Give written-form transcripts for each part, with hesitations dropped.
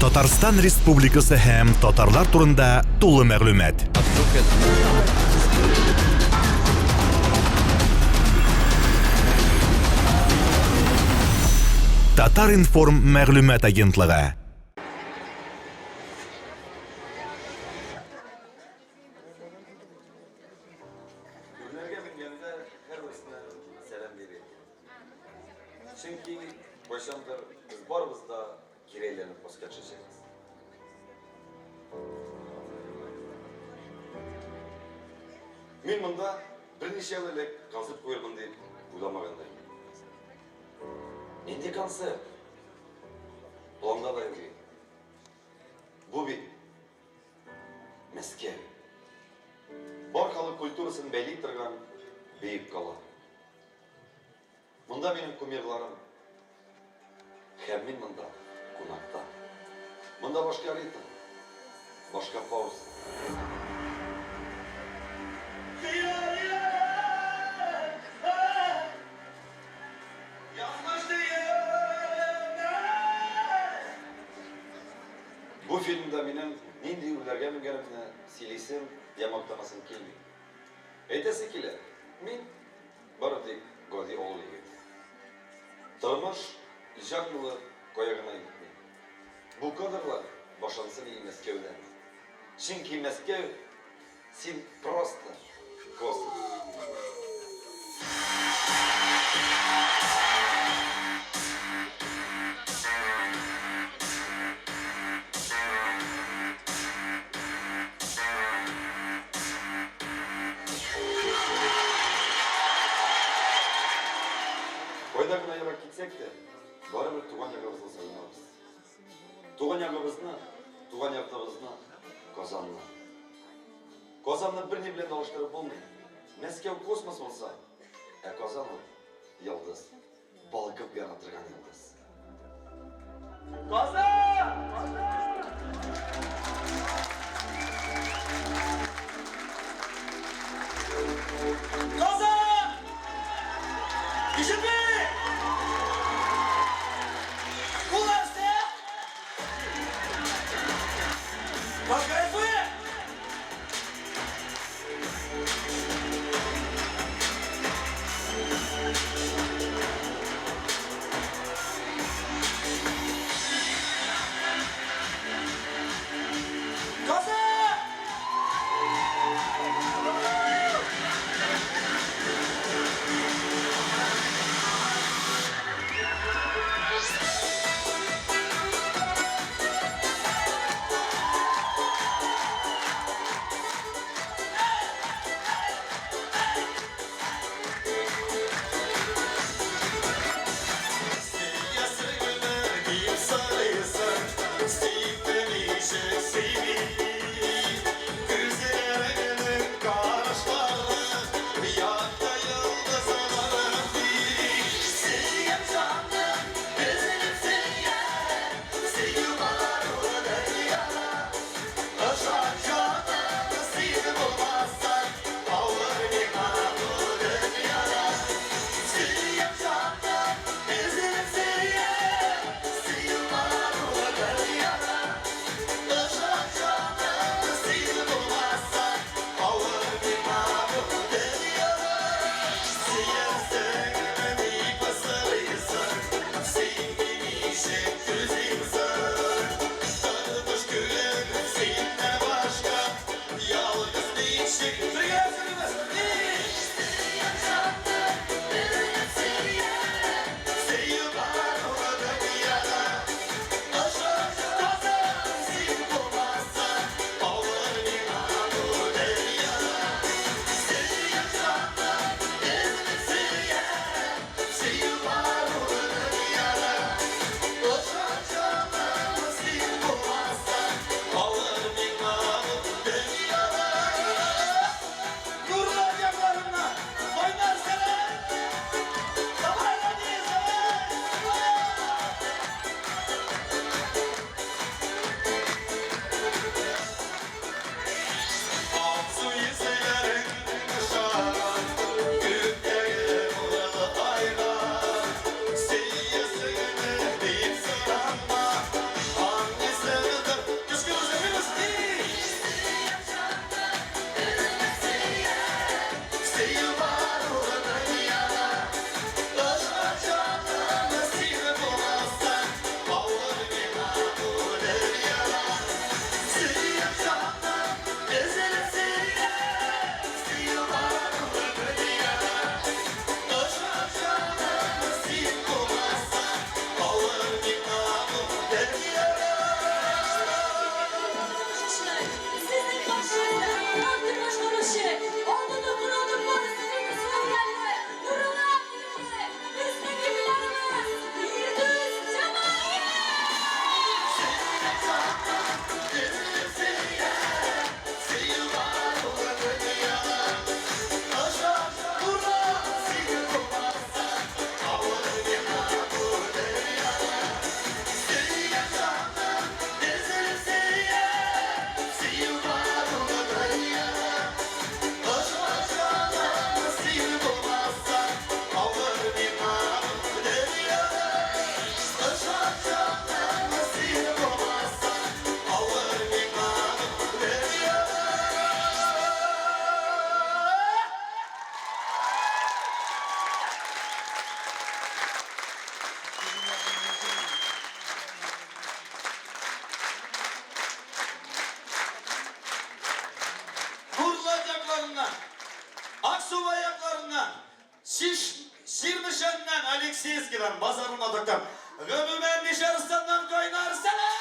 Татарстан Республикасы һәм татарлар турында тулы мәгълүмат. Татар-информ мәгълүмат агентлыгы. Үрләргә менгәндә һәрберсенә сәлам бирик. Чөнки кайчандыр без барыбыз да кире әйләнеп аска төшәчәкбез. Мин монда берничә ел элек концерт куермын дип уйламаган да идем. Нинди концерт? Планда да юк иде. Бу бит Мәскәү. Бар халык культурасын бәйли торган бөек кала. Монда минем кумирларым. Һәм мин монда кунакта. Монда башка ритм, башка пауза. Бу фильмда минем нинди үрләргә менгәнемне сөйлисем я мактанасым килми. Әйтәсе килә, мин бары тик гади авыл егете. Тормыш, иҗат юлы кая гына илтми. Бу кадрлар башлансын и Мәскәүдән. Чөнки Мәскәү, син просто космос. Кайда гына ерак китсәк тә, барыбер туган ягыбызны сагынабыз. Туган ягыбызны, туган йортыбызны, Казанны. Казанны берни белән дә алыштырып булмый. Мәскәү космос булса, ә Казан ул йолдыз. Балкып яна торган йолдыз. Казан! Казан! Казан! Ишетми! Бу нәрсә? Башка Нурлат якларыннан, Аксубай якларыннан, Шиш, Чирмешәннән, Алексеевскидан, Базарлы Матактан, гомумән Мишәрстаннан кайнар сәлам!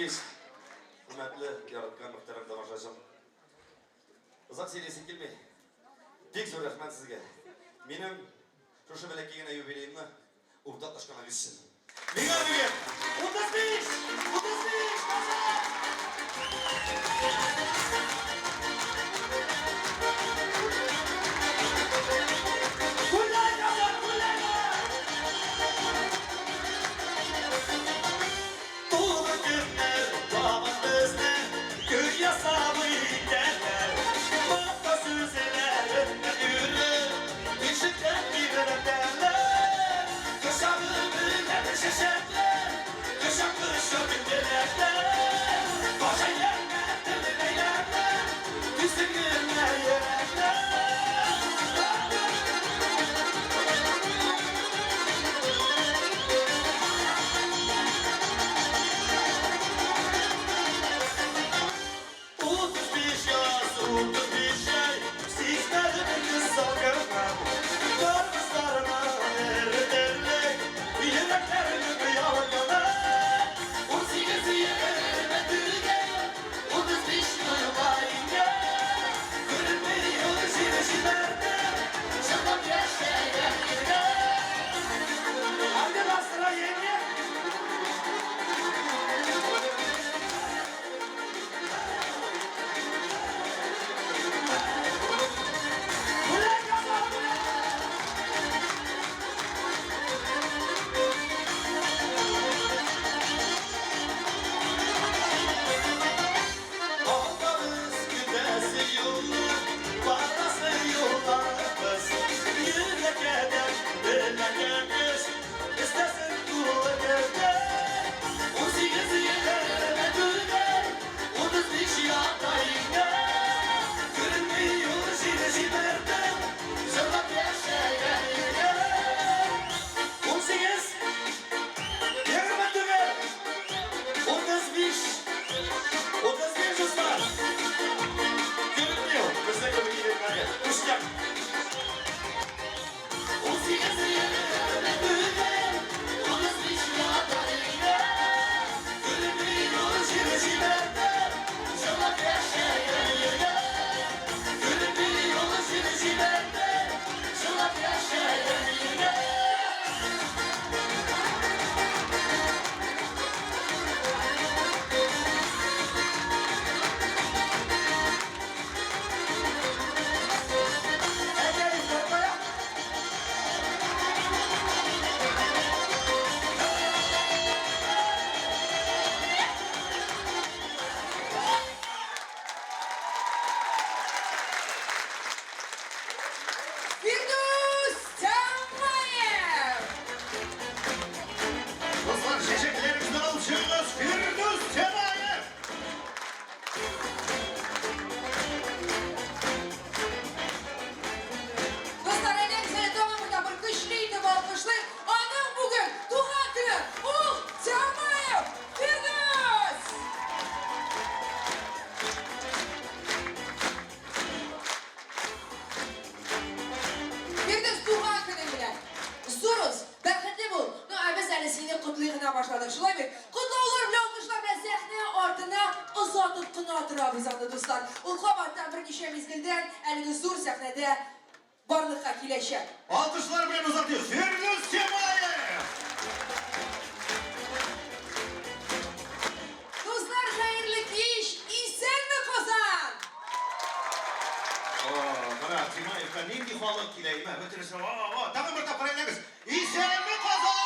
Кич, хөрмәтле, яраткан мөхтәрәм тамашачым. Озак сөйлисе килми. Бик зур рәхмәт сезгә. Минем шушы бәләкәй генә юбилеемны уртаклашканнар өчен. Миңа бүген 35! 35! Казан! Гүлләй, Казан, гүлләй! Тулы көннәр табын безне Көн ясамый итәләр. Макта сүзләрендә йөреп, Ишектән бирәләр. Кочагы белән чәчәкләр, Кочак кочак теләкләр. Баш әйләнә, телен әйләнә, Күзең генә йөрәкләр. 35 яз, 35 җәй, Сизмәдем инде салкыннан. Каргызларына эретерлек, Йөрәкләрнең ялкыны. 18 егерме түгел, 35 туйга иңгән. Күренми ул җир җибәрде, Чынлап яшәгән егет. А где настроение? Гуляй, Казан, гуляй! Алда көтәсе юлны, барасы юлларыбыз. Йөрәккә дәрт, беләккә көч, өстәсен тулы гәүдә. 18 егерме түгел, 35 ята иңгән. Күренми ул җир җибәрде, җырлап яшәгән егет. 18 егерме түгел, 35, 35, дуслар. Күренми ул, безнең кебек егетләргә. Ништяк. 18 егерме түгел, 35 ята иңгән. Күренми ул җир җибәрде, җырлап яшәгән егет. Күренми ул җир җибәрде, җырлап яшәгән егет. Әйдә, кая? Фирдүс Тямаев! Дуслар, чәчәкләрегезне алып чыгыгыз, Фирдүс Тямаев! Дуслар, әйдәгез әле тагын бер тапкыр көчле итеп алкышлыйк. Аның бүген туган көне. Ул Тямаев Фирдүс! Фирдүс, туган көнең белән! Зур үс, бәхетле бул. Ну, ә без әле сине котлый гына башладык. Шулай бит? Котлаулар белән, алкышлар белән сәхнә артына озатып кына торабыз аны, дуслар. Ул кабаттан берничә мизгелдән әлеге зур сәхнәдә барлыкка киләчәк. Алкышлар белән озатыйк, Фирдүс Тямаев! Дуслар, хәерле кич! Исәнме, Казан! О, кара, Тямаевка нинди халык килә, әйме, бөтенесе, о, о, тагын бер тапкыр әйләгез. Исәнме, Казан!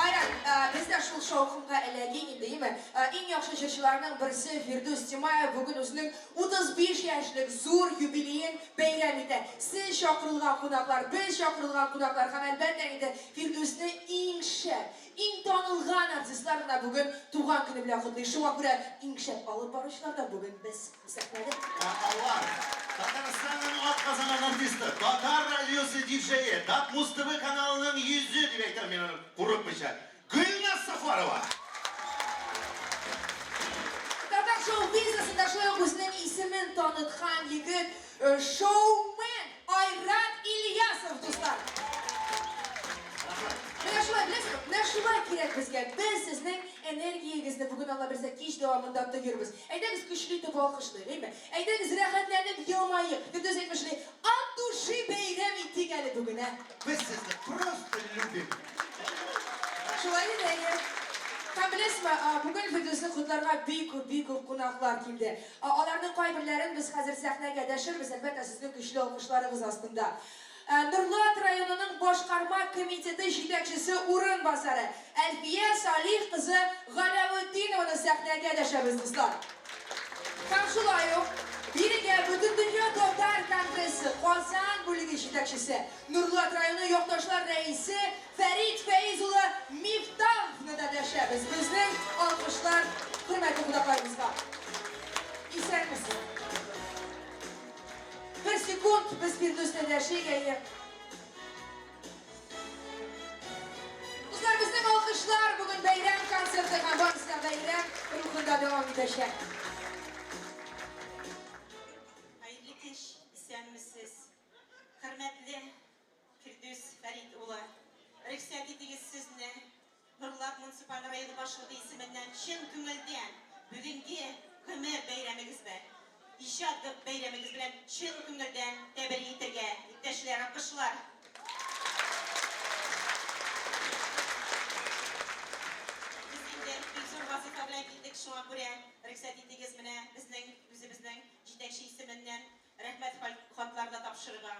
Айрат, без дә шул шаукымга эләгик инде, әйме? Иң яхшы җырчыларның берсе Фирдүс Тямаев бүген үзенең 35 яшьлек зур юбилеен бәйрәм итә. Сез чакырылган кунаклар, без чакырылган кунаклар һәм әлбәттә инде Фирдүсне иң шәп, иң танылган артистлар гына бүген туган көне белән котлый. Шуңа күрә иң шәп алып баручылар да бүген без сәхнәдә. Ә алар Татарстанның атказанган артисты, Татар радиосы диджее, Татмуз ТВ каналының йөзе дип әйтәм мин аны курыкмыйча. Гөлназ Сафарова. Татар шоу-бизнесында шулай ук үзенең исемен таныткан егет, шоумен Айрат Ильясов, дуслар. Менә шулай, беләсезме? Менә шулай кирәк безгә. Без сезнең энергиягезне бүген Алла бирсә кич дәвамында тоербыз. Әйдәгез көчле итеп алкышлыйк, әйме? Әйдәгез рәхәтләнеп елмаек. Фирдүс әйтмешли, от души бәйрәм итик. итик әле бүген, ә? Без сезне просто любим. Шулай инде, әйе. Һәм беләсезме, бүген Фирдүсне котларга бик күп, бик күп кунаклар килде. Аларның кайберләрен без хәзер сәхнәгә дәшербез, әлбәттә, сезнең көчле алкышларыгыз астында. Нурлат районының башкарма комитеты җитәкчесе урынбасары Әлфия Салих кызы Галәветдинованы сәхнәгә дәшәбез, дуслар. Һәм шулай ук бирегә Бөтендөнья татар конгрессы Казан бүлеге җитәкчесе, Нурлат районы якташлар рәисе Фәрит Фәиз улы Мифтаховны да дәшәбез. Безнең алкышлар хөрмәтле кунакларыбызга. Исәнмесез. Бер секунд, без Фирдүсне дәшик, әйе. Дуслар, безнең алкышлар бүген бәйрәм концерты һәм барысы да бәйрәм рухында дәвам итәчәк. Хәерле кич, исәнмесез. Хөрмәтле Фирдүс Фәрит улы, рөхсәт итегез сезне Норлат муниципаль районы башлыгы исеменнән чын күңелдән бүгенге гомер бәйрәмегез бе, иҗат бәйрәмегез белән чын күңелдән тәбрик итергә, иптәшләр, алкышлар! Без инде бик зур вазыйфа белән килдек, шуңа күрә рөхсәт итегез менә безнең үзебезнең җитәкче исеменнән рәхмәт хатлар да тапшырырга.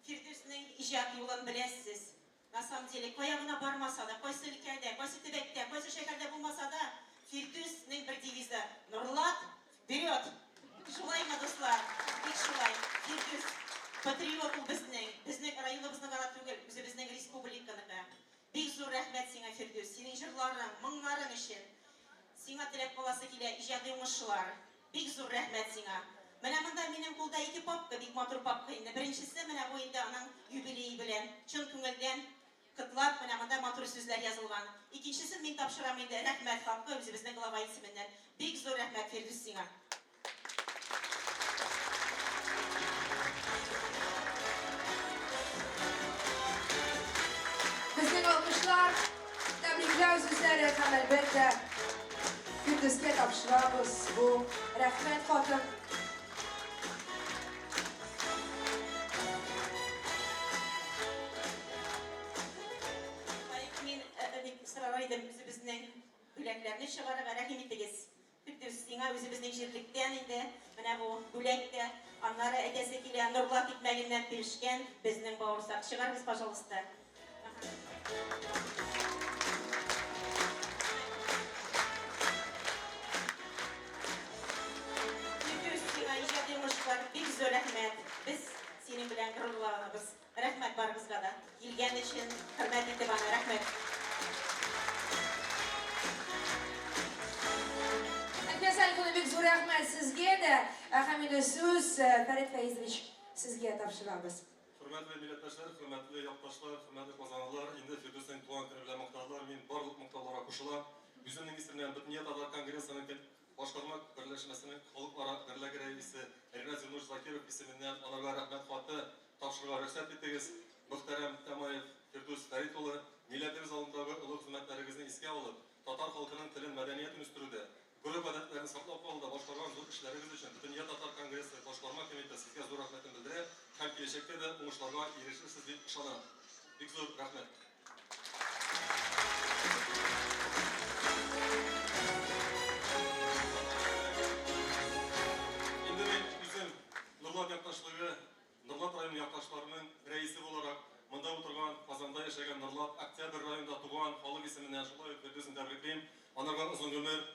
Фирдүснең иҗат юлын беләсез. На самом деле, кая гына бармаса да, кайсы өлкәдә, кайсы төбәктә, кайсы шәһәрдә булмаса да, Фирдүснең бер девизы, Нурлат, вперед! Шулаймы, дуслар? Бик шулай. Фирдүс, патриот ул безнең. Безнең районыбызны гына түгел, үзебезнең республиканыкы. Бик зур рәхмәт сиңа, Фирдүс, синең җырларың, моңнарың өчен. Сиңа теләп каласы килә иҗади уңышлар. Бик зур рәхмәт сиңа. Менә монда минем кулда ике папка, бик матур папка инде. Беренчесе менә бу инде аның юбилее белән, чын күңелдән котлап, менә монда матур сүзләр язылган. Икенчесен мин тапшырам инде рәхмәт хакы үзебезнең глава исеменнән. Бик зур рәхмәт, Фирдүс, сиңа. Безнең алкышлар, тәбрикләү сүзләре һәм, әлбәттә, Фирдүскә тапшырабыз бу рәхмәт хатын. Мин бик сорар идем үзебезнең бүләкләрне чыгарырга рәхим итегез. Фирдүс, сиңа үзебезнең җирлектән инде менә бу бүләк тә, аннары әйтәсе килә, Нурлат икмәгеннән пешкән безнең бавырсак. Чыгарыгыз, пожалуйста. Фирдүс, сиңа иҗади уңышлар, бик зур рәхмәт. Без синең белән горурланабыз. Рәхмәт барыгызга да. Килгән өчен, хөрмәт итеп аны, рәхмәт. Әлфия Салиховна, бик зур рәхмәт сезгә дә. Һәм инде сүз Фәрит Фәизович сезгә тапшырабыз. Хөрмәтле милләттәшләр, хөрмәтле якташлар, хөрмәтле казанлылар, инде Фирдүснең туган көне белән мактадылар, мин барлык мактауларга кушылам. Үземнең исемнән Бөтендөнья татар конгрессының башкарма берләшмәсенең халыкара берлеге рәисе Ринат Зиннур Закиров исеменнән анарга рәхмәт хаты тапшырырга рөхсәт итегез. Мөхтәрәм Тямаев Фирдүс Фәрит улы, милләтебез алдындагы олы хезмәтләрегезне искә алып, татар халкының телен, мәдәниятен үстерүдә, гореф-гадәтләрен саклап калуда башкарган зур эшләрегез өчен Бөтендөнья татар конгрессы Башкарма комитеты сезгә зур рәхмәтен белдерә һәм киләчәктә дә уңышларга ирешерсез дип ышана. Бик зур рәхмәт. Инде мин үзем Нурлат якташлыгы, Нурлат районы якташларының рәисе буларак, монда утырган, Казанда яшәгән Нурлат Октябрь районында туган халык исеменнән шулай ук Фирдүсне тәбриклим. Анарга озын гомер,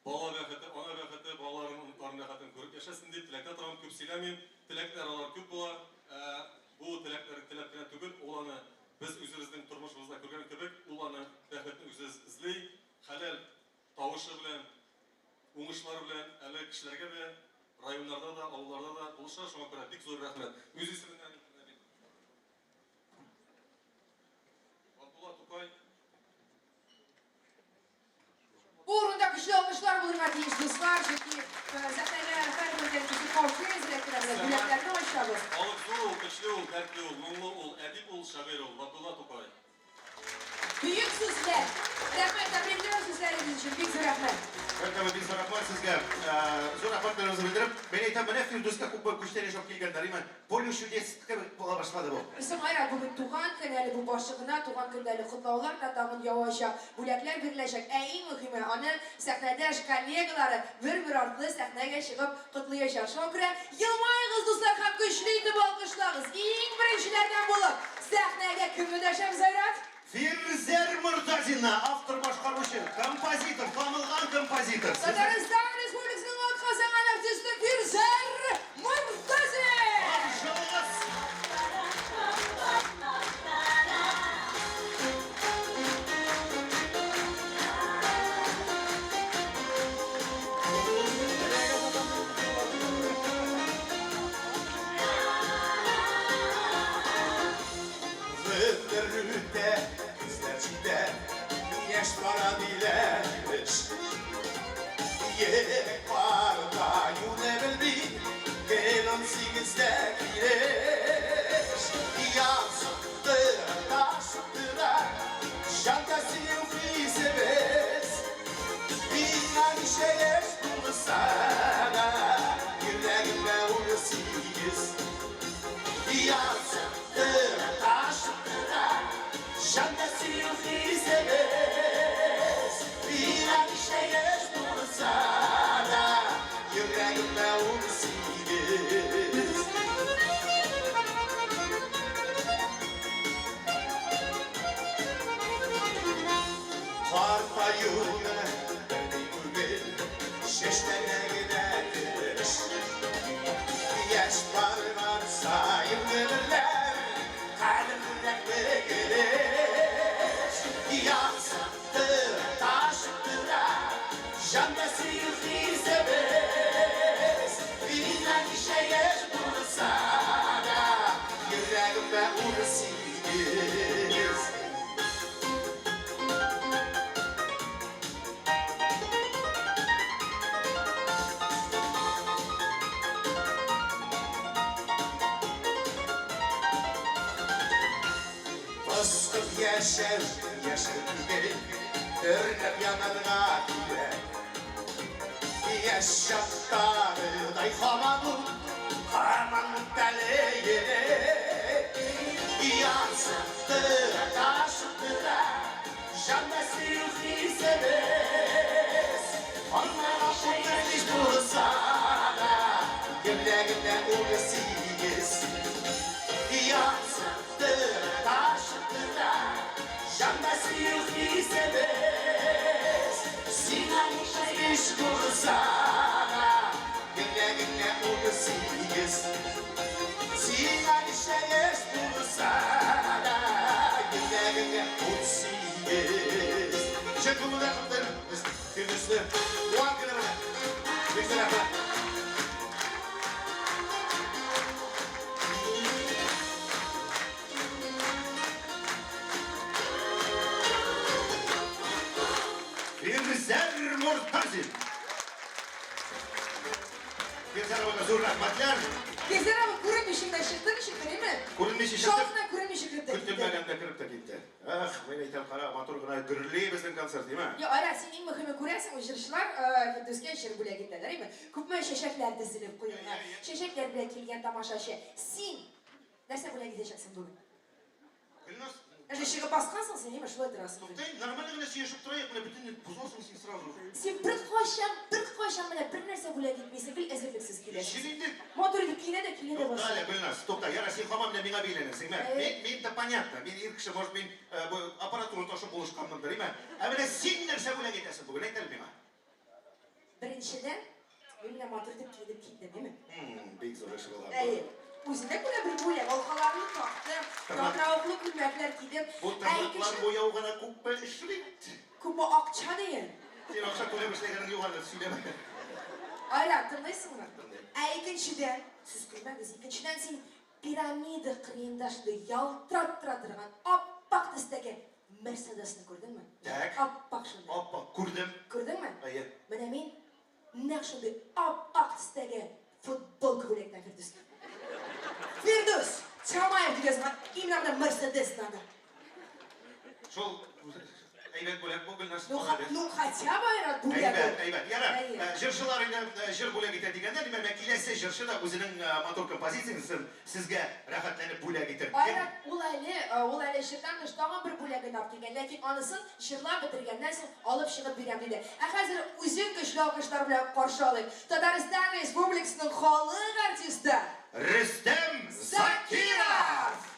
бала бәхете, ана бәхете, балаларының, оныкларының рәхәтен күреп яшәсен дип теләктә торам. Күп сөйләмим. Теләкләр алар күп була. Ә бу теләкләр теләк кенә түгел, ул аны без үзебезнең тормышыбызда күргән кебек, ул аны бәхетне үзе эзли, хәләл тавышы белән, уңышлар белән әле кешеләргә дә, районнарда да, авылларда да булыша. Шуңа күрә бик зур рәхмәт. Үз исеменнән Габдулла Тукай. Бу урында көчле алкышлар булырга тиеш, дуслар, чөнки сәхнәгә һәрбер кеше каршы әзерләп керә, бүләкләрне ачабыз. Халык зур ул, көчле ул, дәртле ул, моңлы ул, әдип ул, шагыйрь ул, Габдулла Тукай. Бөек сүзләр! Рәхмәт, тәбрикләү сүзләрегез өчен бик зур рәхмәт. Рәхмәт, бик зур рәхмәт сезгә. Зур рәхмәтләребезне белдереп, мин әйтәм, менә Фирдүскә күпме күчтәнәч алып килгәннәр, имән. Поле чудес кебек була башлады бу. Соң, Айрат, бүген туган көн, әле бу башы гына, туган көндә әле котлаулар да тагын явачак, бүләкләр биреләчәк. Ә иң мөһиме, аны сәхнәдәш коллегалары бер-бер артлы сәхнәгә чыгып котлыячак. Шуңа күрә елмаегыз, дуслар, һәм көчле итеп алкышлагыз. Иң беренчеләрдән булып сәхнәгә кемне дәшәбез, Айрат? Фирзәр Мортазинны, автор-башкаручы, композитор, танылган композитор. Татарстан Республикасының атказанган артисты Фирзәр Мортазин! Каршылыгыз! Гомер үтә, көзләр җитә, яшь бара диләр имеш. Егет картаюны белми, гел унсигездә килеш. Язып тора, ташып тора, җан сөю хисебез. Миңа ничә яшь булса да, йөрәгемдә 18. Язып тора, ташып тора, җанда сөю хисебез. Миңа ничә яшь булса да, йөрәгемдә 18. Картаюны белми түгел, чәчләргә генә кереш. Яшь барган саен гомерләр кадерлерәк бөгелеш. Язып тора, ташып тора, җанда сөю хисебез. Миңа ничә яшь булса да, йөрәгемдә 18. Пыскып яшәү, яшәү түгел, дөрләп янырга кирәк. Яшь чактагыдай һаман ут, һаман ут әле йөрәк. Язып тора, ташып тора, җанда сөю хисебез. Аннан 35 булса да, йөрәгемдә 18. Язып тора, ташып тора, җанда сөю хисебез. Сиңа 35 булса да, йөрәгемдә 18. Сиңа ничә яшь булса да, йөрәгемдә 18. Чын күңелдән котлыйм Фирдүсне. Туган көне белән. Бик зур рәхмәт. Фирзәр Мортазин. Фирзәр абыйга зур рәхмәтләр. Фирзәр абый күренмичә генә чыкты ничектер, әйме? Күренмичә чыкты. Шалтына күренмичә кереп тә китте. Көтелмәгәндә кереп тә китте. Эх, мин әйтәм, кара, матур гына гөрли безнең концерт, әйме? Йо, Айрат, син иң мөһиме күрәсең, җырчылар Фирдүскә җыр бүләк итәләр, әйме? Күпме чәчәкләр тезелеп куелган. Чәчәкләр белән килгән тамашачы. Син нәрсә бүләк итәчәксең бүген? Гөлназ, Әже чыгып баскансың син, әйме, шулай торасың. Туктай, нормально генә сөйләшеп торайык, менә бөтен бозасың син сразу. Син беркайчан, беркайчан менә бер нәрсә бүләк итмисең, гел әзерлексез киләсең. Син инде Матур итеп киенә дә, килә дә Тукта башлый. әле, Гөлназ, тукта, яра, син һаман менә миңа бәйләнәсең, мә. Әйе. Мин, мин-то понятно, мин ир кеше, может, мин бу аппаратура ташып булышканмындыр, әйме? Ә менә син нәрсә бүләк итәсең бүген, әйт әле миңа. Беренчедән, мин менә матур итеп киенеп килдем, әйме? Бик зур эш була. Әйе. Үзенә күрә бер бүләк, алкаларны тактым, ялтыравыклы күлмәкләр кидем. Бу Ә тырнаклар икенче буяу гына күпме эшли бит. Күпме акча дигән. Син акча күләм эшләгәнең юк әле, сөйләмә. Айрат, тыңлыйсыңмы? Тыңлыйм. Ә икенчедән, сез күрмәгез, икенчедән син пирамида кырыенда шундый ялтырап тора торган ап-ак төстәге Мерседесны күрдеңме? Так. Ап-ак шундый. Ап-ак күрдем. Күрдеңме? Әйе. Менә мин нәкъ шундый ап-ак төстәге футболка бүләк итәм Фирдүскә. Фирдүс Тямаев дип язган именно менә Мерседес надо. Шул Әйбәт бүләк бу, Гөлназ. Ну, ну хотя бы Айрат бүләк. Әйбәт, әйбәт. Ярар. Җырчылар инде җыр бүләк итә дигәндә, димәк, менә киләсе җырчы да үзенең матур композициясен сезгә рәхәтләнеп бүләк итер. Айрат, ул әле, ул әле җырдан тыш тагын бер бүләген алып килгән, ләкин анысын җырлап бетергәннән соң алып чыгып бирәм, диде. Ә хәзер үзен көчле алкышлар белән каршы алыйк. Татарстан Республикасының халык артисты Рөстәм Закиров!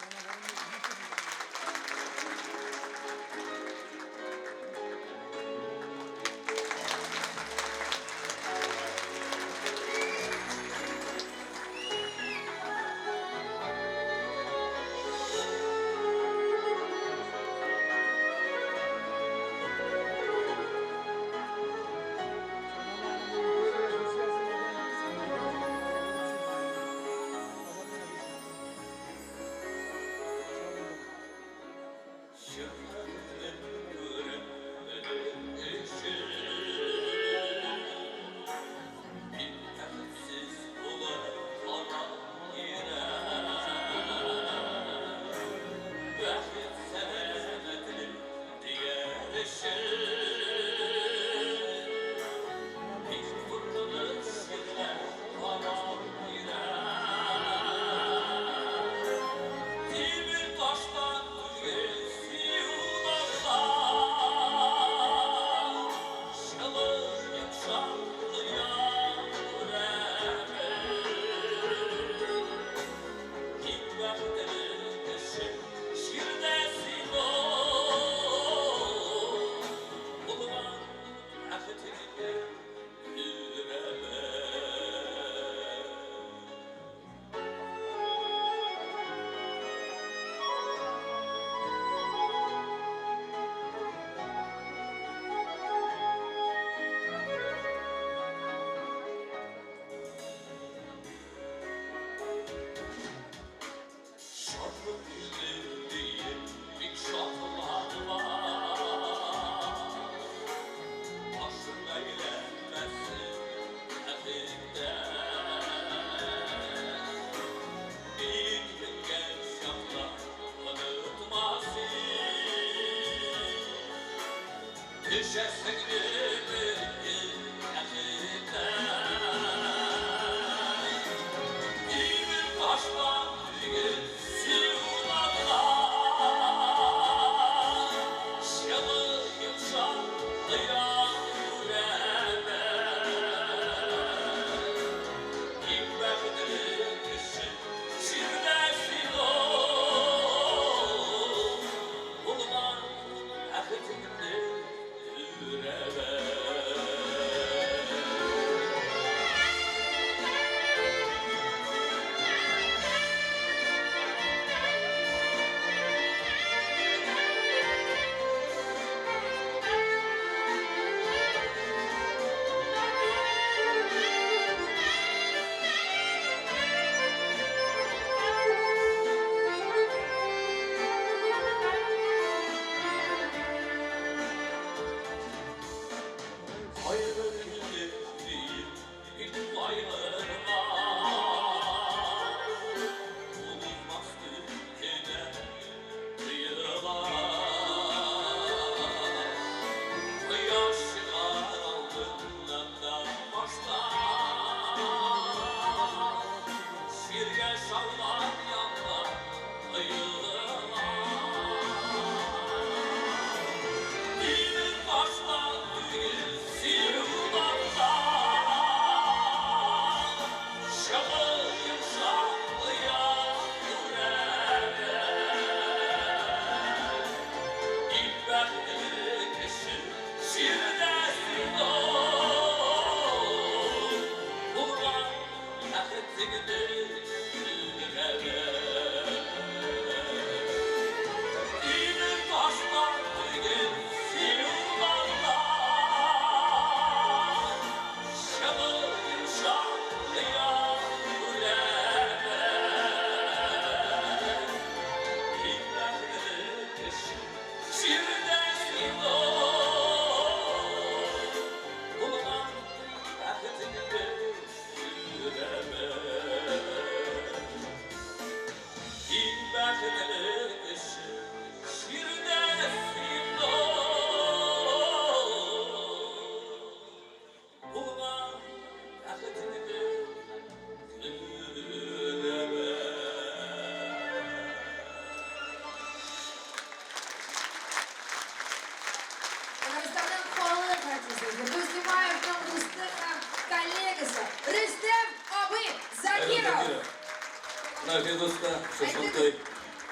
Менә Фирдүс тә шушындый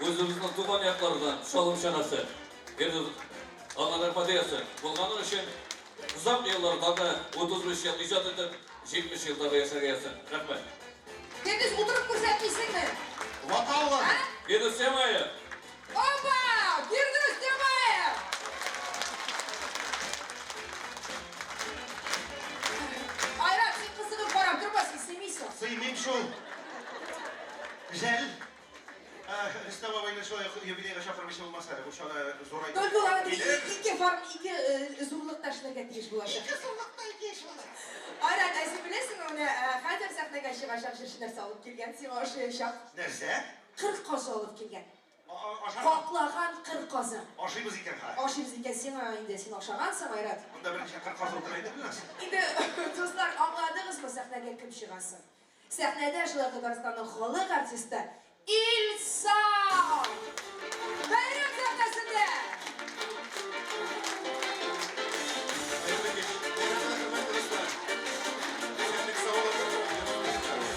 үзебезнең туган яклардан шалым чанасы. Фирдүс аңа рәхмәт иясе булганы өчен озак еллар тагы 35 ел иҗат итеп, 70 ел тагы яшәргә язсын. Рәхмәт. Фирдүс, утырып күрсәтмисеңме? Вокал А? Фирдүс Тямаев. Опа! Фирдүс Тямаев! Айрат, син кызыгып карап торма, син сыймыйсың. Сыймыйм шул. Жәл. Рөстәм абыйны шулай ук юбилейга чакырмыйча булмас әле. Бу чара зурайтып. Только ул аны ике форм, ике зурлыкта эшләргә тиеш булачак. Ике зурлыкта ике эш булачак. Айрат, ә син беләсеңме, менә хәзер сәхнәгә чыгачак җырчы нәрсә алып килгән? Сиңа ошаячак. Нәрсә? Кыр казы алып килгән. Каклаган кыр казы. Ашыйбыз икән хәзер. Ашыйбыз икән, сиңа инде син ашагансың, Айрат. Монда берничә кыр казы утыра иде, беләсең. Инде, дуслар, аңладыгызмы сәхнәгә кем чыгасын? Сәхнәдә шулай Татарстанның халык артисты Илсаф! Бәйрәм сәхнәсендә! Хәерле кич. Бәйрәмнәр, хөрмәтле дуслар. Исәнлек, саулык.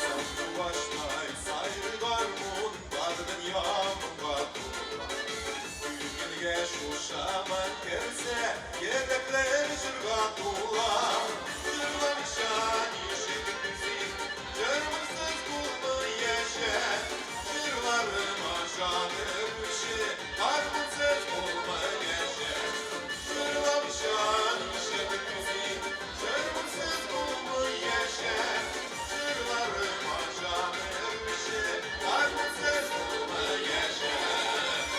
Сандугачлай сайрый гармун, бар дөнья моңга тула. Күңелгә шушаман керсә, йөрәкләр җырга тула. Җырламыйча ничек түзим, җырмысыз булмый яшәп. Җырларыма җан өрүче, гармунсыз булмый яшәп. Җырламыйча ничек түзим, җырмысыз булмый яшәп. Җырларыма җан өрүче, гармунсыз булмый яшәп.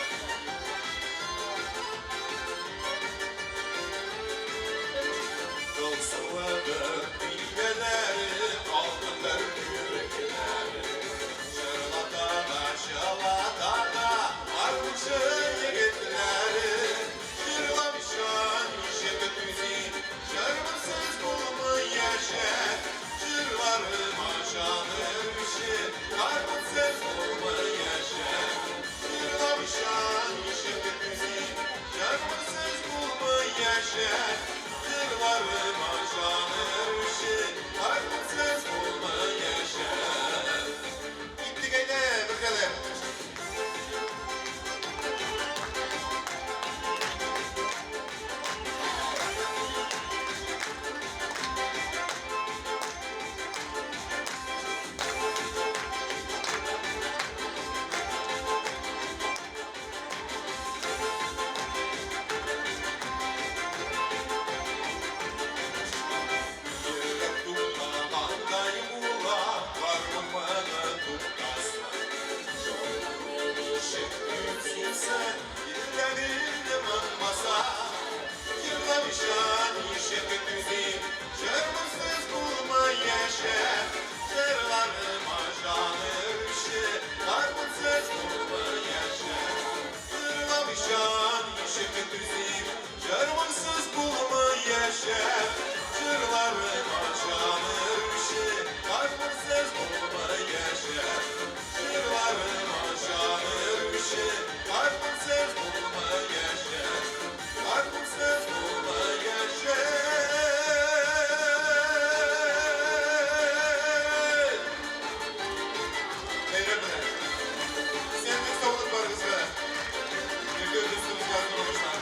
Тылсымлыдыр билгеләре, алтындыр йөрәкләре. Җырлата да, җылата да, гармунчы егетләре. Җырламыйча ничек түзим, җырмысыз булмый яшәп. Җырларыма җан өрүче, гармунсыз булмый яшәп. Җырламыйча ничек түзим, җырмысыз булмый яшәп. Җырларыма җан өрүче, гармунсыз булмый яшәп. Киттек әйдә, бергәләп. Йөрәк туктагандай була, гармун моңы туктаса. Ничек түзимсең, йөрәгеңне моңмаса. Җырламыйча ничек түзим, җырмысыз булмый яшәп. Җырларыма җан өрүче, гармунсыз булмый яшәп. Җырламыйча ничек түзим, җырмысыз булмый яшәп. Җырларыма җан өрүче, гармунсыз булмый яшәп. Җырларыма җан өрүче, гармунсыз булмый яшәп. Гармунсыз булмый яшәп. Бәйрәм белән. Исәнлек, саулык барыгызга. Иртә дустыбызга зур уңышлар.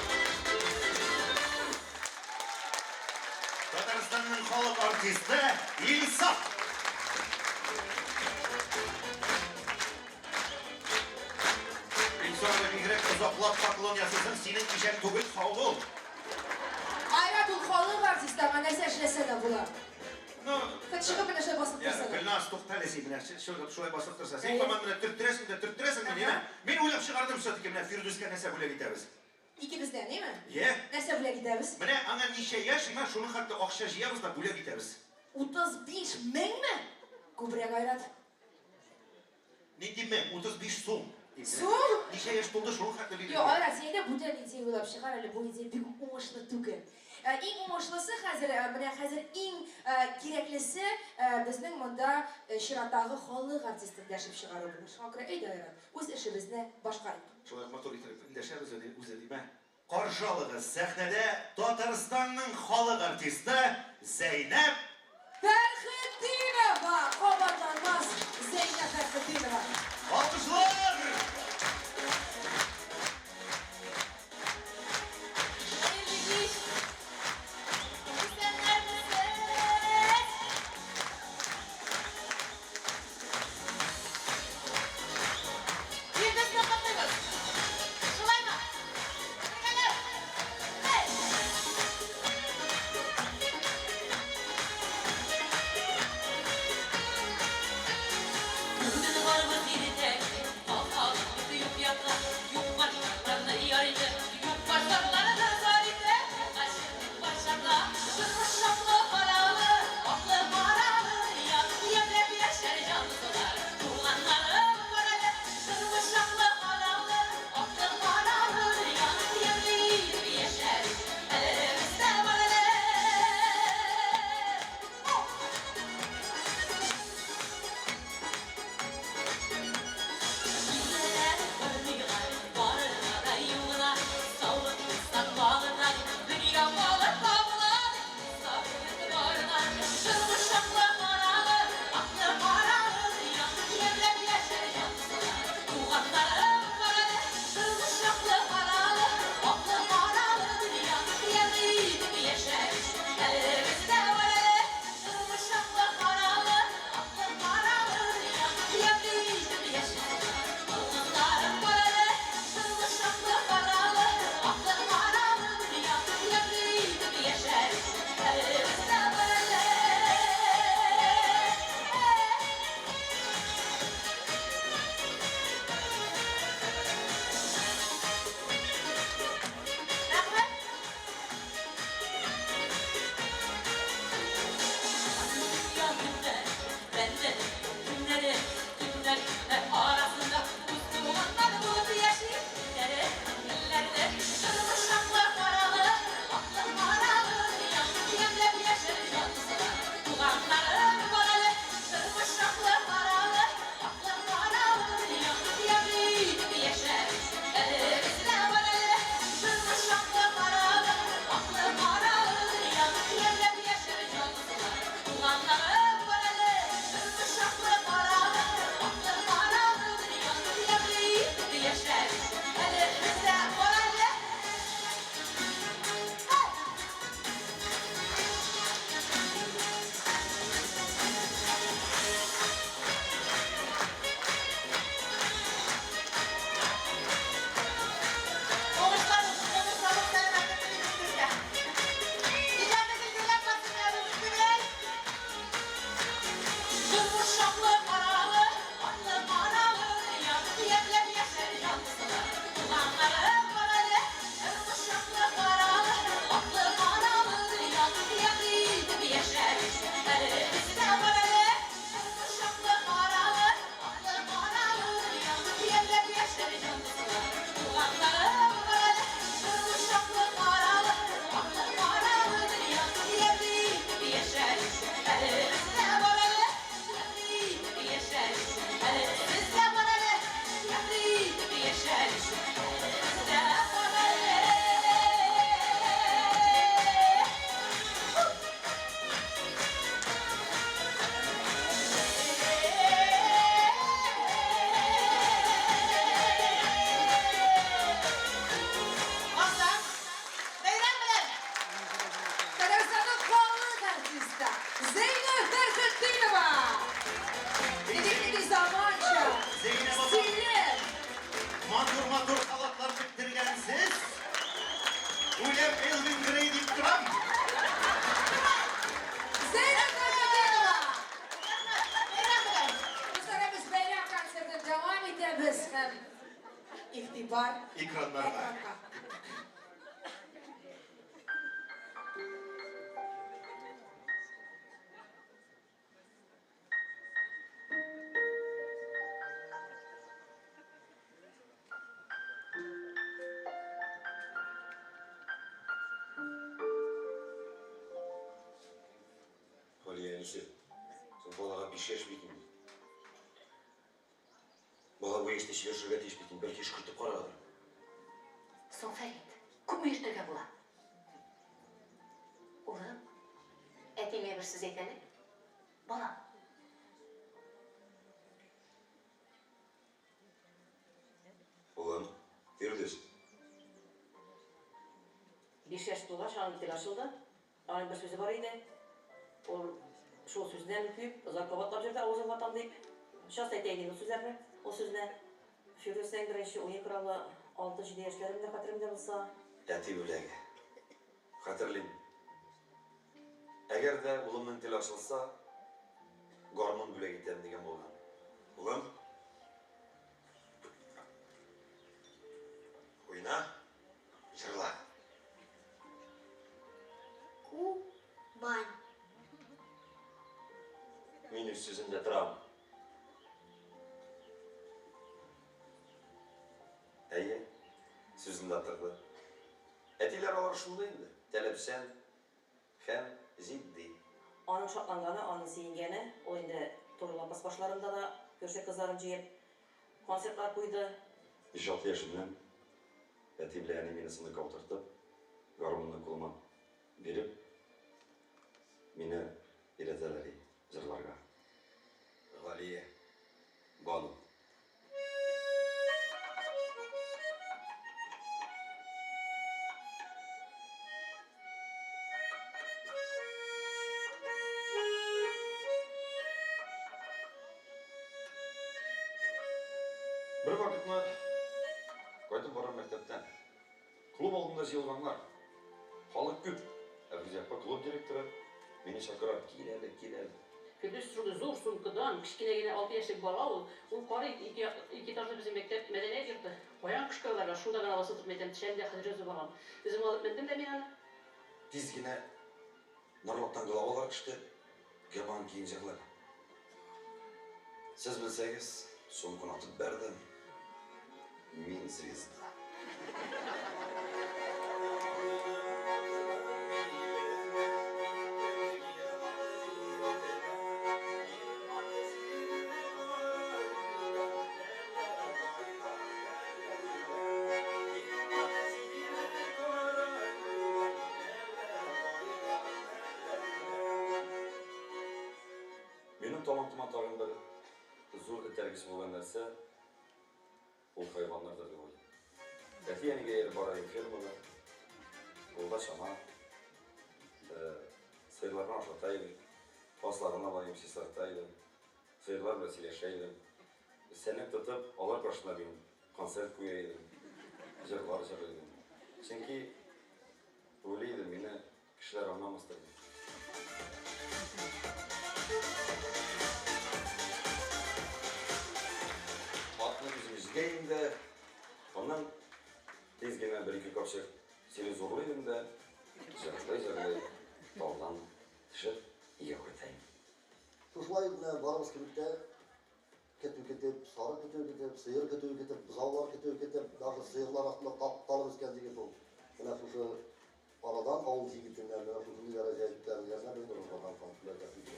Татарстанның халык артисты Илсаф. Илсаф, бигрәк озаклап поклон ясыйсың, синең кичәң түгел, сау бул. Айрат ул халык артисты, аңа нәрсә эшләсә дә була. Ну, Хоть чыгып менә шулай басып Я, торса да. Гөлназ, туктале син менә шулай басып торса. Син Әйе. һаман менә төрттерәсең дә төрттерәсең дә, ниме? Мин уйлап чыгардым все-таки менә Фирдүскә нәрсә бүләк итәбез. Икебездән, әйме? Е? Нәрсә бүләк итәбез? Менә аңа ничә яшь, менә шуның хәтле акча җыябыз да бүләк итәбез. 35 меңме? Күбрәк, Айрат. Нинди мең? 35 сум. Сум? Ничә яшь тулды, шуның хәтле Юк, бирелде. Айрат, син әйдә бүтән идея уйлап чыгар әле, бу идея бик уңышлы түгел. Иң уңышлысы хәзер, менә хәзер иң кирәклесе безнең монда чираттагы халык артистын дәшеп чыгару булыр. Шуңа күрә әйдә, Айрат, үз эшебезне башкарыйк. Шулай ук матур итеп эндәшәбез үзе димә. Каршы алыгыз, сәхнәдә Татарстанның халык артисты Зәйнәб Фәрхетдинова! Кабатланмас Зәйнәб Фәрхетдинова! Алкышлар! Хәерле кич! Исәннәрмесез? Фирдүсне котлыйбыз! Шулаймы? Бергәләп! Эй! Бүген барыбыз биредә, халкыбыз юк якта, юк бар шартларны яр итеп, юк бар зарларны зар итеп, ачык барчага, тормыш шатлы каралы, аклы каралы, ямьләп яшәр җанлылар, туганнарым бар әле, тормыш шатлы каралы, аклы каралы, ямьле итеп яшәр, әле бездә бар әле. Киләләр кырмыйлар, барына да юлына, саулык булса багына, дөнья малы табыла, сабыр барына, тормыш аклы каралы, аклы каралы, ямьләп яшәр җанлылар, туганнарым бар әле, тормыш аклы каралы, аклы каралы, дөнья ямьле итеп яшәр, әле бездә бар әле, тормыш аклы каралы, аклы каралы, ямьле итеп яшәр, туганнарым бар әле, тормыш аклы каралы, аклы каралы, дөнья ямьле итеп яшәр, әле бездә бар әле. Рәхмәт! Дөнья көннәр, бәндәнең көннәре, көннәр көннәр арасында үз туганнар булып яши, көннәре, көннәрне, тормыш аклы каралы, аклы каралы, ямьләп яшәр җанлылар, туганнарым бар әле, тормыш аклы каралы, аклы каралы, ямьле итеп яшәр, әле бездә бар әле, тормыш аклы каралы, аклы каралы, ямьләп яшәр җанлылар, туганнарым бар әле, тормыш аклы каралы, аклы каралы, ямьле итеп яшәр, әле бездә бар әле. Уңышлар, уңыш, саулык, сәламәтлек телибез сезгә. Иҗатыгыз гөрләп барсын, әле түгел. Тормыш аклы каралы, аклы каралы, ямьләп яшәр җанлылар, туганнарым бар әле. Тормыш аклы каралы, аклы каралы, ямьле итеп яшәр, әле бездә бар әле. Тормыш аклы каралы, аклы каралы, ямьләп яшәр җанлылар, туганнарым бар әле. Тормыш аклы каралы, аклы каралы, ямьле итеп яшәр, әле бездә бар әле. Ямьле итеп яшәр, әле бездә бар әле. Ямьле итеп яшәр, әле бездә бар әле. Азан, бәйрәм белән! Татарстанның халык артисты Зәйнәб Фәрхетдинова! Нинди заманча, Зәйнәб апа. стильле. Матур-матур халатлар тектергәнсез. Үләм Элвин Грей дип торам. Зәйнәб Фәрхетдинова! Бәйрәм белән! Дуслар, без бәйрәм концертын дәвам итәбез һәм игътибар Экраннарга. экранга. Галия әнисе, соң балага 5 яшь бит инде. Бала бу. яшьтә сөйләшергә тиеш бит инде, бәлки өшкертеп караргадыр. Соң, Фәрит, күпме йөртергә була? Улым, әтиеңә бер сүз әйт әле. Балам. Улым, Фирдүс. Биш яшь тулгач, аның теле ачылды. Аның бер сүзе бар иде. Ул шул сүздән күп озак кабатлап йөрде, авызын ватам дип. Часто әйтә иде ул сүзләрне, ул сүзне. Фирдүснең беренче уен коралы алты-җиде яшьләремдә хәтеремдә булса. Әти бүләге. Хәтерлим. Әгәр дә улымның теле ачылса, гармун бүләк итәм дигән булган. Улым, уйна, җырла. Ку бань. Мин үз сүземдә торам. Әйе, сүзендә торды. Әтиләр алар шундый инде, таләпчән һәм җитди. Аның шатланганы, аның сөенгәне, ул инде туры лапас башларында да күрше кызларын җыеп, концертлар куйды. Биш-алты яшемнән әти белән әни мине сындыкка утыртып, гармунны кулыма биреп, мине өйрәтәләр иде җырларга. Галия, Бану. Бер вакытны кайтып барам мәктәптән. Клуб алдында җыелганнар. Халык күп. Әбүзәр апа клуб директоры мине чакыра, кил әле, кил әле. Фирдүс шундый зур сумкадан, кечкенә генә алты яшьлек бала ул, ул карый, ике як, ике этажлы безнең мәктәп, мәдәният йорты. Каян кычкыралар, шунда гына басып торып, мәйтәм, төшәм дә хәзер өзеп алам. Үзем алып мендем дә мин аны. Тиз генә Норлаттан главалар төште, Герман киен җырлады. Сез белсәгез, сумканы атып бәрдем. Мин звезда. Минем талантыма тагын бер зур этәргеч булган нәрсә, ул хайваннардыр дип уйлыйм. Әти-әнигә ияреп бара идем фермага, кулда чана, сыерларны ашата идек, асларын ала идем, чистарта идем, сыерлар белән сөйләшә идем. Сәнәк тотып, алар каршында мин концерт куя идем, җырлар җырлый идем. Чөнки уйлый идем, мине кешеләр аңламастыр дип. Атны үзем җигә идем дә, аннан тиз генә бер-ике капчык сине зурлый идем дә, җырлый-җырлый таудан төшеп өйгә кайта идем. Шушылай менә барыбыз кебек тә көтү көтеп, сарык көтүе көтеп, сыер көтүе көтеп, бозаулар көтүе көтеп, даже сыерлар астында тапталып үскән җегет ул. Менә шушы арадан авыл җегетеннән менә шушындый дәрәҗәгә күтәрелгәненә без горурланабыз һәм көләргә түгел.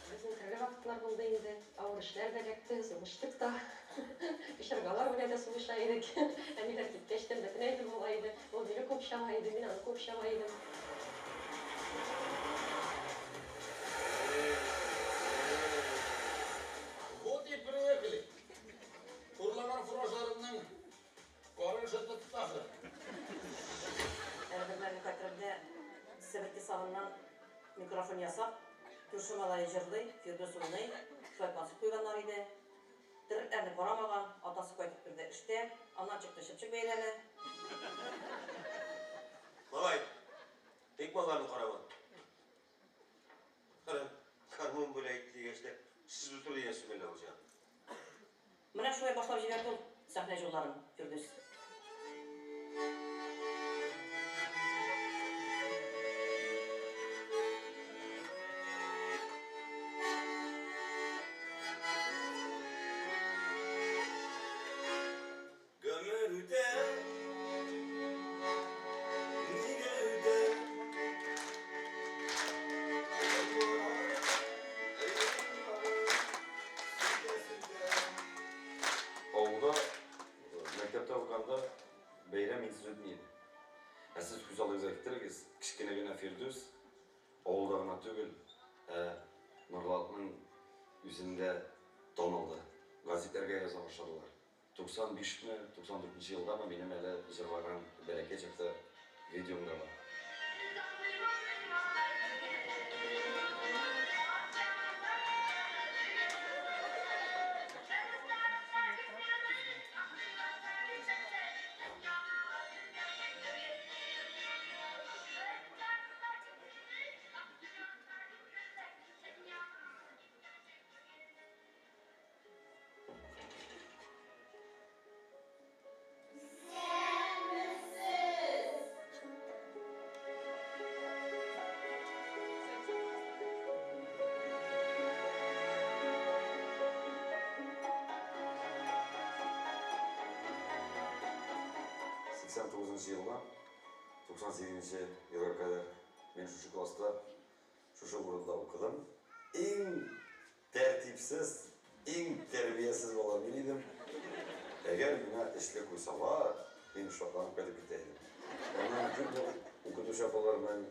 Безнең төрле вакытлар булды инде. Авыр эшләр дә эләкте, сугыштык та. Печергалар белән дә сугыша идек. Әниләр киткәч тә бөтен әйбер була иде. Ул мине күп чаба иде, мин аны күп чаба идем. Вот и приехали. Урлаган фуражларымның карышы тотты ахры. Әле бер мәлне хәтеремдә, себерке сабыннан микрофон ясап, күрше малае җырлый, Фирдүс уйный, шулай концерт куйганнар иде. Терлекләрне карамаган, атасы кайтып керде эштә, аннан чыкты чыпчык бәйрәме. Малай, ник малларны карамадың? Кара, гармун бүләк итте дигәч тә, сез утыр дигән сүз мәллә ул сиңа? Менә шулай башлап җибәрде ул сәхнә юлларын Фирдүс. Гомер үтә, нигә үтә? сез күз алдыгызга китерегез, кечкенә генә Фирдүс авылда гына түгел, ә Норлатның үзендә танылды. Газитләргә яза башладылар. 95 ме, 94 нче елдамы минем әле җырлаган бәләкәй чакта видеом да бар. 89 елдан 98 елга кадәр мин шушы класста, шушы урында укыдым. Иң тәртипсез, иң тәрбиясез бала мин идем. Әгәр миңа эшле куйсалар, мин шатланып кайтып китә идем. Аннан күпме укытучы апаларның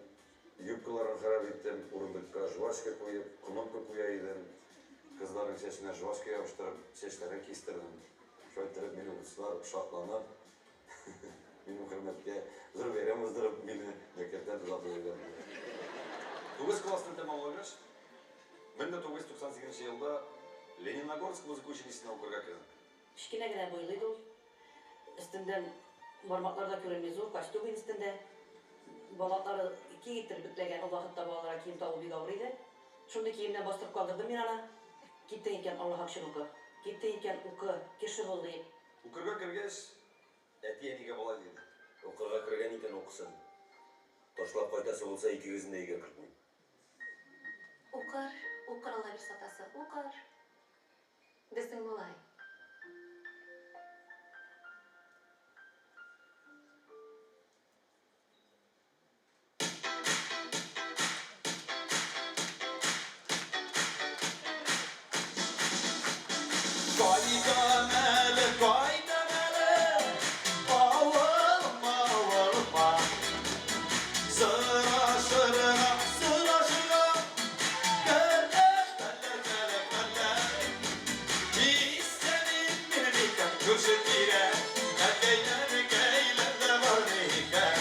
юбкаларын харап иттем, урындыкка жвачка куеп, кнопка куя идем. Кызларның чәченә жвачка ябыштырып, чәчләрен кистердем. Шулай иттереп, мине укытучылар шатланып, минем хөрмәткә зур бәйрәм уздырып, мине мәктәптән озатып җибәрделәр. Тугыз классны тәмамлагач, 1998 елда Лениногорск музыка училищесына укырга кердем. Кечкенә генә буйлы иде ул. Өстеннән бармаклар да күренми, зур костюм иде өстендә. Балаклары киң иттереп бөкләгән, ул вакытта балаларга кием табу бик авыр иде. Шундый киемнән бастырып калдырдым мин аны. Киттең икән, Аллаһ өчен укы. Киттең икән, укы, кеше бул, диеп. Укырга кергәч, әти әнигә болай диде. Укырга кергән икән, укысын. Ташлап кайтасы булса, икегезне дә өйгә кертмим. Укыр, укыр Алла бирсә атасы, укыр. Безнең малай. Кайтам әле, кайтам әле, авылыма, авылыма. Сорашырга, сорашырга, кардәш, кардәш, кардәш. Исәним минем икән күрше тирә, әткәйләр, әнкәйләр дә бар микән?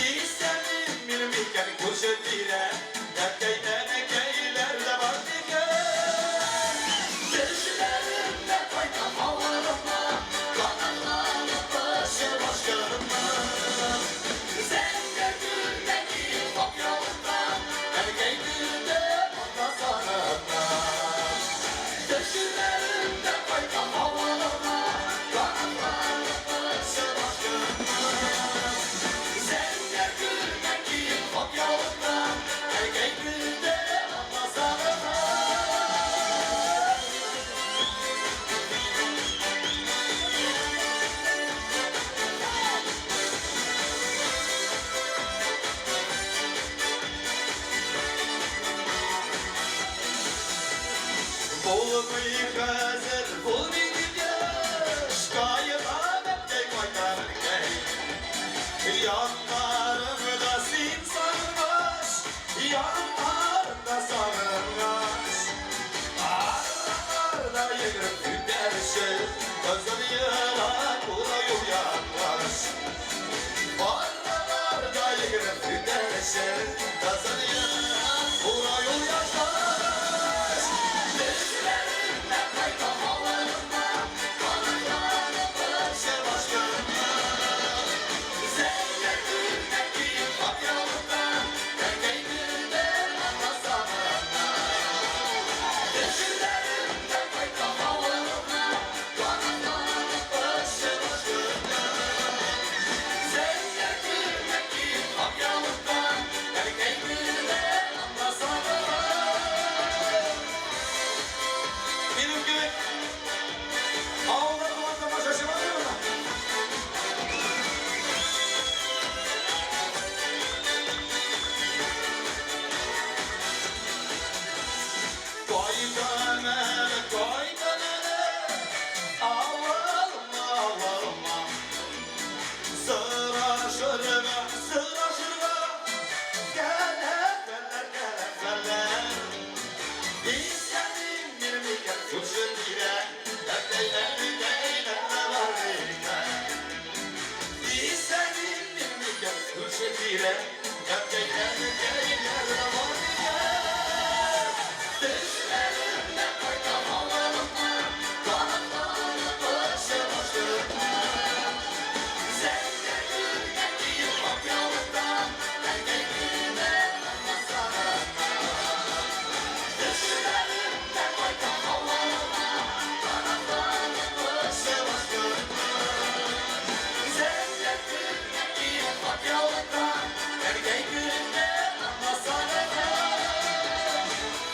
Исәним минем икән күрше тирә, әткәйләр, әнкәйләр дә бар микән? Төшләремдә кайтам авылыма, канатланып очып ашкыныма. Зәңгәр күлмәк киеп ак яулыктан, әнкәй көтеп ата сагынам. Төшләремдә кайтам авылыма, канатланып очып ашкыныма. Зәңгәр күлмәк киеп ак яулыктан, әнкәй көтеп ата сагынам. Булмый хәзер, булмый дигәч, кайтам, әткәй, кайтам, әнкәй. Яннарымда син сагынгач, яннарымда сагынгач. Араларда йөгереп үтәрче, кызыл елан була юл янгач. Араларда йөгереп үтәрче, кызыл елан була юл янгач. Төшләремдә кайтам авылыма, канатланып очып ашкыныма. Зәңгәр күлмәк киеп ак яулыктан, әнкәй көтеп ата сагынам. Төшләремдә кайтам авылыма, канатланып очып ашкыныма. Зәңгәр күлмәк киеп ак яулыктан, әнкәй Күрше-тирә, әбкәйләр, әнкәйләр дә бар дигән. Төшләремдә кайтам авылыма, Канатланып очып башымда. Зәңгәр күлмәк киеп ак яулыктан, Әнкәй генә анда сагына. Төшләремдә кайтам авылыма, Канатланып очып башымда. Зәңгәр күлмәк киеп ак яулыктан, Әнкәй генә анда сагына.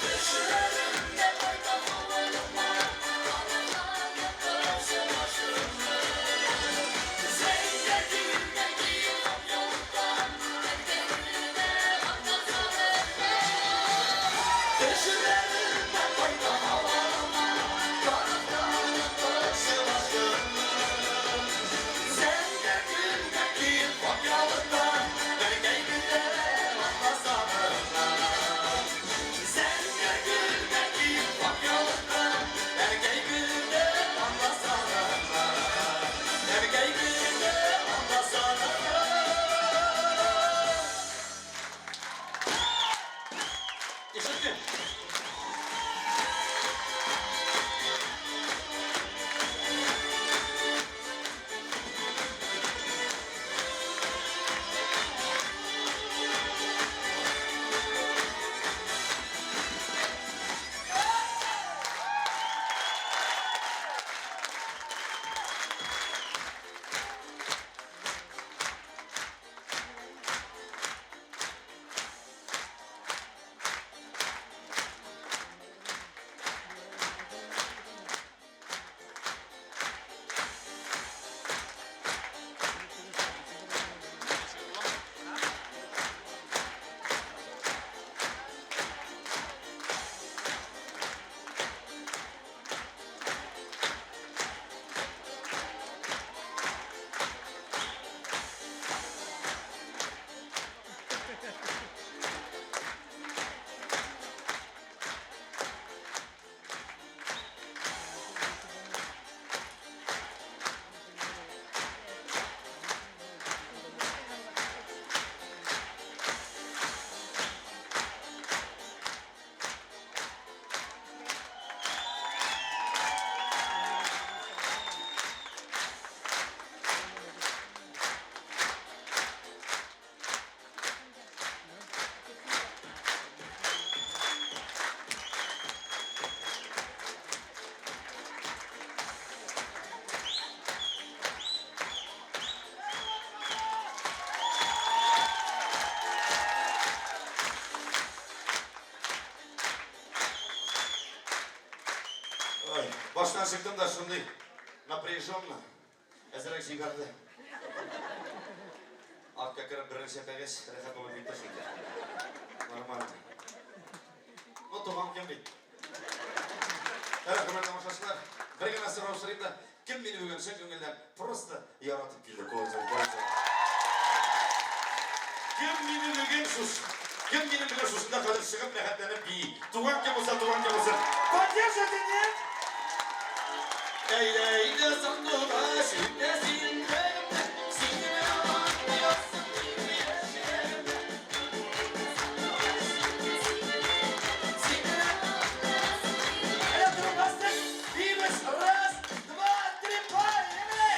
Төшләремдә кайтам авылыма, Канатланып очып башымда. Зәңгәр күлмәк киеп ак яулыктан, Әнкәй генә анда сагына. Төшләремдә кайтам авылыма, Канатланып очып башымда. Зәңгәр күлмәк киеп ак яулыктан, Әнкәй генә анда сагына. Зәңгәр күлмәк киеп ак яулыктан, Әнкәй генә анда сагына. Әнкәй генә анда сагына. Ишеттем. Ой, баштан чыктым да шундый напряженно. Әзрәк җибәрде. Артка кереп берничә кәгазь рәхәт булып китте шикелле. Нормально. Ну, туган көн бит. Әйе, хөрмәтле тамашачылар, бер генә сорау сорыйм да, кем мине бүген чын күңелдән просто яратып килде? Кул күтәреп. Кем мине бүген шуш, кем минем белән шушында хәзер чыгып рәхәтләнеп бии? Туган кем булса, туган кем булсын. Поддержите, нет? Әйдә, әйдә, сандугач, үтә син йөрәгемдә, син генә аңлыйсың минем яшьлегемдә. Син генә. Әйдә, торып бастык. Биибез. Раз, два, три, поехали!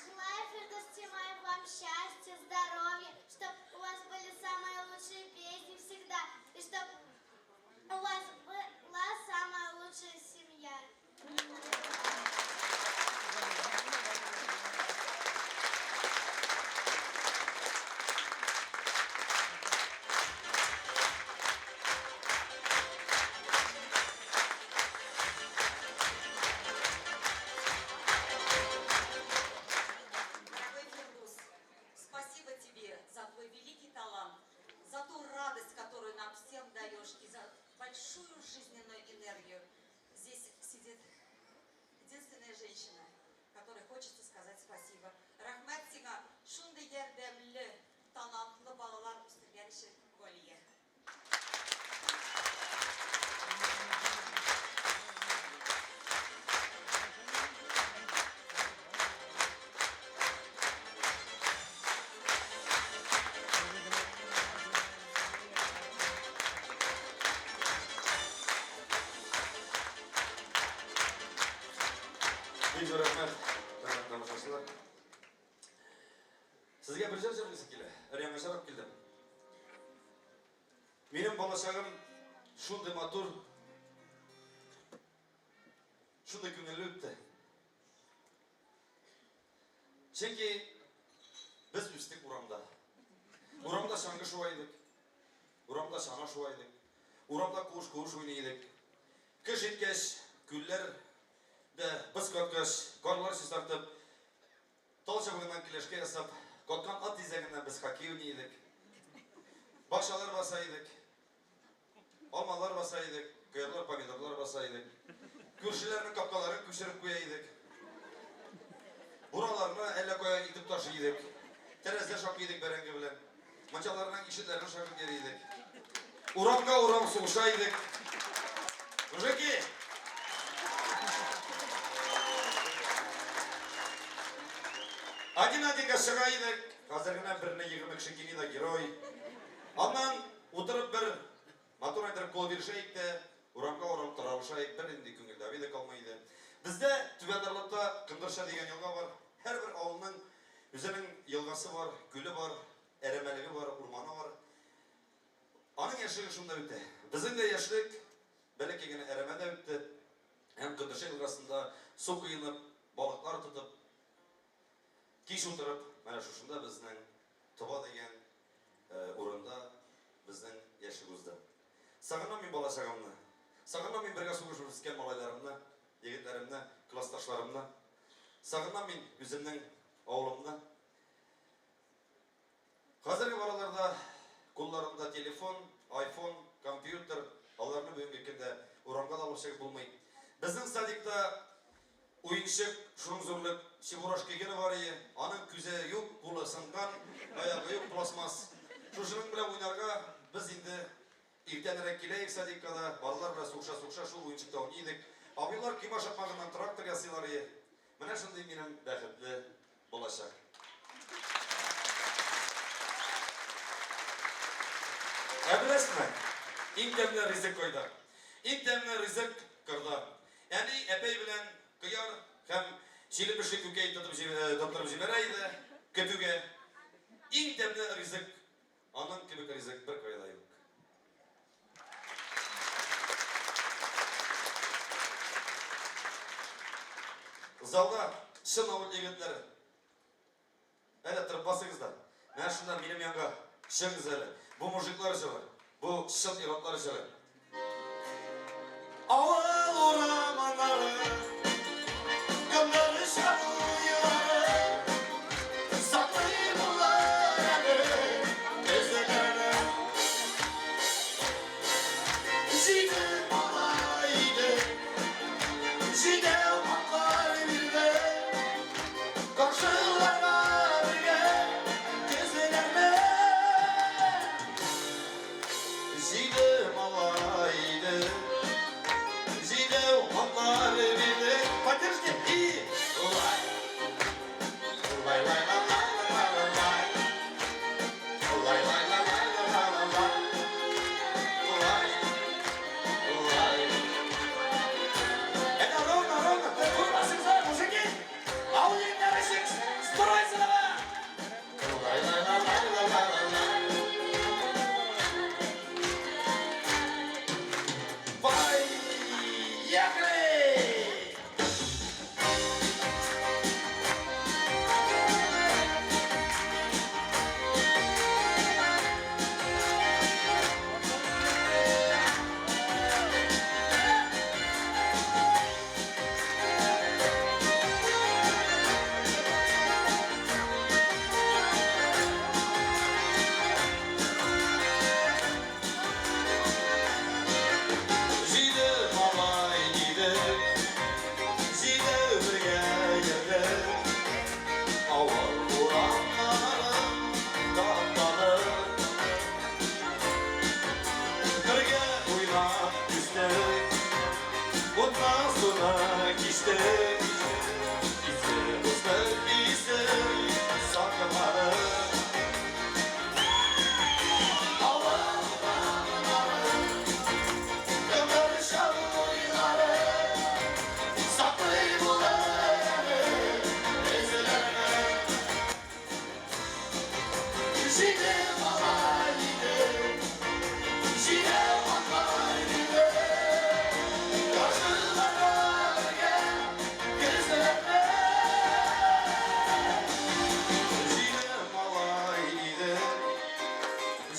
Желаю, Фирдус Тимаев, вам счастья, здоровья, чтобы у вас были самые лучшие песни всегда, и чтобы у вас была самая лучшая семья. Дорогой Фирдус, спасибо тебе за твой великий талант, за ту радость, которую нам всем даешь, и за большую жизненную энергию. Здесь сидит единственная женщина, которой хочется сказать спасибо. Рәхмәт сиңа, шундый ярдәмле, талантлы балалар үстергән өчен, Галия. Бик зур рәхмәт, хөрмәтле тамашачылар. Сезгә бер җыр җырлыйсы килә. Өр-яңа җыр алып килдем. Минем балачагым шундый матур, шундый күңелле үтте. Чөнки без үстек урамда. Урамда чаңгы шуа идек. Урамда чана шуа идек. Урамда куыш-куыш уйный идек. Кыш җиткәч, күлләр дә боз каткач, карлар чистартып, тал чыбыгыннан келәшкә ясап, каткан ат тизәгеннән без хоккей уйный идек. Бакчалар баса идек. Алмалар баса идек, кыярлар, помидорлар баса идек. Күршеләрнең капкаларын күчереп куя идек. Бураларны әллә кая илтеп ташый идек. Тәрәзә шакый идек бәрәңге белән. Мунчаларның ишекләрен шакып йөри идек. Урамга урам сугыша идек. Мужики! Один-одинга чыга идек. Хәзер генә берне 20 кеше кими да герой. Аннан утырып бер матур иттереп кул бирешәек тә, урамга урам таралышаек, бернинди күңелдә обида калмый иде. Бездә Түбән Норлатта Кындырча дигән елга бар. Һәрбер авылның үзенең елгасы бар, күле бар, әрәмәлеге бар, урманы бар. Аның яшьлеге шунда үтә. Безнең дә яшьлек бәләкәй генә әрәмәдә үтте. Һәм Кындырча елгасында су коенып, балыклар тотып, Кич утырып, менә шушында безнең Тоба дигән урында безнең яшьлек узды. Сагынам мин балачагымны. Сагынам мин бергә сугышып үскән малайларымны, егетләремне, классташларымны. Сагынам мин үземнең авылымны. Хәзерге балаларда кулларында телефон, айфон, компьютер, аларны бүгенге көндә урамга да алып чыгып булмый. Безнең садикта уенчык шуның зурлык Чебурашка гена бар ие, аның күзе юк, кулы сынган, аягы юк, пластмасс. Шушының белән уйнарга без инде иртәнрәк килә идек садикка да, балалар белән сугыша-сугыша шул уенчыкта уйный идек. Абыйлар койма шакмагыннан трактор ясыйлар ие. Менә шундый минем бәхетле балачак. Ә беләсезме, иң тәмле ризык кайда? Иң тәмле ризык кырда. Әни әпәй белән кыяр һәм җиле-пешле күкәй тотып тоттырып җибәрә иде көтүгә. Иң тәмле ризык, аның кебек ризык беркая да юк. Залда чын авыл егетләре. Әйдә, торып басыгыз да. Менә шунда минем янга чыгыгыз әле. Бу мужиклар җыры. Бу чын ир-атлар җыры. Авыл урамнары, кемнәр чагылары, саклый булыр әле эзләрне. Җиде бала иде, җиде атлар бирде, каршыларга бергә көзләрне. Җиде малай иде, җиде атлар бирде. Поддержите и лай. Лай, лай, лай, лай, лай, лай, лай. Лай, лай, лай, лай, лай, лай, лай. Лай, лай. Это ровно, ровно. Турмасыгыз, мужики. Авыл егетләре, стройся давай. Лай, лай, лай, лай, лай, лай, лай. Поехали! Җиде малай иде, җиде бергә йөрде, авыл урамнарын таптады. Бергә уйнап үстек, утны суны кичтек, изге дуслык исен сакладык. Авыл урамнары, кемнәр чагылары, саклый булыр эзләрне. Җиде малай иде, җиде атлар иде, каршыларга бергә көзләрне. Җиде малай иде,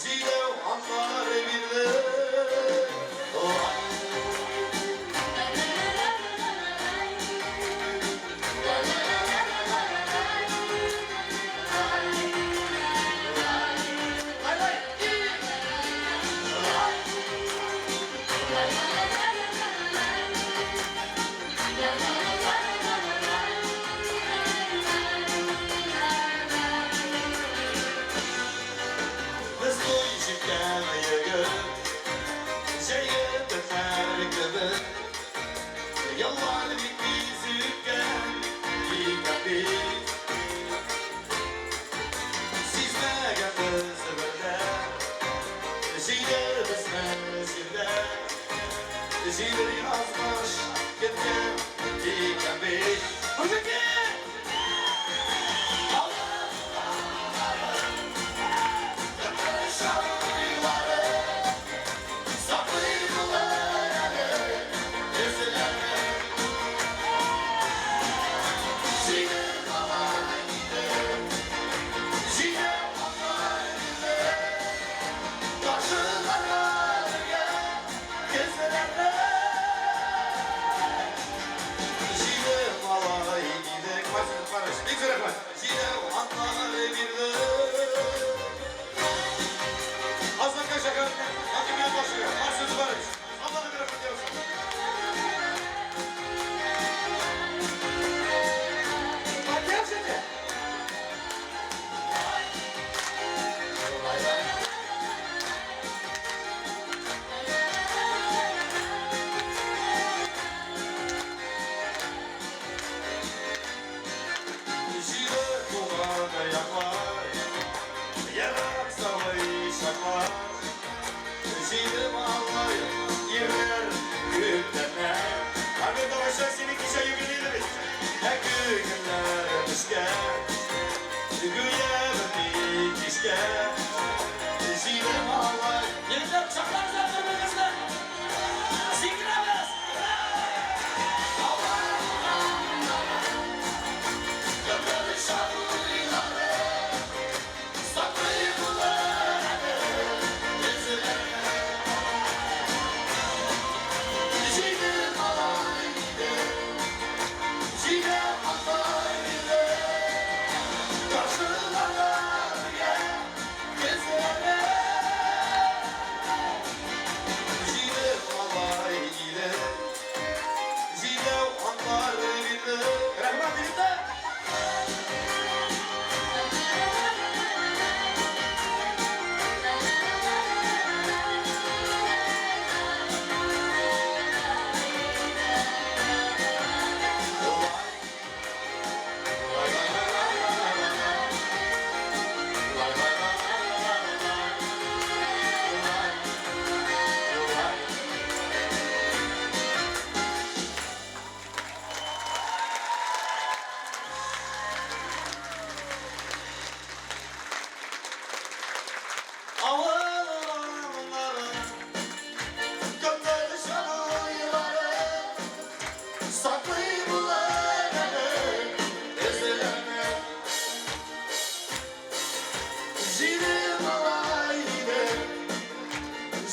җиде атлар бирде. Лай. Лай, лай, лай, лай, лай, лай. Лай, лай. Лай. Без туй җиткән егет, җәйге төннәр кебек, еллар бик тиз үткән икән бит. Сизмәгәнбез бер дә, җиде безне җирдә, җиде язмыш көткән икән бит. Мужики! Саклый булыр әле эзләрне. Җиде малай иде, җиде атлар иде, каршыларга бергә көзләрне. Җиде малай иде,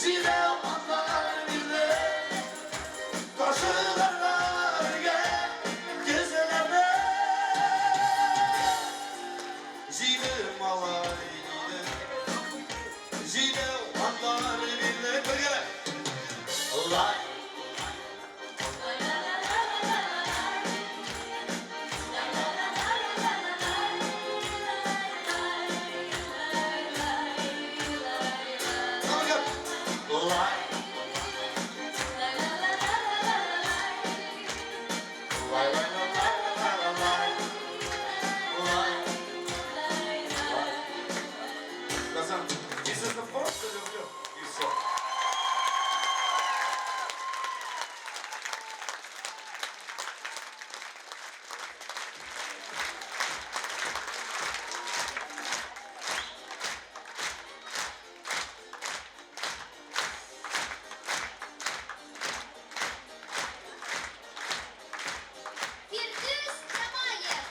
Җидәү атлар бирде, ташыганга бергә көзләрне. Җиде малай иде, җидәү атлар бирде, бергәләп. Лай. Лай. Лай, лай, лай, лай, лай, лай. Лай. Лай. Казан, я сезне просто люблю. И все. Фирдүс Тямаев.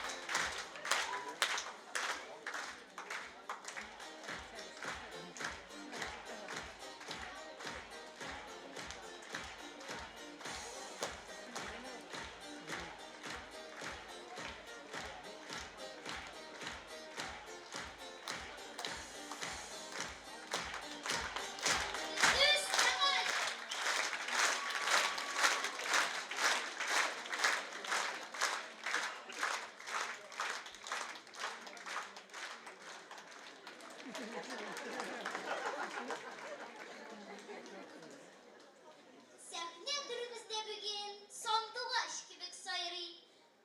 Фирдүс Тямаев. Сәхнә түребездә бүген сандугач кебек сайрый.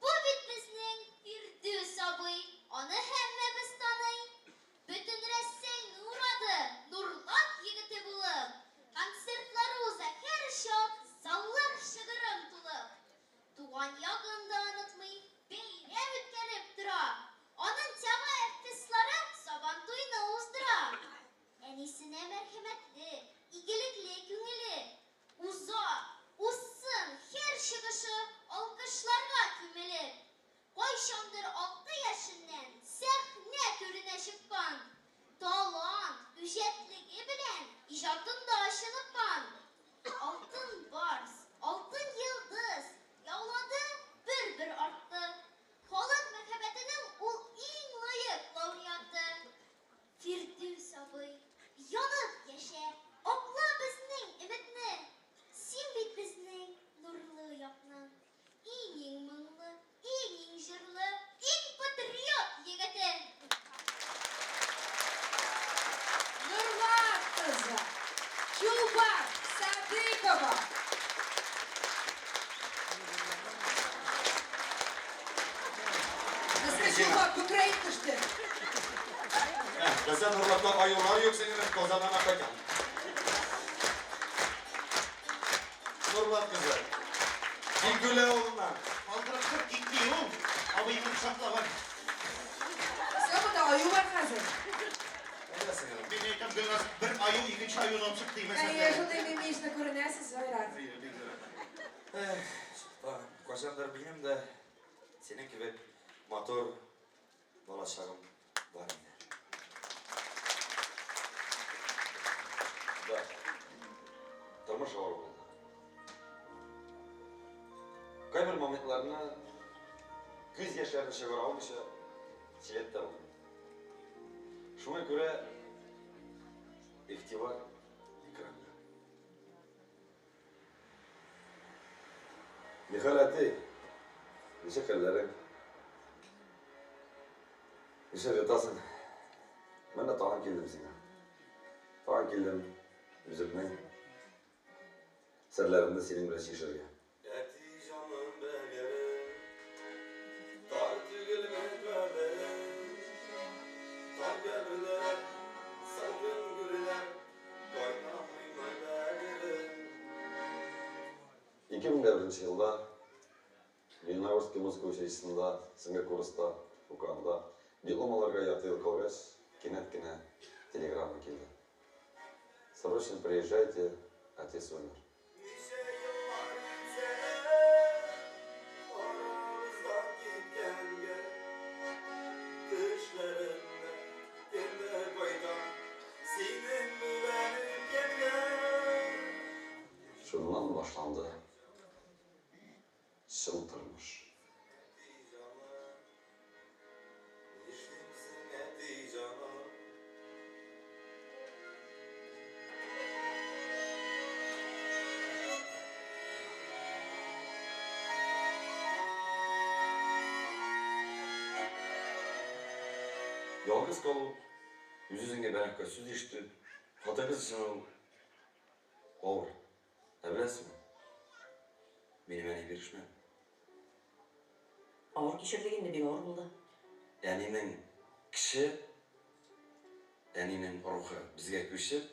Бу бит безнең Фирдүс абый, аны һәммәбез таный. Бөтен Рәсәйне урады, Нурлат егете булып. Концертлары уза һәр чак, заллар шыгрым тулып. Туган ягын да онытмый, бәйрәм үткәреп тора. Аның Тямаев дуслары Сабантуйны уздыра. Әнисенә мәрхәмәтле, игелекле күңеле. Уза, узсын һәр чыгышы алкышларга күмелеп. Кайчандыр 6 яшеннән сәхнә түренә чыккан. Талант, үҗәтлеге белән иҗатында чыныккан. Алтын барс, алтын йолдыз яулады бер-бер артлы. Халык мәхәббәтенең ул иң лаек лауреаты. Фирдүс абый, янып яшә, акла безнең өметне. Син бит безнең нурлы якның иң-иң моңлы, иң-иң җырлы, иң патриот егете. Нурлат кызы Чулпан Садыкова. Безгә Чулпан күкрәеп төште. Бездә Нурлатта аюлар юк, синең Казаннан кайткан. Нурлат кызы. Бигүлә авылыннан. Калдырып китми ул. Абыйны кочаклаган. Все, монда аю бар хәзер. Әйдә, сеңелем. Мин әйтәм, Гөлназ, бер аю икенче аюны алып чыкты Әйе, димәсәң. шундый мимишно күренәсез, Айрат. Эх, Чулпан, кайчандыр минем дә синең кебек матур балачагым бар иде. Да. Тормыш авыр булды. Кайбер моментларны күз яшьләрен чыгара алмыйча сөйләп тә булмый. Шуңа күрә игътибар экранга. Михаил әти, ничек хәлләрең? Нишләп ятасың? Менә тагын килдем сиңа. Тагын килдем үземнең серләремне синең белән чишәргә. Әти җаным бәгырем, тар түгелме каберем, тар каберләр, салкын гүрләр, кайнамыймы бәгырем. 2001 елда Лениногорский музыка училищесында соңгы курста укыганда диплом алырга ярты ел калгач, кинәт кенә телеграмма килде. Срочно приезжайте, отец умер. Ничә еллар үтсә дә, арабыздан киткәнгә, төшләремдә инде кайтам, синең белән үткәнгә. Шуннан башланды чын тормыш. Ялгыз калу, үз-үзеңә бәрәккә сүз ишетү, хатын-кыз өчен ул авыр. Ә беләсеңме, минем әни бирешмәде. Авыр кичердек инде, бик авыр булды. Әнинең кеше, әнинең рухы безгә күчеп,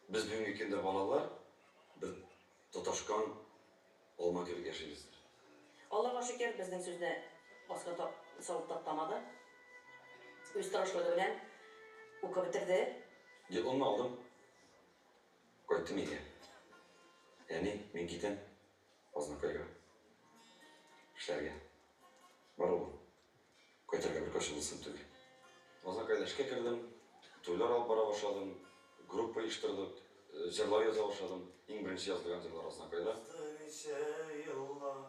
без бүгенге көндә балалар бер тоташкан алма кебек яшибездер. Аллага шөкер, безнең сүзне аска салып таптамады. Үз тырышлыгы белән укып бетерде. Дипломны алдым. Кайттым өйгә. Әни, мин китәм. Азнакайга. Эшләргә. Бар, улым. Кайтырга беркайчан да соң түгел. Азнакайда эшкә кердем. Туйлар алып бара башладым. Группа оештырдык. Җырлар яза башладым. Иң беренче язылган җырлар Азнакайда. Узды ничә еллар,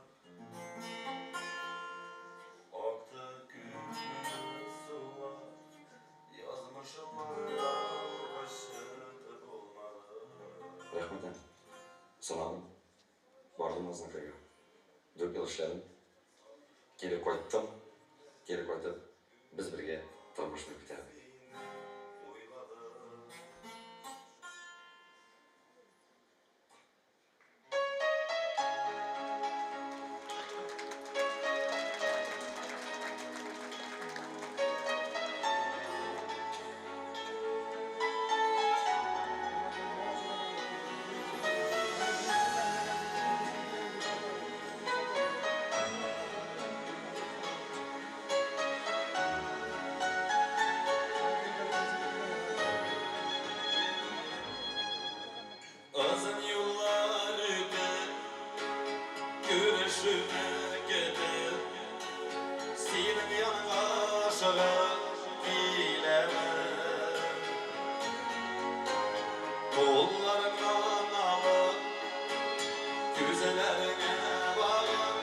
акты күпме сулар. Язмышымнан качып булмады. Рәхмәт, әни. Сынадым. Бардым Азнакайга. Дүрт ел эшләдем. Кире кайттым. Кире кайтып, без бергә тормышны күтәрдек. Озын юллар үтеп, күрешүне көтеп, синең яныңа ашыгып киләмен. Кулларыңнан алып, күзләреңә багып,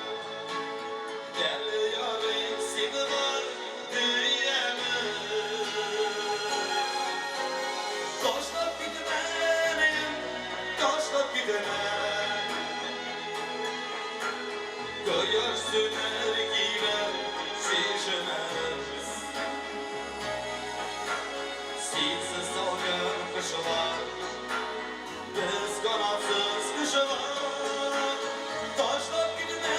әле ярый син бар диярмен. Ташлап китмә мине, ташлап китмә. Кояш сүнәр кибән чишмәбез. Синсез салкын кышлар, без канатсыз кошлар. Ташлап китмә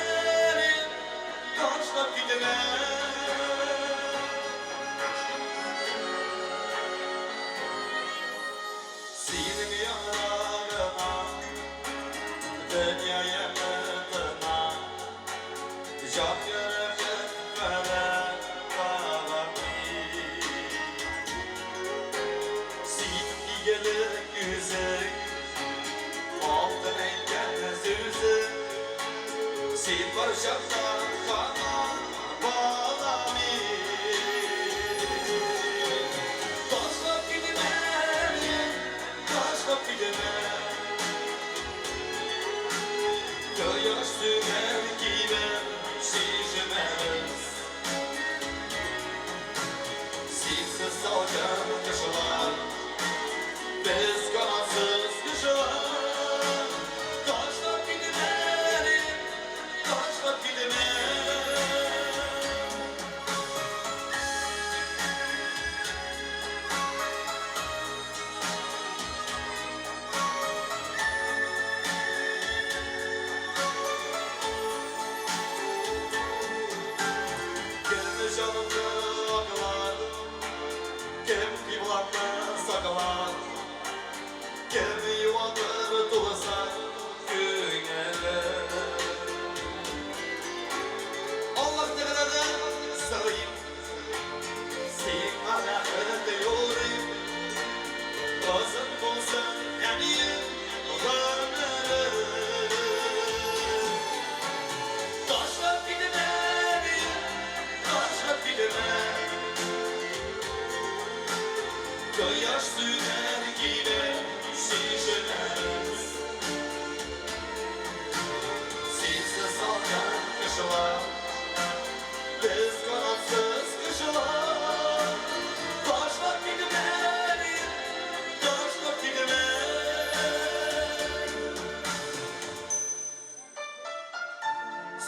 мине, ташлап китмә. Синең янда гына дөнья яме тына, җан йөрәгем кадәр кабам мин. Син игелек үзең, алтын әйткән сүзең, син бар чакта канат бала мин. Ташлап китмә мине, ташлап китмә. Кояш сүнәр кибән чишмәбез. Синсез салкын кышлар, без канатсыз кошлар. Ташлап китмә мине, ташлап китмә.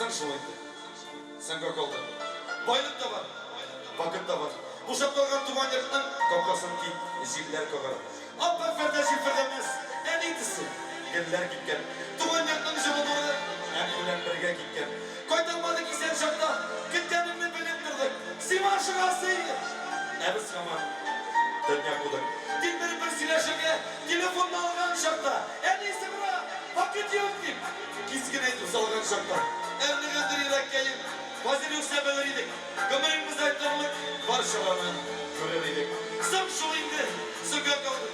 Соң шул инде. Соңга калды. Байлык та бар, вакыт та бар. Бушап калган туган йортның капкасын киң җилләр кагар. Ап-ак пәрдә җилфердәмәс, әни төсе, гөлләр кипкән. Туган йортның җылы нуры әни белән бергә киткән. Кайталмадык исән чакта, көткәнеңне белеп тордык. Сиңа ашыгасы иде, ә без һаман дөнья кудык. Тилмереп бер сөйләшергә телефонны алган чакта, әни сыгыра, вакыт юк дип, кискен әйтеп салган чакта. Әрнегәндер йөрәккәем, хәзер юкса белер идек, гомерең бездә торырлык бар чараны күрер идек. Соң шул инде, соңга калдык.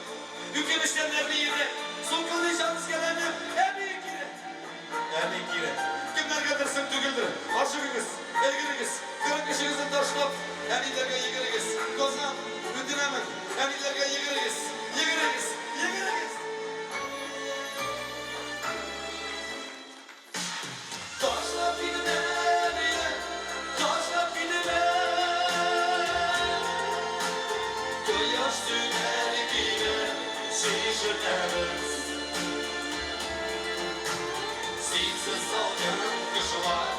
Үкенечтән әрни йөрәк, сулкылдый җан өзгәләнеп, әни кирәк. Әни кирәк. Кемнәргәдер соң түгелдер. Ашыгыгыз, өлгерегез. 40 эшегезне ташлап, әниләргә йөгерегез. Казан, үтенәмен, әниләргә йөгерегез. Йөгерегез, йөгерегез! Ташлап китмә мине, ташлап китмә. Кояш сүнәр, көймә чишенәбез. Синсез салкын кышлар,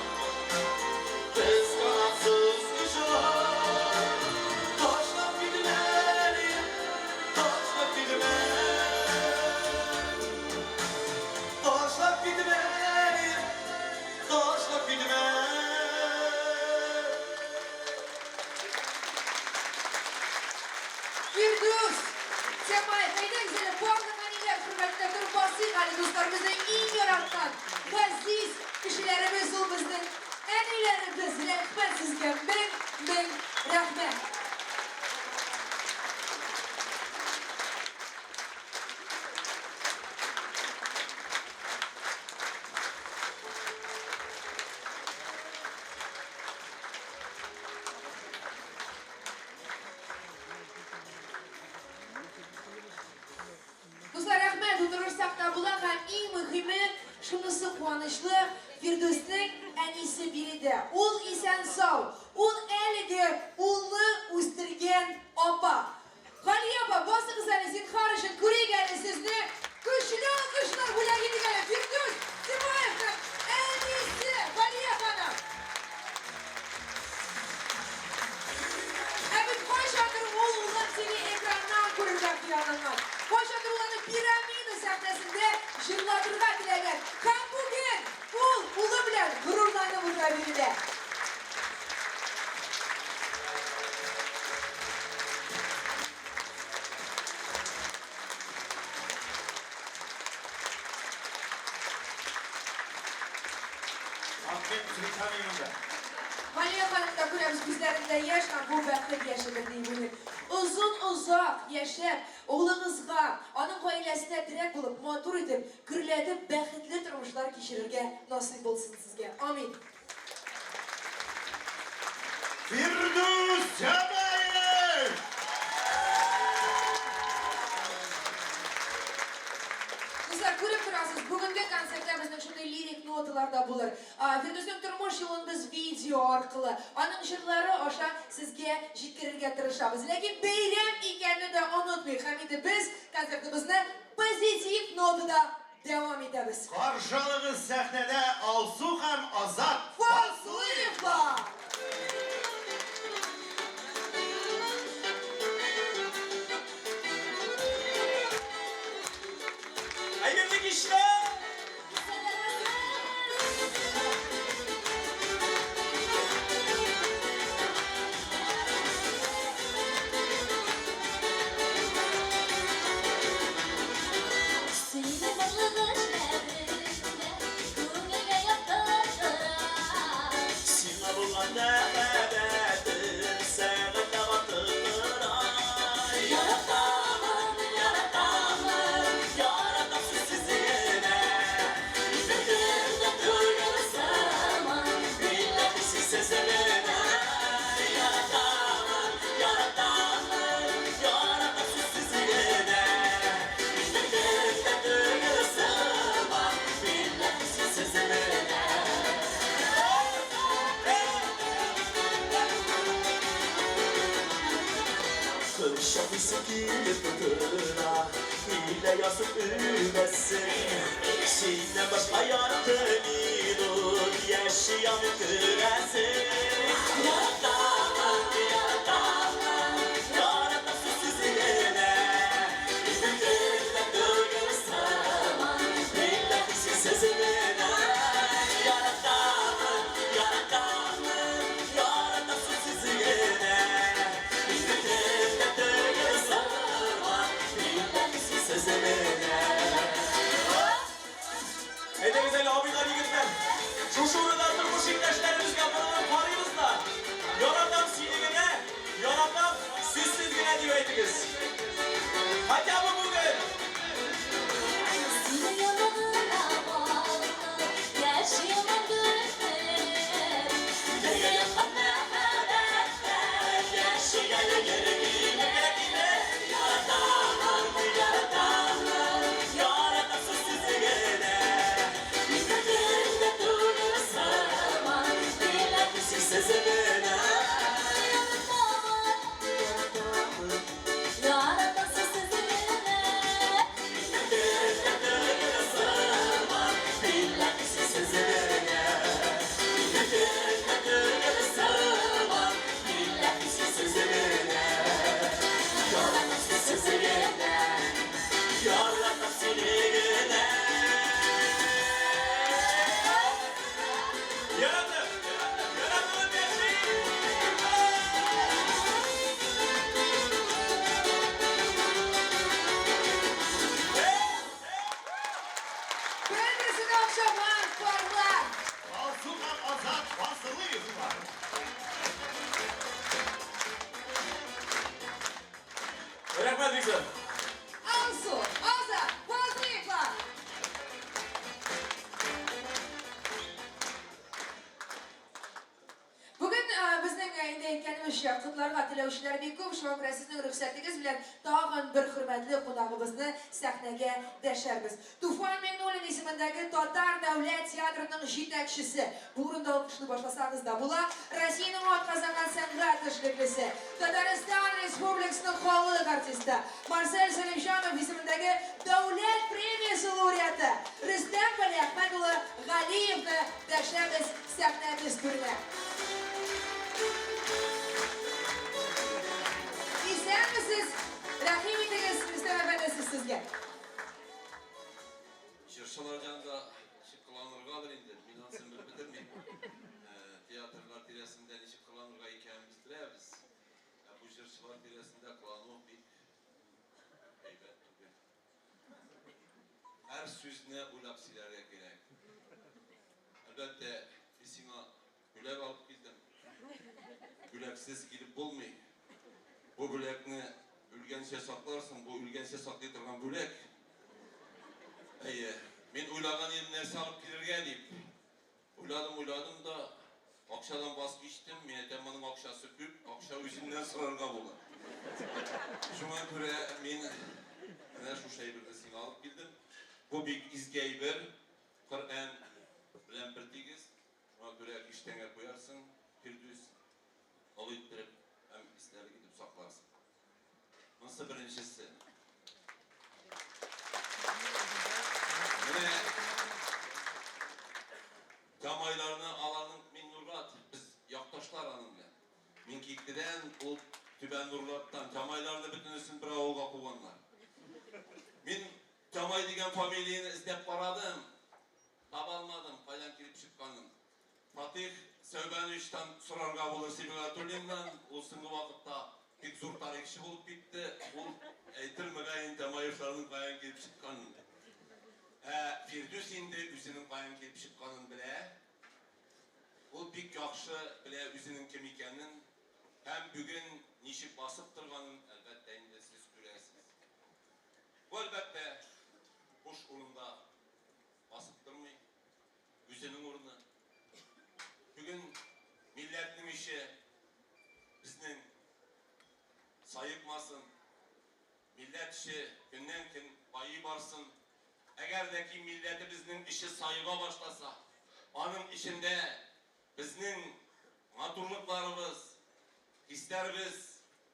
без канатсыз кошлар. Ташлап китмә мине, ташлап китмә. Ташлап китмә мине, ташлап китмә. Фирдүс Тямаев, әйдәгез әле, барлык әниләр хөрмәтенә торып басыйк әле, дуслар, безнең иң яраткан, газиз кешеләребез ул безнең әниләребез. Рәхмәт сезгә, мең, мең рәхмәт. Дуслар, рәхмәт, утырышсак та була һәм иң мөһиме, шунысы куанычлы, Фирдүснең әнисе биредә. Ул исән-сау, ул әлеге улны үстергән апа. Галия апа, басыгыз әле, зинһар өчен, күрик әле сезне. Көчле алкышлар бүләк итик әле Фирдүс Тимаевның әнисе Галия ханым. Ә бит кайчандыр ул улын телеэкраннан күрергә хыялланган. Кайчандыр ул аны Пирамида сәхнәсендә җырлатырга теләгән. Һәм бүген ул улы белән горурланып утыра биредә. Ахмед Зөлхәмин монда. Галия ханым да күрәбез, күзләрендә яшь һәм бу бәхет яшедер дип уйлыйм. Озын-озак яшәп, улыгызга, аның гаиләсенә терәк булып, матур итеп, гөрләтеп бәхетле тормышлар кичерергә насыйп булсын сезгә. Амин. Фирдүс Тямаев! Дуслар, күреп торасыз, бүгенге концертта безнең шундый лирик ноталар да булыр. Фирдүснең тормыш юлын без видео аркылы, аның җырлары аша сезгә җиткерергә тырышабыз. Ләкин бәйрәм икәнне дә онытмыйк. Һәм инде без концертыбызны позитив нотада Дәвам итәбез. Каршы алыгыз сәхнәдә Алсу һәм Азат Фазлыевлар! Хәерле кичләр! Синең барлык эшләреңдә күңелгә ятып тора. Сиңа булган мәхәббәтем сәгатьләп артып тора. Яратамын, яратамын, яратам сүзсез генә. Бер көн дә түгел сыман, билләһи сүзсез генә. Яратамын, яратамын, яратам сүзсез генә. Бер көн дә түгел сыман, билләһи сүзсез генә. Кочак исе килеп тотына, Илә язып үлмәсен. Синнән башка ярты минут. Яши алмыйм күрәсең. Яратамын, яратамын, яратам сүзсез генә. Минем генә түгел сыман, милләт сүзсез генә. Яратамын, яратамын, яратам сүзсез генә. Минем генә түгел сыман, милләт сүзсез генә. Әйдәгез әле, абыйлар, егетләр. Шушы урында тормыш иптәшләребезгә борылып карыйбыз да. Яратам сине генә, яратам сүзсез генә дип әйтегез. Хотя бы бүген. Синең яныңда балкып, яши алмам гөлкем. Бергә яткан мәхәббәттә яши әле гел. Яратамын, яратамын, яратам сүзсез генә. Минем генә түгел сыман, милләт сүзсез генә. Яратамын, яратам сүзсез генә. Минем генә түгел сыман, милләт сүзсез генә. Минем генә түгел сыман, милләт сүзсез генә. Яратам сүзсез генә, яратам сине генә. Яратып, яратып яши. Бер-берсенә охшаган парлар. Алсу һәм Азат Фазлыевлар. Рәхмәт, Виктор. Алсу, Азат Фазлыевлар. Бүген безнең инде әйткәнебезчә котларга теләүчеләр бик күп, шуңа күрә сезнең рөхсәтегез белән тагын бер хөрмәтле кунагыбызны сәхнәгә дәшәрбез. Туфан Миңнуллин исемендәге Татар дәүләт театрының җитәкчесе. Бу урында алкышлый башласагыз да була. Россиянең атказанган сәнгать эшлеклесе, Татарстан Республикасының халык артисты, Марсель Сәлимҗанов исемендәге дәүләт премиясе лауреаты Рөстәм Вәлиәхмәт улы Галиевны дәшәбез сәхнәбез түренә. Исәнмесез, рәхим итегез, Рөстәм әфәнде, сүз сезгә. Җырчылар янында ничек кыланыргадыр инде, мин анысын белеп бетермим. Театрлар тирәсендә ничек кыланырга икәнен без беләбез. Ә бу җырчылар тирәсендә кылану бик әйбәт түгел. Һәр сүзне уйлап сөйләргә кирәк. Әлбәттә, мин сиңа бүләк алып килдем. Бүләксез килеп булмый. Бу бүләкне үлгәнчә сакларсың, бу үлгәнчә саклый торган бүләк. Әйе, мин уйлаган идем нәрсә алып килергә дип. Уйладым, уйладым да, акчадан ваз кичтем. Мин әйтәм, моның акчасы күп, акча үзеннән сорарга була. Шуңа күрә мин менә шушы әйберне сиңа алып килдем. Бу бик изге әйбер, Коръән белән бер тигез. Шуңа күрә киштәңә куярсың, Фирдүс, олы иттереп һәм истәлек итеп сакларсың. Монысы беренчесе. Менә Камайларны аларның мин Нурлат, без якташлар аның белән. Мин Киктедән, ул Түбән Нурлаттан. Камайларны бөтенесен бер авылга куганнар. Мин Камай дигән фамилияне эзләп карадым. Таба алмадым, кайдан килеп чыкканын. Фатих Сәүбәновичтан сорарга булыр Сибгатуллиннан, ул соңгы вакытта бик зур тарихчы булып китте. Ул әйтер мөгаен Тямаевларның каян килеп чыкканын. Ә Фирдүс инде үзенең каян килеп чыкканын белә. Ул бик яхшы белә үзенең кем икәнен һәм бүген ничек басып торганын, әлбәттә инде сез күрәсез. Бу әлбәттә буш урында басып тормый, үзенең урыны. Бүген милләтнең ише безнең саекмасын, милләт ише көннән көн байый барсын. Әгәр дә ки милләтебезнең ише саега башласа, аның эчендә безнең матурлыкларыбыз, хисләребез,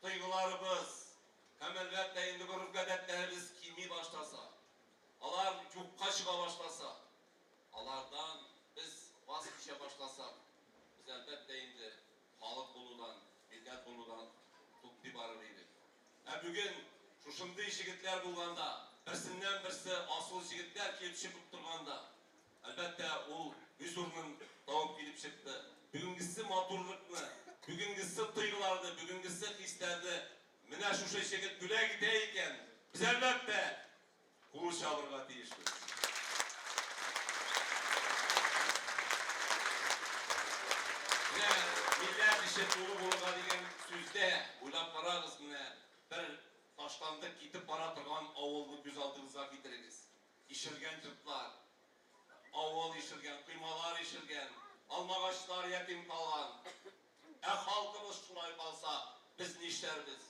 тойгыларыбыз һәм әлбәттә инде гореф-гадәтләребез кими башласа, алар юкка чыга башласа, алардан без ваз кичә башласак, ташласак, без, әлбәттә инде, халык булудан, милләт булудан туктый барыр идек. Ә бүген шушындый җегетләр булганда, берсеннән-берсе асыл җегетләр килеп чыгып торганда, әлбәттә, ул үз урынын табып килеп чыкты. Бүгенгесе матурлыкны, бүгенгесе тойгыларны, бүгенгесе хисләрне менә шушы җегет бүләк итә икән, без, әлбәттә, кул чабырга тиешбез. Менә милләт өчен тулы булырга дигән сүздә уйлап карагыз, менә бер ташландык китеп бара торган авылны күз алдыгызга китерегез. Ишелгән йортлар, авыл ишелгән, коймалар ишелгән, алмагачлар ятим калган. Ә халкыбыз шулай калса, без нишләрбез?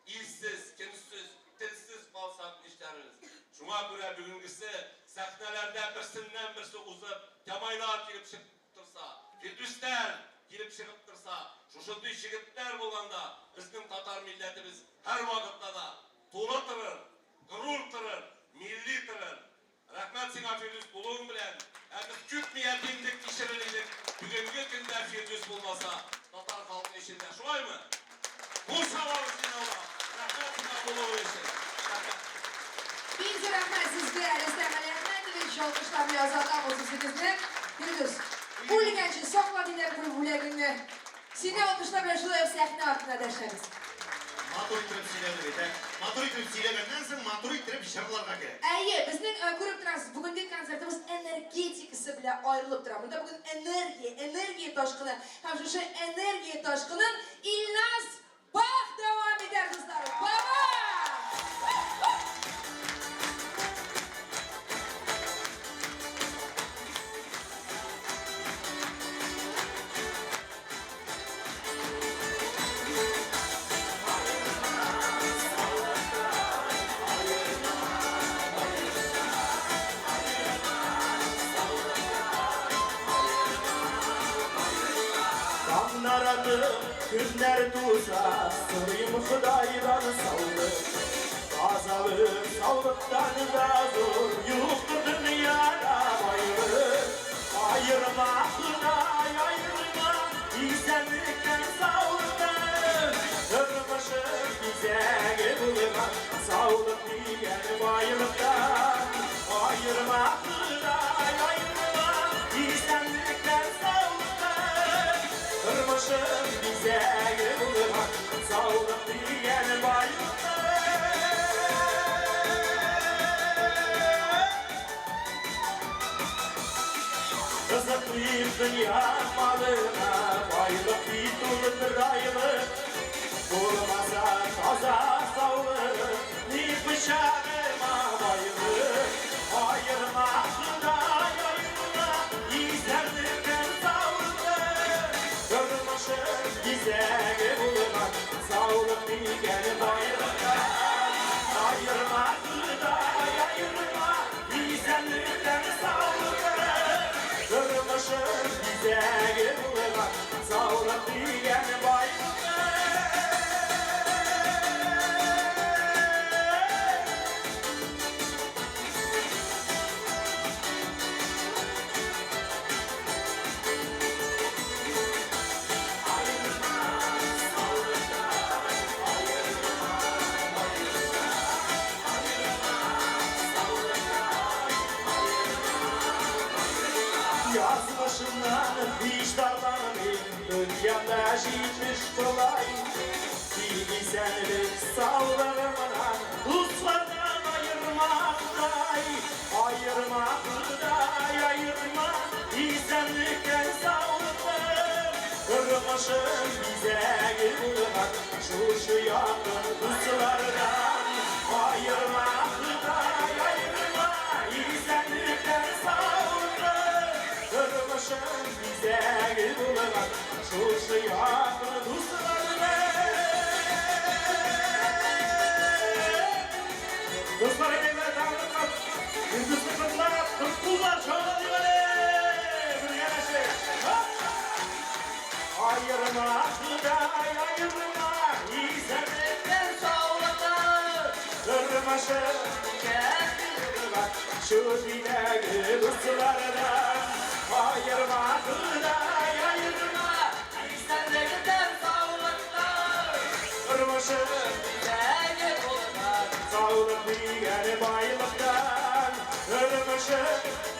Илсез, көнсез, телсез калсак нишләрбез? Шуңа күрә бүгенгесе сәхнәләрдә берсеннән-берсе узып, Тямайлар килеп чыгып торса, Фирдүсләр килеп чыгып торса, шушындый җегетләр булганда, безнең татар милләтебез һәрвакытта да тулы торыр, горур торыр, милли торыр. Рәхмәт сиңа, Фирдүс, булуың белән. Ә без күпме ятимлек кичерер идек, бүгенге көндә Фирдүс булмаса, татар халкы эчендә, шулаймы? Кул чабабыз сиңа, улам. Рәхмәт сиңа булуың өчен. Рәхмәт. Бик зур рәхмәт сезгә, Рөстәм Галиәхмәтович, алкышлар белән озатабыз үзегезне. Фирдүс, үлгәнче сакла диләр бу бүләгеңне. Сине алкышлар белән шулай ук сәхнә артына дәшәбез. Матур иттереп сөйләде бит, ә? Матур иттереп сөйләгәннән соң, матур иттереп җырларга кирәк. Әйе, безнең, күреп торасыз, бүгенге концертыбыз энергетикасы белән аерылып тора. Монда бүген энергия, энергия ташкыны. Һәм шушы энергия ташкынын Илназ Бах дәвам итәр, дуслар. Баба! Таңнар атып, көннәр туса, сорыйм Ходайдан саулык. Тазалык, саулыктан да зур, юктыр дөньяда байлык. Аерма, Ходай, аерма, исәнлектән саулыктан. Тормышым бизәге булган, саулык дигән байлыктан. Аерма, Ходай, аерма, исәнлектән саулыктан. Тормышым бизәге булган, саулык дигән байлыктан. Кызыкмыйм дөнья малына, байлык бит ул бер айлык. Булмаса таза саулык, ни пычагыма байлык. Аерма, Ходай, аерма, исәнлектән саулык. Тормышым бизәге булган, саулык дигән байлыктан. Аерма, Ходай, аерма, исәнлектән саулык. Тормышым бизәге булган, саулык дигән байлыктан. Язмышымнан һич зарланмыйм, дөньямда җитеш болай. Тик исәнлек, саулыгымнан, дуслардан аерма, Ходай. Аерма, Ходай, аерма, исәнлектән саулыктан. Тормышым бизәге булган, шушы якын дуслардан. Аерма, Ходай, аерма, исәнлектән саулыктан. Тормышым бизәге булган, шушы якын дуслардан. Дуслар, әйдәгез, таңлык Фирдүсне котлап, куллар чабалыйк әле! Бергәләшеп. Аерма, Ходай, аерма, исәнлектән саулыктан. Тормышым бизәге булган, шу дидәге дуслардан. Аерма, Ходай, өчен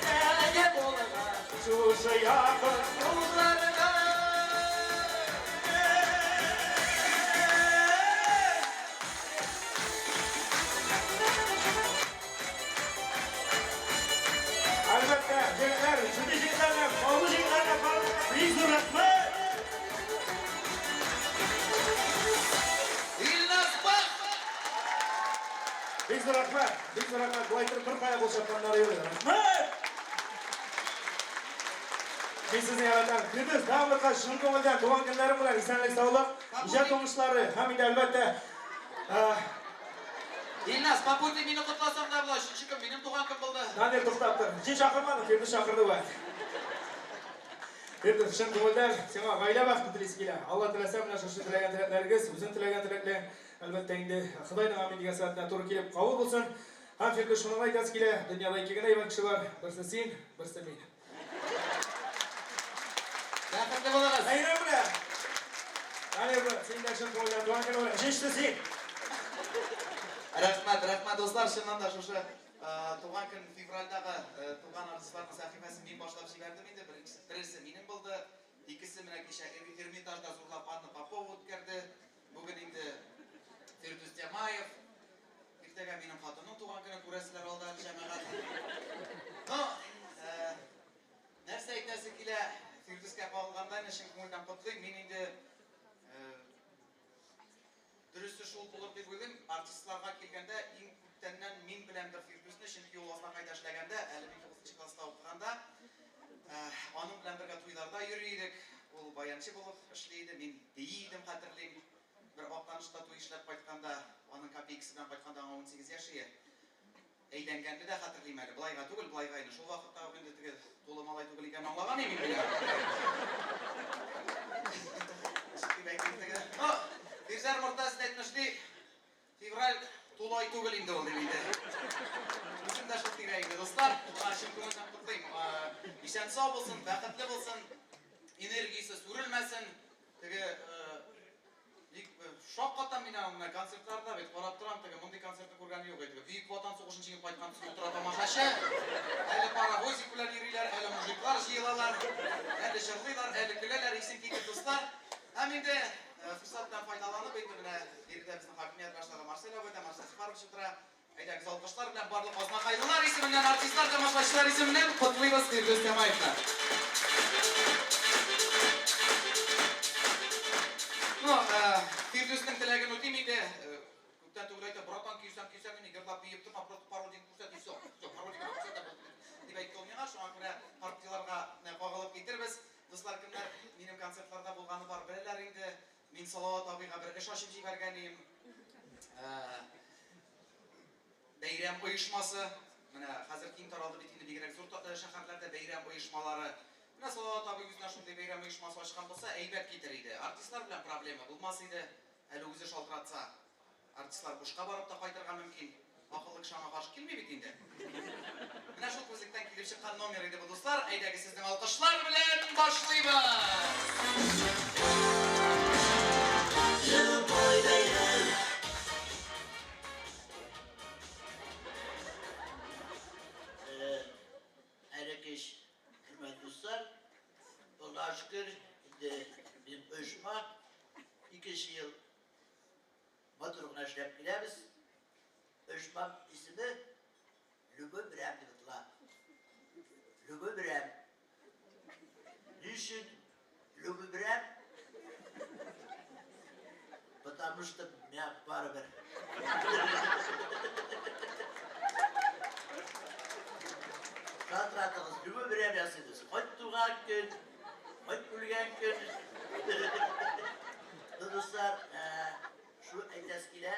әлеге булган шушы якын юлларга. Әлбәттә, егетләр, шундый егетләрне, авыл егетләренә бик зур рәхмәт! Илназ Бах! Бик зур рәхмәт, бик зур рәхмәт. Болай торып бер кая кул чапканнары юк иде. Рәхмәт! Мин сезне яратам. Фирдүс, тагын бер кат чын күңелдән туган көннәрең белән исәнлек, саулык, иҗат уңышлары һәм инде әлбәттә, Илназ, попутный мине котласаң да була, өченче көн минем туган көн булды. Данир, туктап тор. Син чакырмадың, Фирдүс чакырды вә. Фирдүс, чын күңелдән сиңа гаилә бәхете телисе килә. Алла теләсә, менә шушы теләгән теләкләрегез, үзең теләгән теләкләр, әлбәттә инде, Ходайның амин дигән сәгатенә туры килеп кабул булсын. Һәм Фирдүс, шуны гына әйтәсе килә, дөньяда ике генә әйбәт кеше бар, берсе син, берсе мин. Бәхетле булыгыз. Бәйрәм белән! Данир, брат, син дә чын күңелдән туган көн белән. Өченчесе син. Рәхмәт, рәхмәт, дуслар, чыннан да шушы туган көн февральдагы туган артистларның сәхифәсен мин башлап җибәрдем инде. Беренчесе, берсе минем булды. Икесе менә кичә Эрмитажда зурлап Анна Попова үткәрде. Бүген инде Фирдүс Тямаев. Иртәгә минем хатынның туган көне, күрәселәр алда әле, җәмәгать. Ну, нәрсә әйтәсе килә, Фирдүскә кагылганда инде чын күңелдән котлыйм. Мин инде дөресе шул булыр дип уйлыйм. Артистларга килгәндә, иң күптәннән мин беләмдер Фирдүсне, чөнки ул Азнакайда эшләгәндә, әле мин 9 класста укыганда, аның белән бергә туйларда йөри идек. Ул баянчы булып эшли иде, мин бии идем, хәтерлим. Бер Актанышта туй эшләп кайтканда, аның копейкасы белән кайтканда аңа 18 яшь ие. Әйләнгәнне дә хәтерлим әле. Былайга түгел, былайга инде. Шул вакытта ук инде теге тулы малай түгел икәнен аңлаган идем инде. Ничек дип әйтим теге. Ну, Фирзәр Мортазин әйтмешли, февраль тулы ай түгел инде ул дип инде. Үзем дә шул тирә инде, дуслар. Шуңа чын күңелдән котлыйм. Исән сау булсын, бәхетле булсын, энергиясе сүрелмәсен. Теге бик шаккатам мин аның менә концертларда бит карап торам, теге мондый концертны күргән юк иде. Бөек Ватан сугышын җиңеп кайткан төсле утыра тамашачы. Әле паровозик белән йөриләр, әле мужиклар җыелалар, әле җырлыйлар, әле көләләр, исең китер, дуслар. Һәм инде форсаттан файдаланып, инде менә биредә безнең хакимият башлыгы Марсель абый да, Марсель Сәфәрович утыра. Әйдәгез, алкышлар белән барлык азнакайлылар исеменнән, артистлар, тамашачылар исеменнән котлыйбыз Фирдүс Тямаевны. Ну, Фирдүснең теләген үтим инде. Күптән түгел әйтә, братан, килсәң, килсәң, инде йырлап биеп торма, просто пародияңне күрсәт, и все. Все, пародияңне күрсәт тә булды, дип әйтте ул миңа. Шуңа күрә партияларга кагылып китербез. Дуслар, кемнәр минем концертларда булганы бар, беләләр инде. Мин Салават абыйга бер эш ачып җибәргән идем. Бәйрәм оешмасы. Менә хәзер киң таралды бит инде бигрәк зур шәһәрләрдә бәйрәм оешмалары. Менә Салават абый үзенә шундый бәйрәм оешмасы ачкан булса, әйбәт китер иде. Артистлар белән проблема булмас иде. Әле үзе шалтыратса, артистлар бушка барып та кайтырга мөмкин. Акыллы кеше аңа каршы килми бит инде. Менә шул күзлектән килеп чыккан номер иде бу, дуслар. Әйдәгез, сезнең алкышлар белән башлыйбыз! Любой бәйрәм. Әле кич, хөрмәтле дуслар, Аллага шөкер, инде минем оешма икенче ел матур гына эшләп киләбез. Оешмам исеме Любой Берәм дип атала. Любой Берәм. Ни өчен Любой Берәм? Потому что миңа барыбер. Шалтыратыгыз, Любой Берәм ясыйбыз. Хоть туган көн, хоть үлгән көн. Ну, дуслар, шул әйтәсе килә,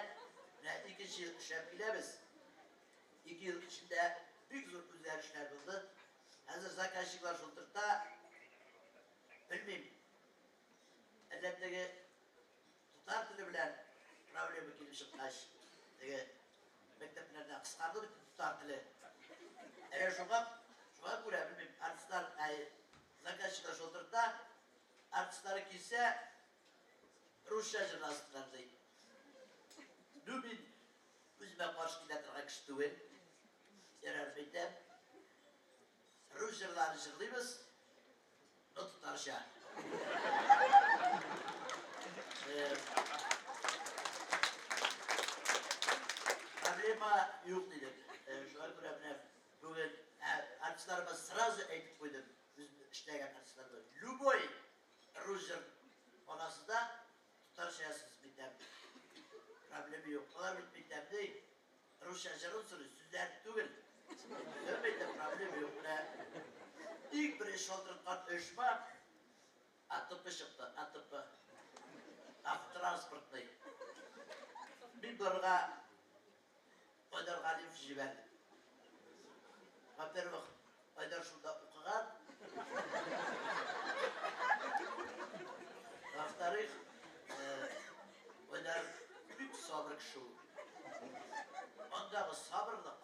менә икенче ел эшләп киләбез. Ике ел эчендә бик зур үзгәрешләр булды. Хәзер заказчиклар шылтырта. Белмим, әллә теге татар теле белән проблема килеп чыккач, теге мәктәпләрдә кыскарды бит татар теле. Әллә шуңа, шуңа күрә, белмим, артистлар, әй, заказчиклар шылтырта, артистлары килсә, русча җырласыннар ди. Ну, мин үземә каршы килә торган кеше түгел. Ярар, әйтәм. Рус җырларын җырлыйбыз, но татарча. Проблема юк дидек. Шуңа күрә менә бүген артистларыма сразу әйтеп куйдым, үзем эшләгән артистларга. Любой рус җыр аласыз да, татарча язасыз бит. Проблема юк. Алар бит мәктәпне русча җырын сорый, сүзләр түгел. Әлбәттә, проблема юк. Менә иң беренче шалтыраткан оешма АТП чыкты, АТП. Автотранспортный. Мин барга Айдар Галиев җибәрдем. Во-первых, Айдар шунда укыган. Во-вторых, Айдар бик сабыр кеше ул. Андагы сабырлык.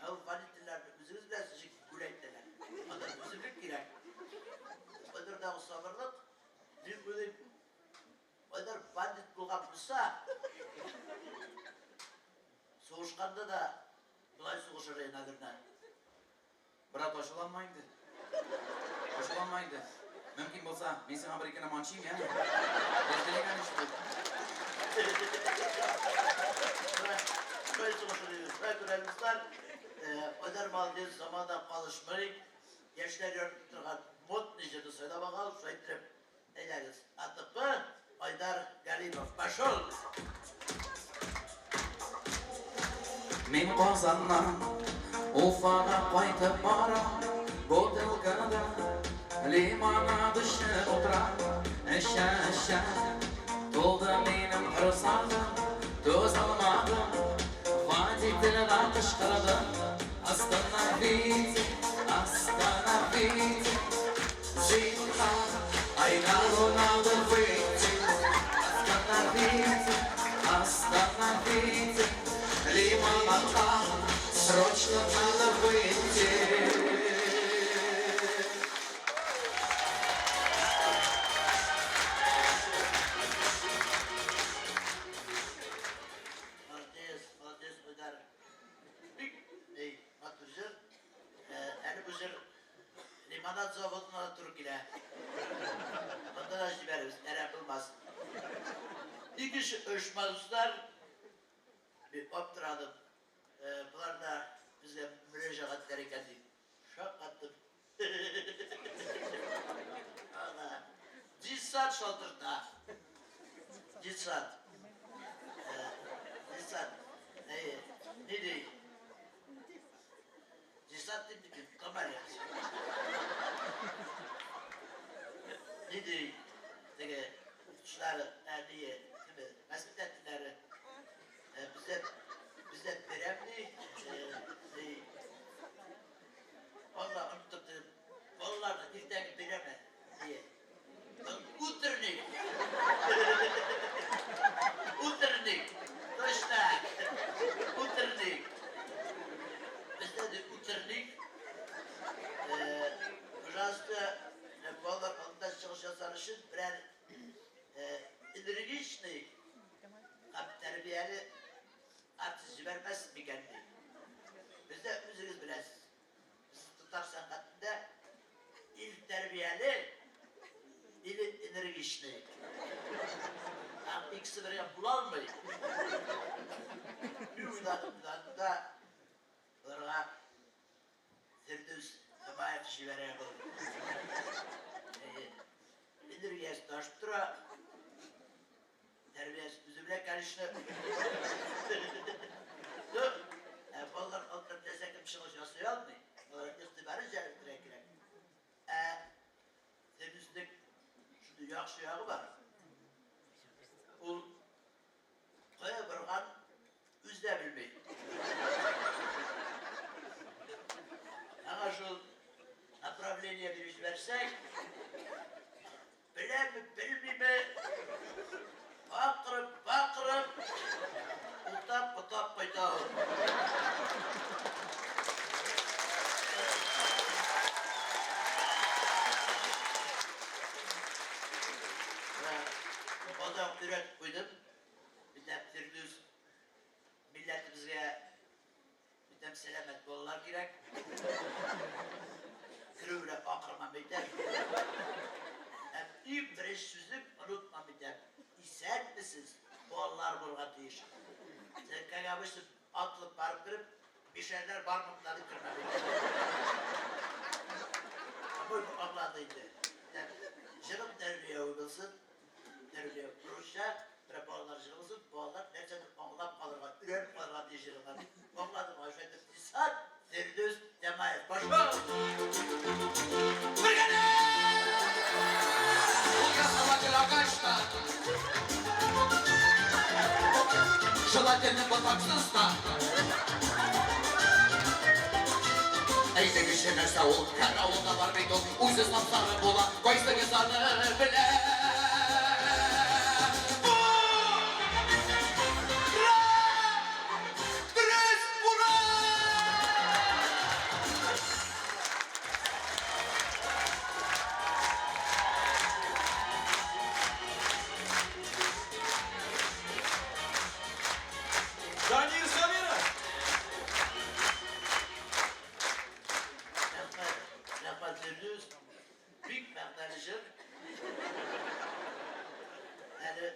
Ә ул водительләрне үзегез беләсез, ничек гүләйтәләр. Анда түземлек кирәк. Айдардагы сабырлык, мин уйлыйм, Айдар бандит булган булса, сугышканда да болай сугышыр иде, наверное. Брат, ачуланма инде. Ачуланма инде. Мөмкин булса, мин сиңа бер икене манчыйм, яме? Теләгән эш бу. Шулай сугышыр иде. Шулай күрә, дуслар, Айдар молодец, заманнан калышмый. Яшьләр яратып торган модный җырны сайлап алган, шулай иттереп, әйдәгез, АТП, Айдар Галимов, пошел! Мин Казаннан Уфага кайтып барам, бутылкада лимонад эчеп утырам. Эчә, эчә, тулды минем корсагым, түзалмадым, водительгә кычкырдым: Остановите, остановите, зинһар, Айдару надо выйти. Остановите, остановите, лимонадка срочно надо выйти. Молодец, молодец, Айдар. Бик ни, матур җыр. Әле бу җыр лимонад заводына да туры килә. Монда да җибәребез, әрәм булмас. Икенче оешма, дуслар, бик аптырадым. Болар да безгә мөрәҗәгатьләр икән дип шаккаттым. Ана, детсад шалтырта. Детсад. Детсад. Әйе, ни ди? Детсад дип бит, Камалия. Ни ди? Теге укытучылары, әние, кеме, воспитательләре. Бездә бәйрәм ди, ди. Алла оныттым дидем. Балаларны иртәнге бәйрәме, ди. Утренник. Утренник. Точно. Утренник. Бездә ди утренник. Пожалуйста, балалар алдында чыгыш ясар өчен берәр энергичный һәм тәрбияле артист җибәрмәс микән ди. Бездә үзегез беләсез. Без татар сәнгатендә ил тәрбияле, или энергичный. Һәм икесе бергә була алмый. Мин уйладым, уйладым да, аларга Фирдүс Тямаев җибәрә был. Энергиясе ташып тора. Тәрбиясе үзе белән, конечно. Ну, балалар алдында теләсә кем чыгыш ясый алмый. Аларның игътибарын җәлеп итәргә кирәк. Ә Фирдүснең шундый яхшы ягы бар. Ул кая барган үзе дә белми. Аңа шул направление биреп җибәрсәң, беләме, белмиме, акырып, бакырып, утап, потап кайта ул. Алдан ук өйрәтеп куйдым. Бездә Фирдүс милләтебезгә бүтән сәламәт балалар кирәк. Мишәрләр бармы монда дип кермәде. По-моему, аңлады инде. Җырым тәрбияви булсын, тәрбия русча, берәр балалар җыры булсын, балалар нәрсәдер аңлап калырга, өйрәнеп калырга тиеш җырыңнан дип аңладым. Шулай итеп, Исхак Фирдүс Тямаев. Пошел! Ул Желательно ботаксыз да. Әйтегезче, нәрсә ул? Һәр авылда бар бит ул. Үзе сап-сары була. Кайсыгыз аны белә? Дөрес, ура! Данир Сабиров! Рәхмәт, рәхмәт, Фирдүс. Бик мәгънәле җыр. Әле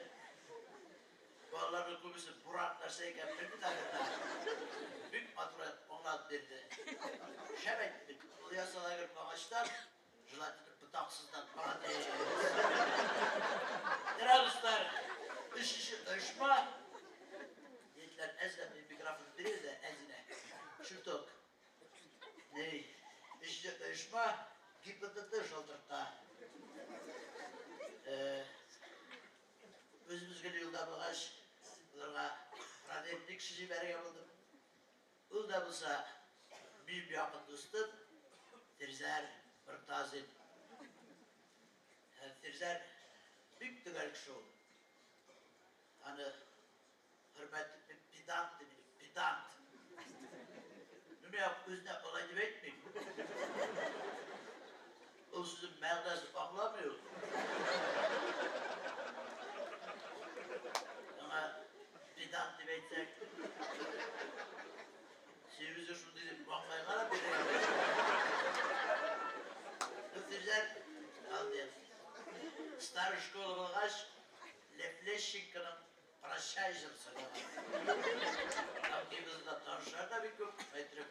балаларның күбесе буран нәрсә икәнен белми дә. Бик матур аңлатып бирде. Шәп әйтте бит. Ул ясала агачтан, желательно ботаксыздан. Молодец. Дорогие дуслар, өченче оешма. Егетләр, әзгә мин микрофон бирегез дә, әзенә. Чуток. Ни, өченче оешма ГИБДД шалтырта. Үзебез генә юлда булгач, аларга проверенный кеше җибәрергә булдым. Ул да булса минем якын дустым Фирзәр Мортазин. Фирзәр бик төгәл кеше ул. Аны хөрмәт итеп педант дип, педант. Ну, мин үзенә алай дип әйтмим. Ул сүзнең мәгънәсен аңламый ул. Аңа педант дип әйтсәк, син үзе шундый дип маңгайга да бирә. Ну, Фирзәр, молодец. Старый школа булгач, Лев Лещенконың «Прощай» җырын сайлаган. Һәм ГИБДДда танышлар да бик күп. Әйттереп,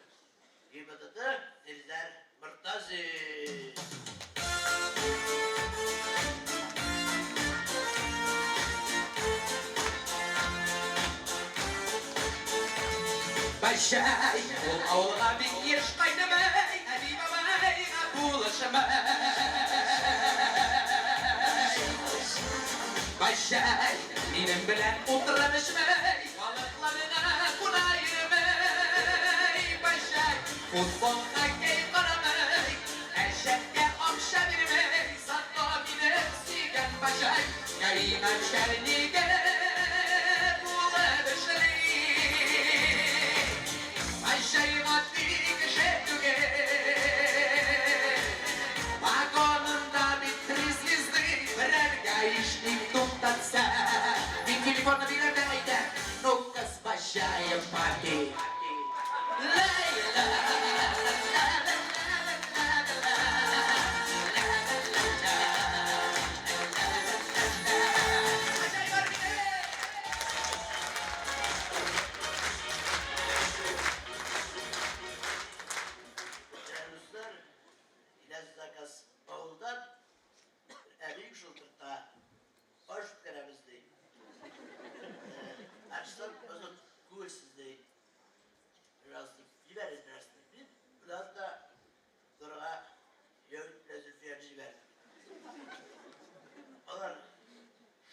ГИБДД Фирзәр Мортазин. Бәҗәй, ул авылга бик еш кайтмый, әби-бабайга булышмый. Бәҗәй, минем белән утырып эчмей, балыкларга куна йөрмей. Бәҗәй, футбол, хоккей карамый, әҗәткә акча бирмей, зато минем сөйгән бәҗәй, ГАИ начальнигы булып эшли. Бәҗәй гади кеше түгел, погонында бит три звезды, берәр гаишник туктатса, мин телефонны бирәм дә әйтәм: «Ну-ка, с бәҗәем папи». Ләй-ла, ла-ла-ла. Дуслар, киләсе заказ авылдан әби шылтырта. Аш үткәрәбез ди. Ачсам, озын күңелсез ди. Бераз дип җибәрегез бераз дип. Мин бераз да Дорага Яүит белән Зөлфияне җибәрдем. Алар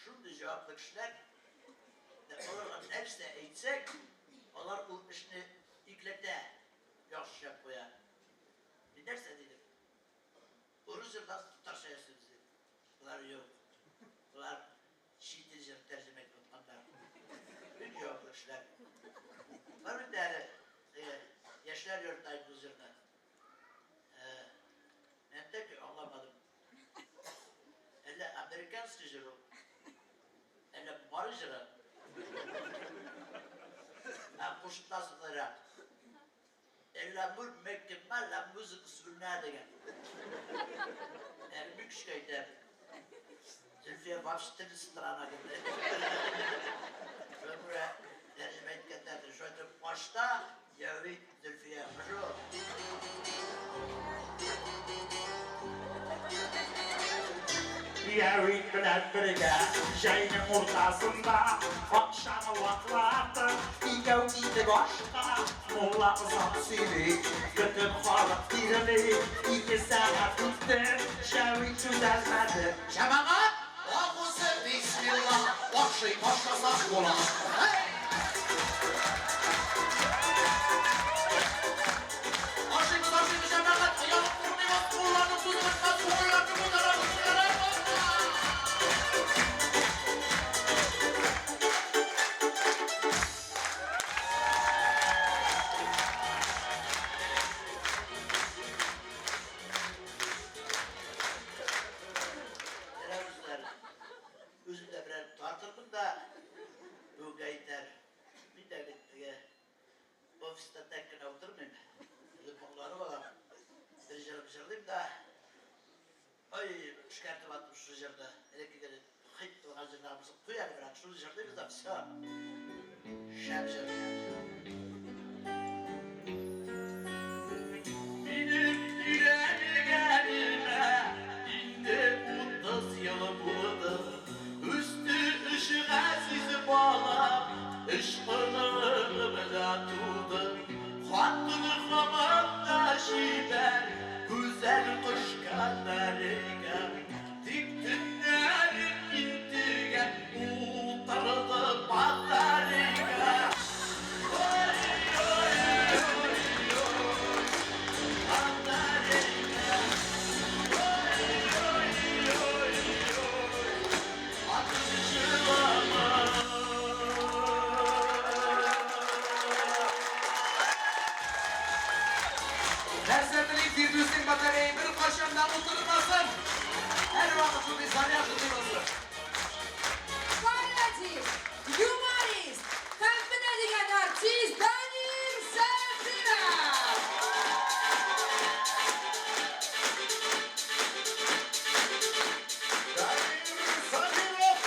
шундый җаваплы кешеләр, аларга нәрсә әйтсәк, алар ул эшне икеләтә яхшы эшләп куя. Мин нәрсә дидем? Урыс җырдан татарча ясыйбыз дидем. Болар юк. Болар чит ил җырын тәрҗемә итеп отканнар. Бик җаваплы кешеләр. Бар бит әле яшьләр йорты бу җырны. Мин тәки аңламадым. Әллә американский җыр ул? Әллә мары җыры? Ә кушымтасы кайрак. L'amour mekema la музыка сүнә дигән. Әле бик көчкә әйтәм. Зөлфия вообще теле страна диде. Шуңа күрә тәрҗемә иткәннәрдер. Шулай итеп, башта Яви Зөлфия. Җәвит белән бергә җәйнең уртасында акчаны ваклатып, икәү киттек ашка. Мулла озак сөйли, бөтен халык тирли. Ике сәгать үтте, Җәвит түзәлмәде. Җәмәгать, агузы бисмилла, ашый башласак була. Ашыйбыз, ашыйбыз, җәмәгать, оялып тормыйбыз, кулларны сузып бетмәс, күңелләрне күтәрәбез, күтәрәбез. Берәр үзем дә берәр тартырмын да, бүгенгә итәр. Мин дә бит теге офиста тәк кенә утырмыйм. Үзем моңланып алам. Бер җырым җырлыйм да, ой, эшкәртеп аттым шушы җырны. Элеккеге хит булган җырларыбыз. Куй әле, брат, шуны җырлыйбыз да, все. Шәп җыр. Минем өйләнгәнемә инде 30 ел булды. Үсте өч газиз балам, өч оныгым да туды. Хатыны һаман да чибәр, гүзәл кош канарейка. Тик төннәрен интегә, утырды батарейка. Ой, ой, ой, ой, батарейка. Ой, ой, ой, ой, хатын җылама. Нәрсә телим, Фирдүснең батарея беркайчан да утырмасын. Һәрвакыт шундый заряженный булсын. Пародист, юморист һәм менә дигән артист Данир Сәфиров! Сабиров!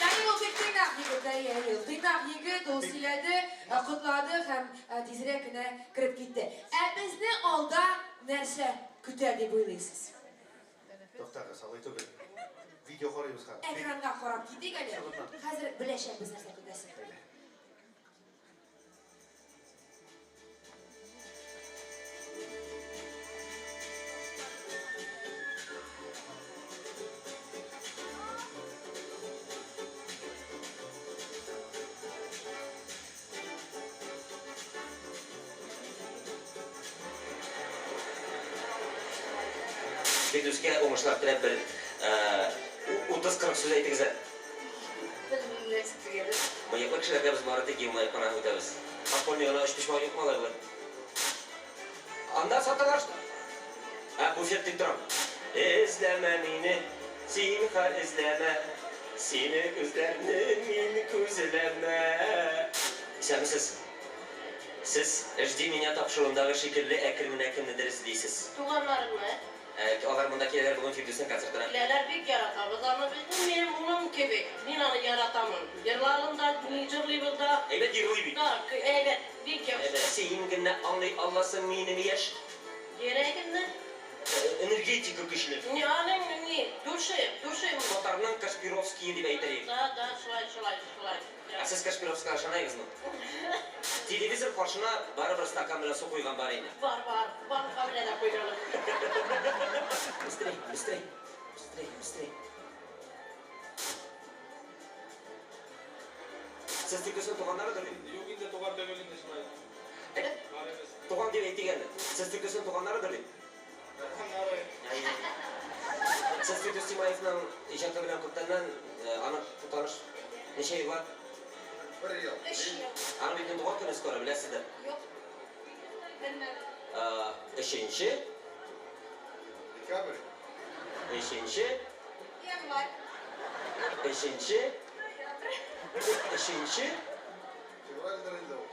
Данил ул бик тыйнак егет, әйе, әйе, ул тыйнак егет, ул сөйләде, котлады һәм тизрәк кенә кереп китте. Ә безне алда нәрсә көтә дип уйлыйсыз? Туктагыз, алай түгел. Видео карыйбыз хәзер. Экранга карап китик әле. Хәзер беләчәкбез нәрсә көтәсен. Фирдүскә уңышлар теләп бер 30-40 сүз әйтегез әле. Белмим, нәрсә дигәне. Мыеклы кешеләргә без бары тик елмаеп кына үтәбез. Подпольный гына өчпочмак юкмы алай болай? Анда саталар что? Ә, буфет дип торам. Эзләмә мине, зинһар эзләмә. Сине күзләрне мин күзләмә. Исәнмесез. Сез Жди меня тапшыруындагы шикелле әкрен генә кемнедер эзлисез. Туганнарымны. Алар монда киләләр бүген Фирдүснең концертына. Киләләр, бик яратабыз аны без. Ул минем улым кебек. Мин аны яратамын. Җырларын да, җырлыйбыз да. Әйбәт җырлый бит. Да, әйбәт, бик яхшы. Син генә аңлый аласың минем яшь. Йөрәгемне. Энергетика көчле. Ни, аның ни, души, души. Татарның Кашпировские дип әйтер идем. Да, да, шулай, шулай, шулай. Ә сез Кашпировскийга ышанайгызмы? Телевизор каршына барыбер стакан белән су куйган бар инде. Бар, бар, банка белән дә куйган. Быстрей, быстрей, быстрей, быстрей. Сез Фирдүснең туганнарыдыр бит? Юк инде, туган түгел инде шулай. Әйдә, туган дип әйтик әле. Сез Фирдүснең туганнарыдыр бит? Туганнары. Сез Фирдүс Тимаевның иҗаты белән күптәннән аны таныш. Ничә еллар? Бер ел. Өч ел. Аның бит туган көне скоро, беләсездер. Юк. Белмәдем. Өченче. Декабрь. Өченче. Январь. Өченче. Өченче. Февральдер инде ул.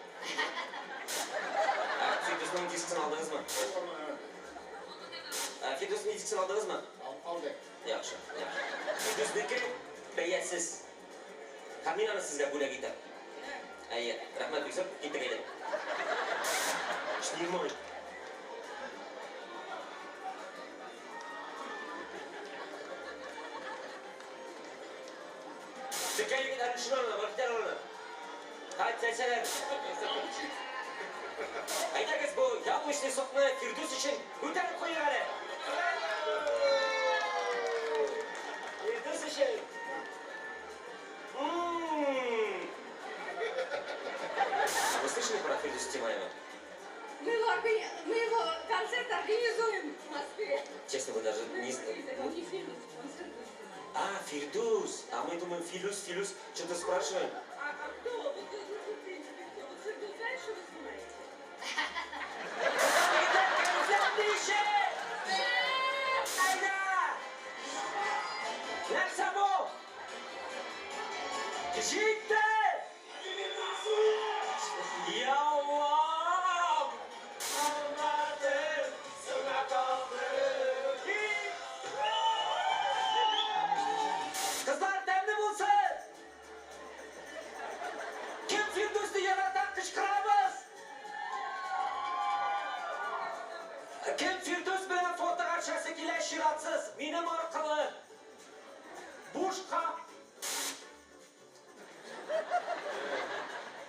Фирдүснең дискысын алдыгызмы? Фирдүснең дискысын алдыгызмы? Алдык. Яхшы, яхшы. Фирдүснеке бәясез. Һәм мин аны сезгә бүләк итәм. Әйе, рәхмәт бик зур. Киттек әйдә. Снимай. Текә егетләрне төшерә аны, барып аны. Хәйт, сәлсәләр. Әйдәгез бу яблочный сокны Фирдүс өчен күтәреп куйыйк әле. Фирдүс өчен. Вы слышали про Фирдүса Тимаева? Мы его концерт организуем в Москве. Честно, вы даже не знаете. Он не Фирдус, он Фирдус. А, Фирдус. А мы думаем, Филюс, Филюс. Что-то спрашиваем. А кто? Вот, в принципе, кто? Вот Фирдус, знаешь, что вы снимаете? Нәрсә бу? Җитте! Яллам! Алмадым, сиңа калдым. Кызлар, тәмле булсын! Кем Фирдүсне ярата, кычкырабыз! Кем Фирдүс белән фотога төшәсе килә, чиратсыз, минем аркылы. Бушка.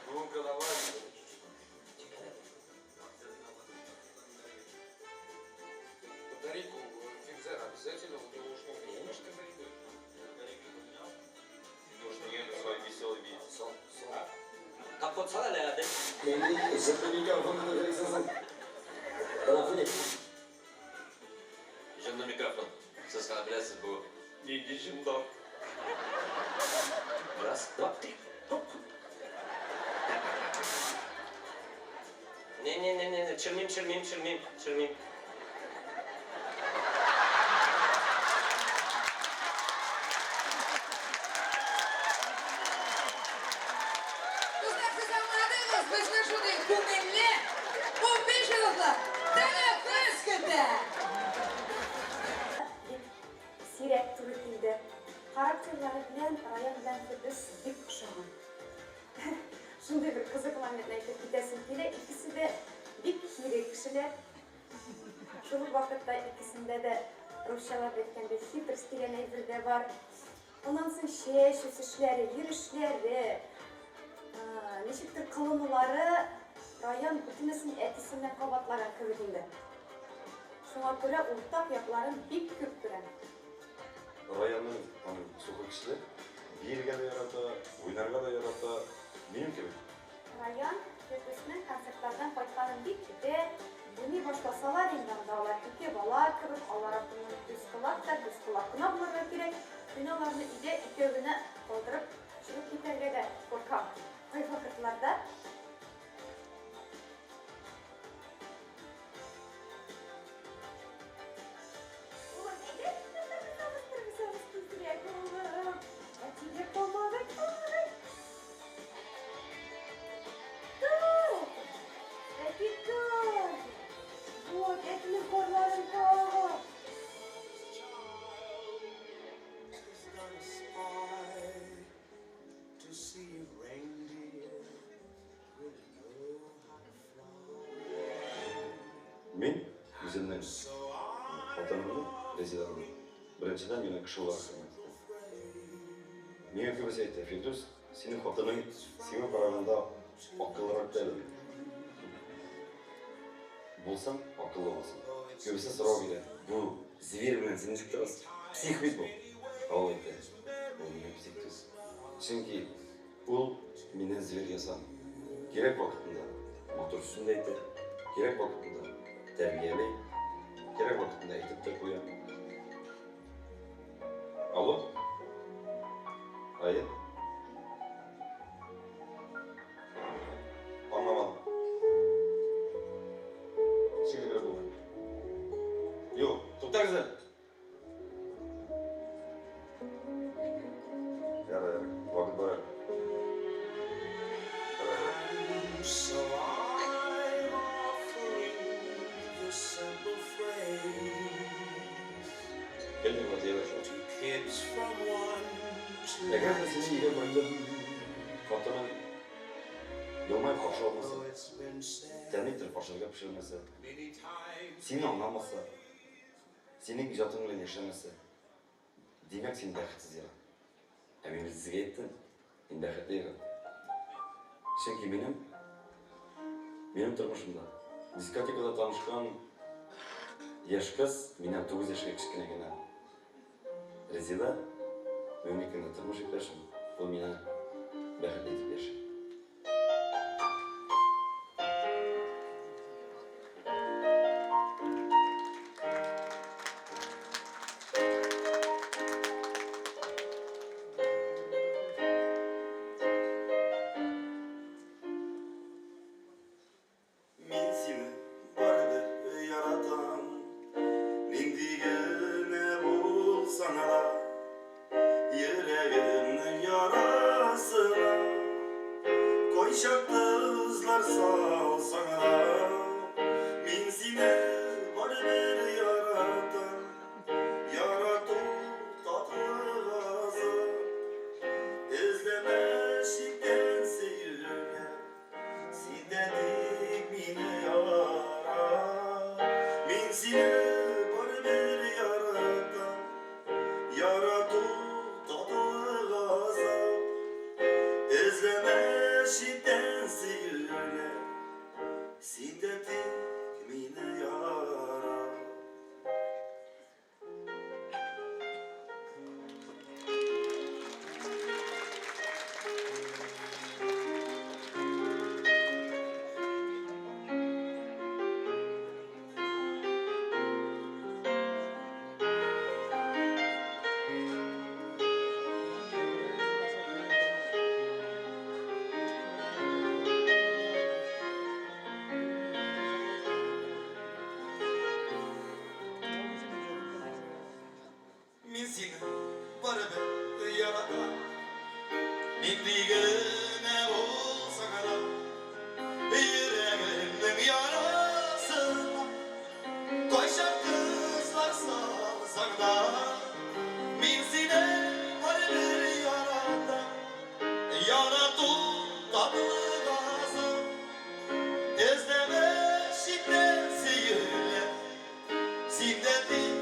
Громко давай. Батарейку Фирзер обязательно, у него уж Конечно. Нужно ехать свой веселый вид. Капот сал әле, әдем. Җанлы микрофон. Сез гына беләсез бу нинди җында. Раз, два, три. Хоп. Не-не-не-не, төшермим, төшермим, төшермим, төшермим. Дуслар, сез аңладыгыз, безне шундый күңелле 15 минутлы тәнәфес көтә. Бик сирәк туры килде. Характерлары белән Раян белән Фирдүс бик охшаган. Шундый бер кызык моментны әйтеп китәсем килә. Икесе дә бик кире кешеләр. Шул ук вакытта икесендә дә русчалап әйткәндә хитрость дигән әйбер дә бар. Аннан соң чәч үсешләре, йөрешләре, ничектер кылынулары Раян бөтенесен әтисеннән кабатлаган кебек инде. Шуңа күрә уртак якларын бик күп күрәм. Раянның аның сукыр кешелек, биергә дә ярата, уйнарга да ярата, минем кебек. Раян Фирдүснең концертлардан кайтканын бик көтә. Уйный башласалар инде анда алар ике бала кебек, алар артыннан күз колак та, күз колак кына булырга кирәк. Мин аларны өйдә икәү генә калдырып чыгып китәргә дә куркам. Кайвакытларда Улым, әйдә, торгызабыз, торгызабыз тизрәк, улым. Әтигә калмагай, калмагай. Тор! Әти, тор! Вот, әтинең карларын тагы. To see if reindeer really know how to fly. Мин үземнең хатынымны, Резиданы, беренчедән генә кеше буларак хөрмәт итәм. Миңа күбесе әйтә, Фирдүс, синең хатының сиңа караганда акыллырак та әле. Булсын, акыллы булсын. Күбесе сорау бирә, бу зверь белән син ничек торасың? Псих бит бу. Ә ул әйтә, ул минем псих түгел. Чөнки ул миннән зверь ясамый. Кирәк вакытында матур сүзен дә әйтә, кирәк вакытында тәрбияли, кирәк вакытында әйтеп тә куя. Алло? Әйе? Аңламадым. Ничек бер булган? Юк, туктагыз әле. Ярар, ярар, вакыт бар әле. So I'm offering this simple phrase Кемнең вазыйфасы шул? to kids from 1 to Әгәр дә сине өйгә кайтып, хатының елмаеп каршы алмаса, тәмле итеп ашарга пешермәсә, сине аңламаса, синең иҗатың белән яшәмәсә, димәк, син бәхетсез ир. Ә мин бит сезгә әйттем. Мин бәхетле ир-ат. Чөнки минем минем тормышымда дискотекада танышкан яшь кыз миннән 9 яшькә кечкенә генә. Резеда, бүгенге көндә тормыш иптәшем, ул мине бәхетле итеп яши. Мин сине барыбер яратам, Нинди генә булсаң да, Йөрәгемнең ярасына Кайчак тозлар салсаң да, Мин сине барыбер яратам. Ярату татлы газап, Эзләмә читтән сөюне, Син дә тик мине ярат. Мин сине барыбер яратам, Ярату татлы газап, Эзләмә читтән сөюне, Син дә тик мине ярат. Мин сине барыбер яратам. Нинди генә булсаң да, йөрәгемнең ярасына кайчак кызлар салсаң да, мин сине барыбер яратам. Ярату татлы газап, эзләмә читтән сөюләр. Син дә тик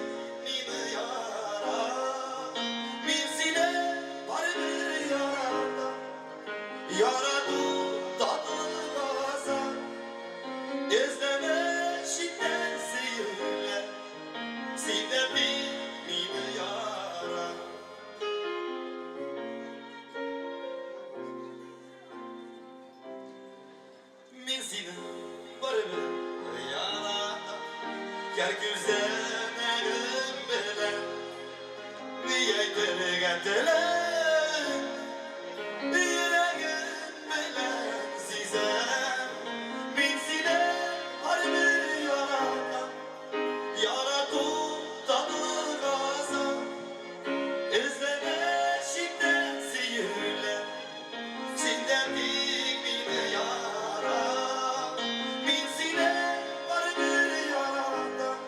мине ярат. Мин сине барыбер яратам. Ярату татлы газап. Эзләмә читтән сөюләр. Син дә тик мине ярат. Мин сине барыбер яратам. Һәр күзәнәгем белән ни әйтергә телим, йөрәгем белән сизәм. Мин сине барыбер яратам. Ярату татлы газап. Эзләмә читтән сөюләр. Син дә тик мине ярат. Мин сине барыбер яратам.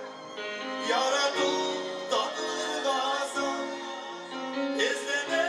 Ярату татлы газап. Эзләмә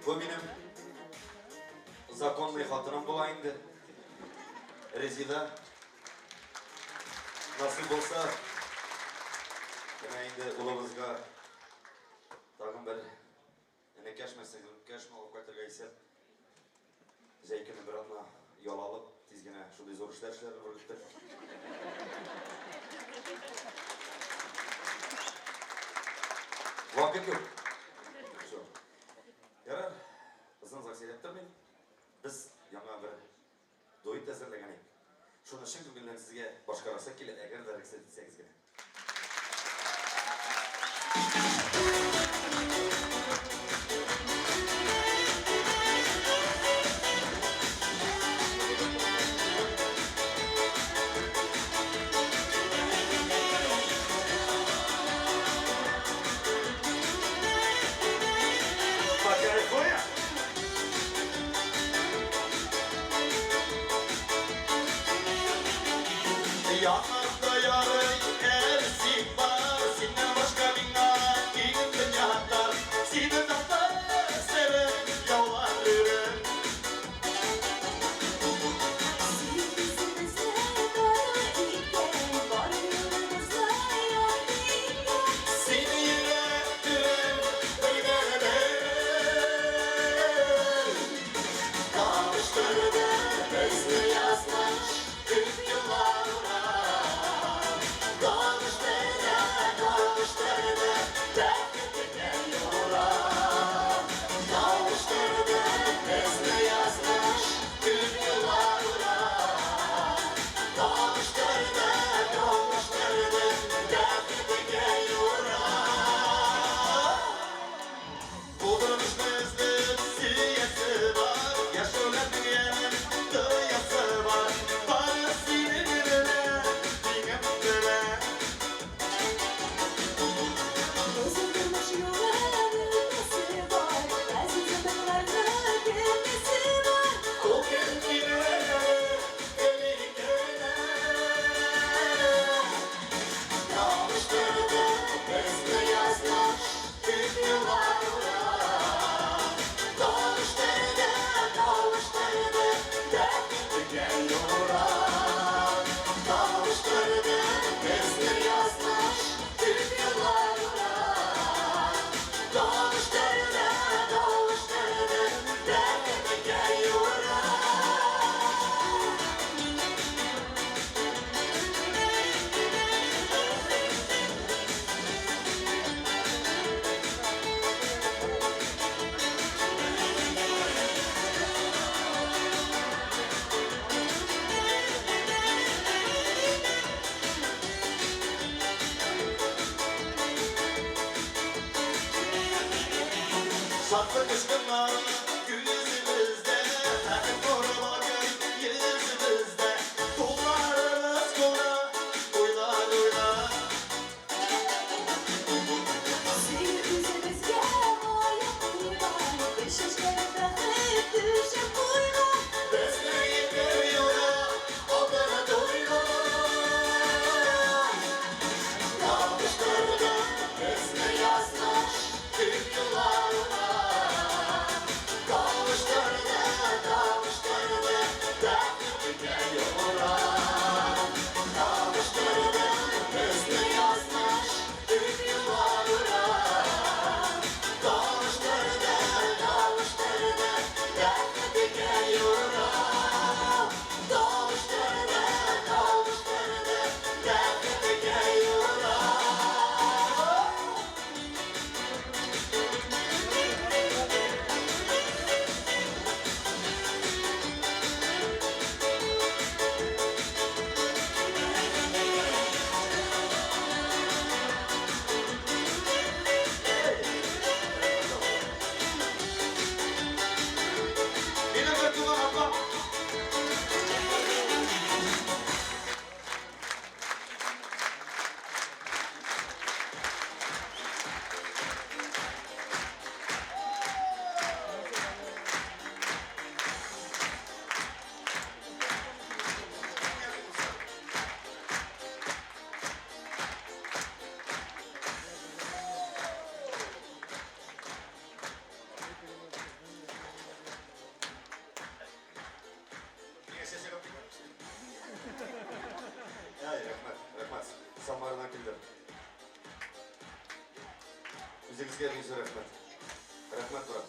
Бу минем законный хатыным була инде. Резида. Насыйп булса, менә инде улыбызга тагын бер энекәшме, сеңелкәшме алып кайтырга исәп. Җәй көне бер атна ял алып, тиз генә шундый зур эшләр эшләргә өлгерттек. Вакыт юк. Всё. Ярар, озын-озак сөйләп тормыйм. Без яңа бер дуэт әзерләгән идек. Шуны чын күңелдән сезгә башкарасы килә, әгәр дә рөхсәт итсәгез генә. Покайфуем? Янымда ярый әле син бар, Синнән башка миңа киң дөнья тар. Сине таптым, серем, яулар ирем. Син үзебезне дары иткән, бар юлыбызны якты иткән. Син йөрәк түрем, бердәнберем. Кавыштырды безне язмыш күп елларга. Кавыштырды, кавыштырды бәхеткә юлга. Кавыштырды безне язмыш күп елларга. Кавыштырды, кавыштырды бәхеткә юлга. Бу тормышны өзеп сөясе бар, Яшәүләрнең ямен тоясы бар. Бары синең белән, минем белән. Озын тормыш юлын үтәсе бар, Газиз адымнарны көтәсе бар. Ул көн килер әле, килер. Кавыштырды безне язмыш күп елларга. Кавыштырды, кавыштырды бәхеткә юлга. Кавыштырды безне язмыш күп елларга. Кавыштырды, кавыштырды бәхеткә юлга. Шатлык очкыннар күзебездә, Бәхет нуры балкый йөзебездә. Кулларыбыз кулда, уйлар уйда. Сөю үзебезгә лаек куйган, Гөл чәчкәле бәхет түшәп куйган. Безне итер юлга алтын туйга. Кавыштырды безне язмыш күп елларга. Үзегезгә бик зур рәхмәт. Рәхмәт, брат.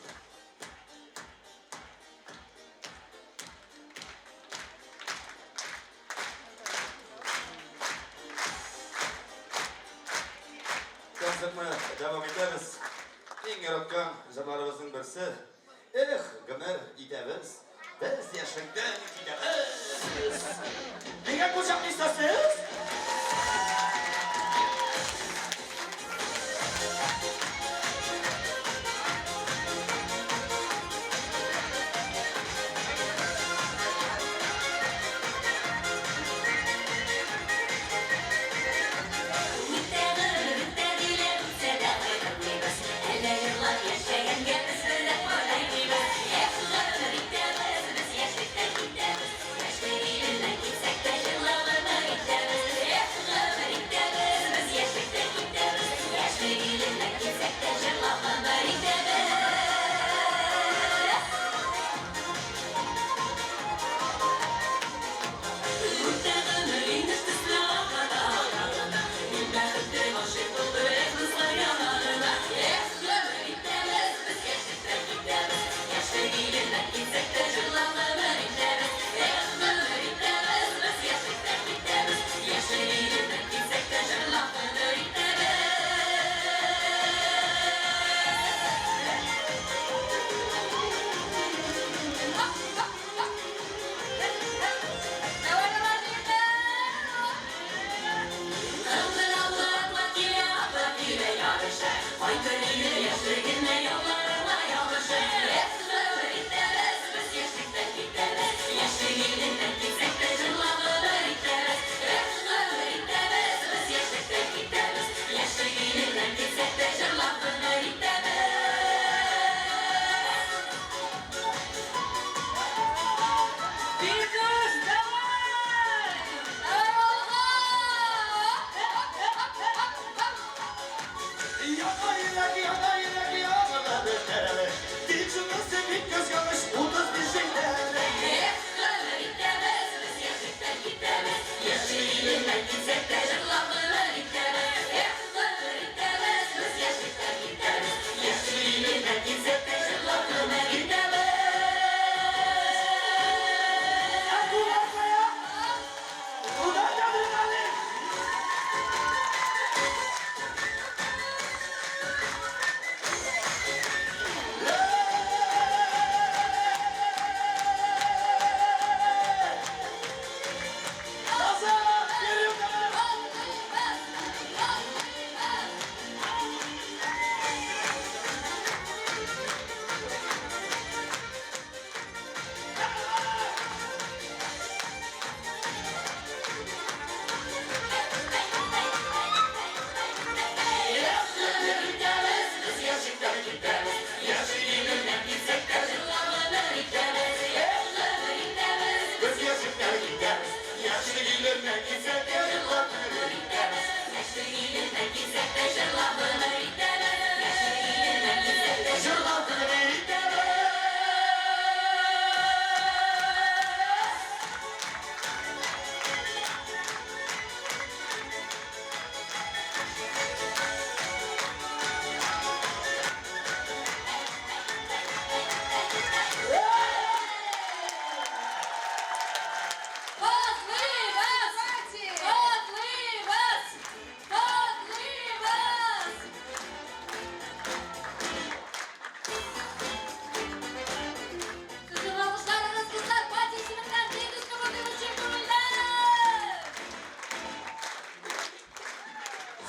Концертны дәвам итәбез. Иң яраткан җырларыбызның берсе. Эх, гомер итәбез. Без яшьлектән китәбез. Нигә кочаклыйсыз сез? Үтә гомер, үтә диләр, үтсә дә кайтмыйбыз. Әллә җырлап яшәгәнгә без бер дә картаймыйбыз. Эх, гомер итәбез, без яшьлектән китәбез. Яшьлек иленнән китсәк тә җырлап гомер итәбез. Эх, гомер итәбез, без яшьлектән китәбез. Яшьлек иленнән китсәк тә җырлап гомер итәбез. Үтә гомер инеш төсле ага да ага гына. Мин бәхетле гашыйк булдым, эх, дуслар янарына. Эх, гомер итәбез, без яшьлектән китәбез. Яшьлек иленнән китсәк тә җырлап гомер итәбез. Эх, гомер итәбез, без яшьлектән китәбез. Яшьлек иленнән китсәк тә җырлап гомер итәбез. Давай, давай, егетләр! Кыңгыраулы атлар килә, атлар килә ярыша. Кайтыр иде яшьлегенә, ялларына ябыша. Эх, гомер итәбез, без яшьлектән китәбез. Яшьлек иленнән китсәк тә җырлап гомер итәбез. Эх, гомер итәбез, без яшьлектән китәбез. Яшьлек иленнән китсәк тә җырлап гомер итәбез. Фирдүс, давай! Давай, алга! Яна йөрәк, яна йөрәк, яна бетәре. Тик шунысы бик кызганыч, 35 җәйдәре. Эх, гомер итәбез, без яшьлектән китәбез. Яшьлек иленнән китсәк тә җырлап гомер итәбез. Эх, гомер итәбез, без яшьлектән китәбез. Яшьлек иленнән китсәк тә җырлап гомер итәбез. Ә куллар кая? Куда адреналин? Назад! Вперед, давай! Эх, гомер итәбез, без яшьлектән китәбез. Яшьлек иленнән китсәк тә җырлап гомер итәбез. Эх, гомер итәбез, Без яшьлектән китәбез. Яшьлек иленнән китсәк тә җырлап гомер итәбез. Яшьлек иленнән китсәк тә җырлап гомер итәбез. Яшьлек иленнән китсәк тә җырлап гомер итәбез. Котлыйбыз! Котлыйбыз! Котлыйбыз! Сезнең алкышларыгыз, кызлар, пати исеменнән Фирдүскә булдыру өчен күңелләр!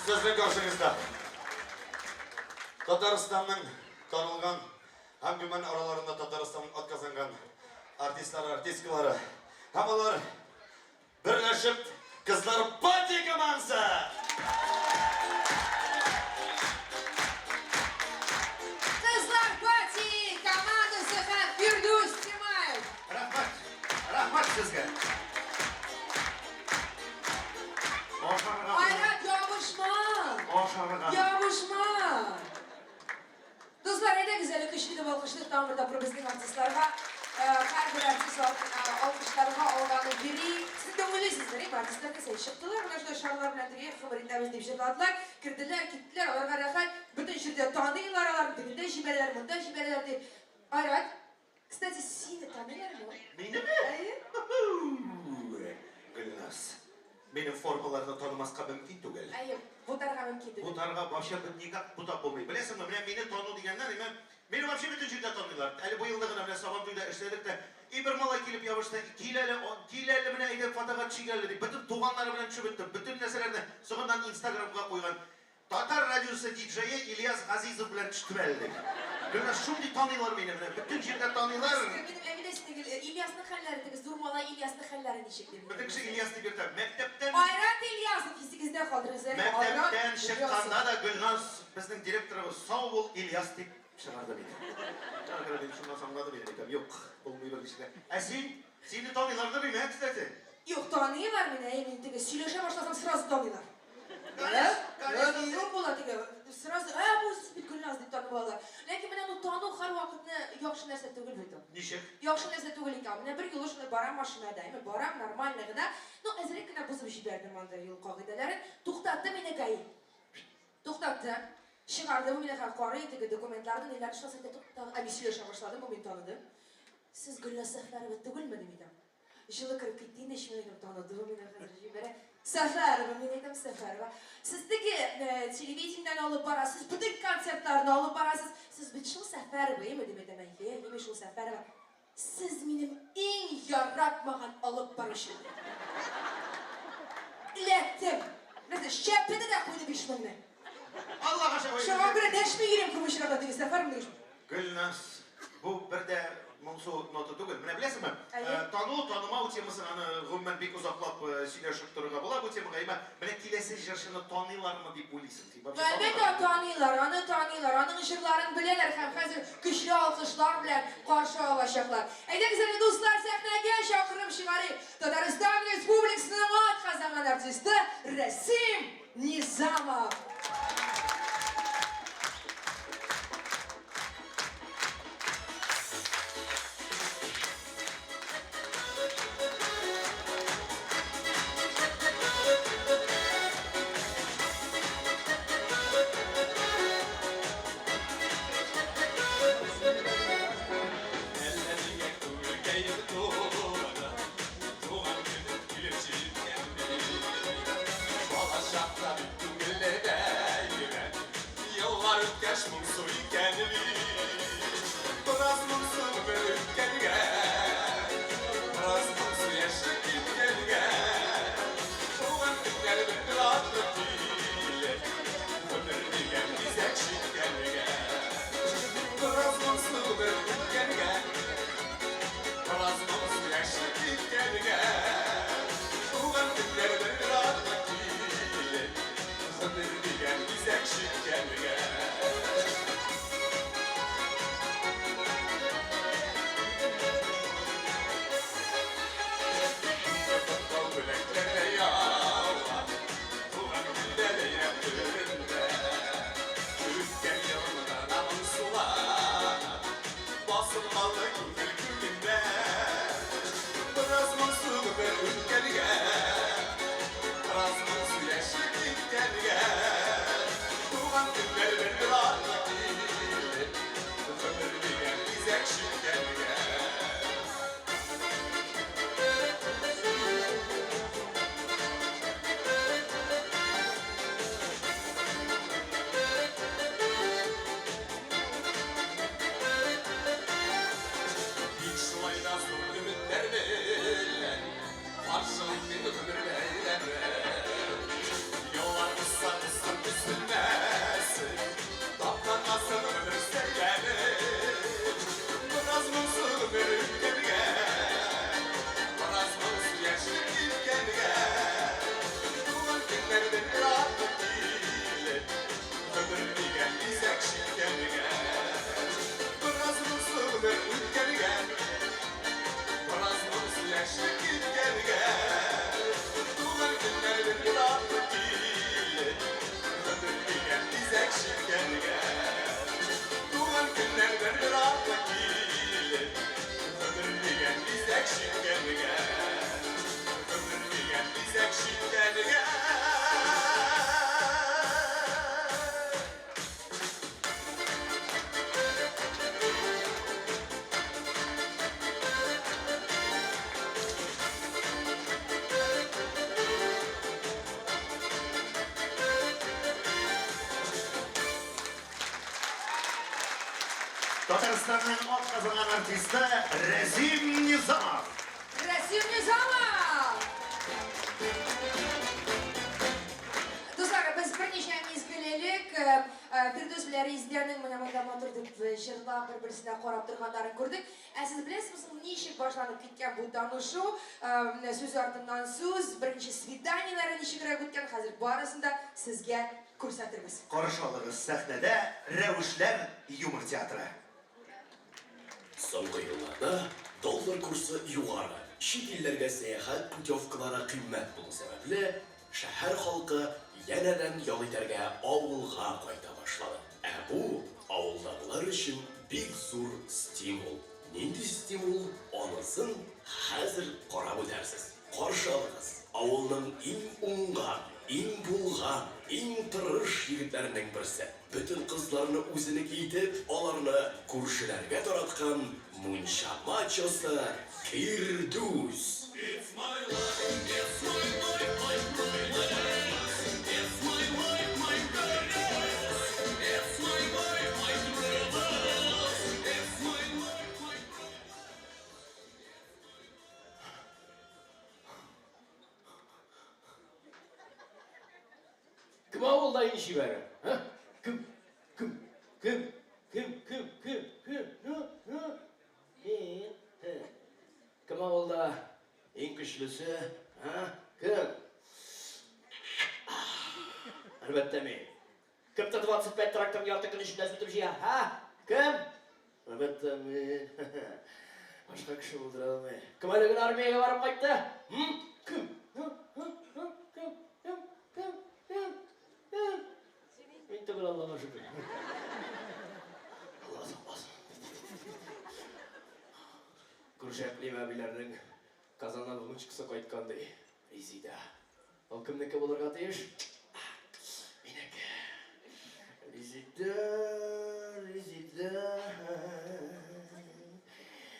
Сезнең каршыгызда Татарстанның танылган һәм гомумән араларында Татарстанның атказанган артистлары, артисткалары һәм алар берләшеп Кызлар пати командасы! Кызлар пати командасы һәм Фирдүс Тимаев. Рәхмәт. Рәхмәт сезгә. Ашарга. Айрат, ябышма! Ашарга. Ябышма! Дуслар, әйдәгез әле көчле итеп алкышлыйк тагын бер тапкыр безнең артистларга. Һәрбер артист алкышларга алганы йөри. Сезнең уйлыйсыздыр, әйме, артистлар нәрсә, чыктылар менә шулай шарлар белән теге гомер итәбез дип җырладылар, керделәр, киттеләр, аларга рәхәт, бөтен җирдә таныйлар аларны, тегендә җибәрәләр, монда җибәрәләр дип. Айрат, кстати, сине таныйлармы? Минеме? Әйе. Гөлназ, минем формаларны танымаска мөмкин түгел. Әйе, бутарга мөмкин түгел. Бутарга вообще никак бутап булмый. Беләсеңме, менә мине тану дигәннән, әмма мине вообще бөтен җирдә таныйлар. Әле бу елда гына менә Сабантуйда эшләдек тә, и бер малай килеп ябышты, кил әле, кил әле менә әйдә фотога төшик әле дип, бөтен туганнары белән төшеп беттем, бөтен нәрсәләрне соңыннан Инстаграмга куйган. Татар радиосы диджее Ильяс Газизов белән төштем әле дип. Гөлназ, шундый таныйлар мине менә, бөтен җирдә таныйлар. Минем әби дә сине гел, Ильясның хәлләре теге зур малай Ильясның хәлләре ничек дип. Бөтен кеше Ильяс дип йөртә. Мәктәптән Айрат Ильясов исегездә калдырыгыз әле. Айрат Мәктәптән Ильясов. чыкканда да Гөлназ безнең директорыбыз сау бул Ильяс дип чыгарды мине. Шуңа күрә мин шуннан соң аңладым инде, әйтәм, юк, булмый берничек тә. Ә син, сине таныйлардыр дим, ә, кстати. Юк, таныйлар мине, әйе, мин теге сөйләшә башласам сразу таныйлар. Юк була теге, сразу, ә, бу сез бит Гөлназ дип танып алалар. Ләкин менә бу тану һәрвакытны яхшы нәрсә түгел бит ул. Ничек? Яхшы нәрсә түгел икән. Менә бер юлы шулай барам машинада, әйме, барам нормально гына. Ну, әзрәк кенә бозып җибәрдем анда юл кагыйдәләрен. Туктатты мине ГАИ. Туктатты. Чыгарды бу мине хәзер карый, теге документларны, ниләрне шуннан соң әйтә, тукта, ә мин сөйләшә башладым, бу мине таныды. Сез Гөлназ Сәфәрова түгелме, дим әйтәм. Җылы кереп китте инде, эчемә әйтәм, таныды бу мине хәзер җибәрә. Сәфәрова, мин әйтәм, Сәфәрова. Сез теге телевидениедән алып барасыз, бөтен концертларны алып барасыз. Сез бит шул Сәфәрова, әйеме, дип әйтәм, әйе, әйе, мин шул Сәфәрова. Сез минем иң яратмаган алып баручым. Эләктем. Нәрсә, шәпләде дә куйды 5000-не. Аллага шөкер. Шуңа күрә дәшми йөрим күп очракта теге Сәфәрова дигәч. Гөлназ, бу бер дә моңсу нота түгел. Менә беләсеңме, Әйе. тану, танымау темасын аны гомумән бик озаклап сөйләшеп торырга була бу темага. Әмма менә киләсе җырчыны таныйлармы дип уйлыйсың син? Вообще Әлбәттә, таныйлар, аны таныйлар, аның җырларын беләләр һәм хәзер көчле алкышлар белән каршы алачаклар. Әйдәгез әле, дуслар, сәхнәгә чакырып чыгарыйк Татарстан Республикасының атказанган артисты Рәсим Низамов! Әллә нигә күңелкәем тулды, Туган көнем килеп җиткәндәй. Балачакта бик күңелле бәйрәм, Еллар үткәч моңсу икән бит. Бераз моңсу гомер үткәнгә, Бераз моңсу яшьлек киткәнгә. Туган көннәр бер атлы килеп, Гомер дигән бизәк чиккәнгә. Бераз моңсу гомер үткәнгә, Бераз моңсу яшьлек киткәнгә. Туган көннәр бер атлы килеп, Гомер дигән бизәк чиккәнгә. Татарстанның атказанган артисты Рәзим Низамов. Рәсим Низамов! Дуслар, без берничә мизгел элек Фирдүс белән Резидәнең менә монда матур дип җырлап бер-берсенә карап торганнарын күрдек. Ә сез беләсезме соң ничек башланып киткән бу танышу? Менә сүз артыннан сүз, беренче свиданиеләре ничегрәк үткән, хәзер барысын да сезгә күрсәтербез. Каршы алыгыз сәхнәдә Рәвешләр юмор театры. Соңгы елларда доллар курсы югары, чит илләргә сәяхәт путевкалары кыйммәт булу сәбәпле, шәһәр халкы янәдән ял итәргә авылга кайта башлады. Ә бу, авылдагылар өчен бик зур стимул. Нинди стимул, анысын хәзер карап үтәрсез. Каршы алыгыз, авылның иң уңган, иң булган, иң тырыш егетләренең берсе, бөтен кызларны үзенеке итеп, аларны күршеләргә тараткан мунча мачосы Фирдүс! Кем авылда иң чибәре? Ә? Кем? Кем? Кем? Кем? Кем? Кем? Кем? Ну, ну. Мин. Кем авылда иң көчлесе? Ә? Кем? Әлбәттә мин. Кем Т-25 тракторын ярты көн эчендә сүтеп җыя? Ә? Кем? Әлбәттә мин. Башка кеше булдыра алмый. Кем әле генә армиягә барып кайтты? Кем? Кем? Кем? Кем? Кем? Кем? Мин түгел, Аллага шөкер. Алла сакласын. Күрше Әкълимә әбиләрнең Казаннан внучкасы кайткан ди. Резида. Ул кемнеке булырга тиеш? Минеке. Резида, Резида.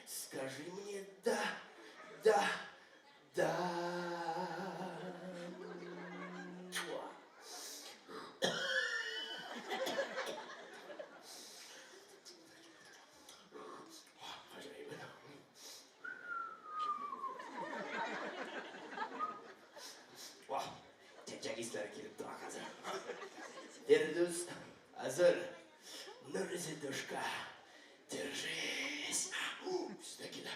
Скажи мне да, да, да. Вах, чәчәк исләре килеп тора хәзер. Фирдүс, әзер. Ну, Резидушка, держись. Үзе дә килә.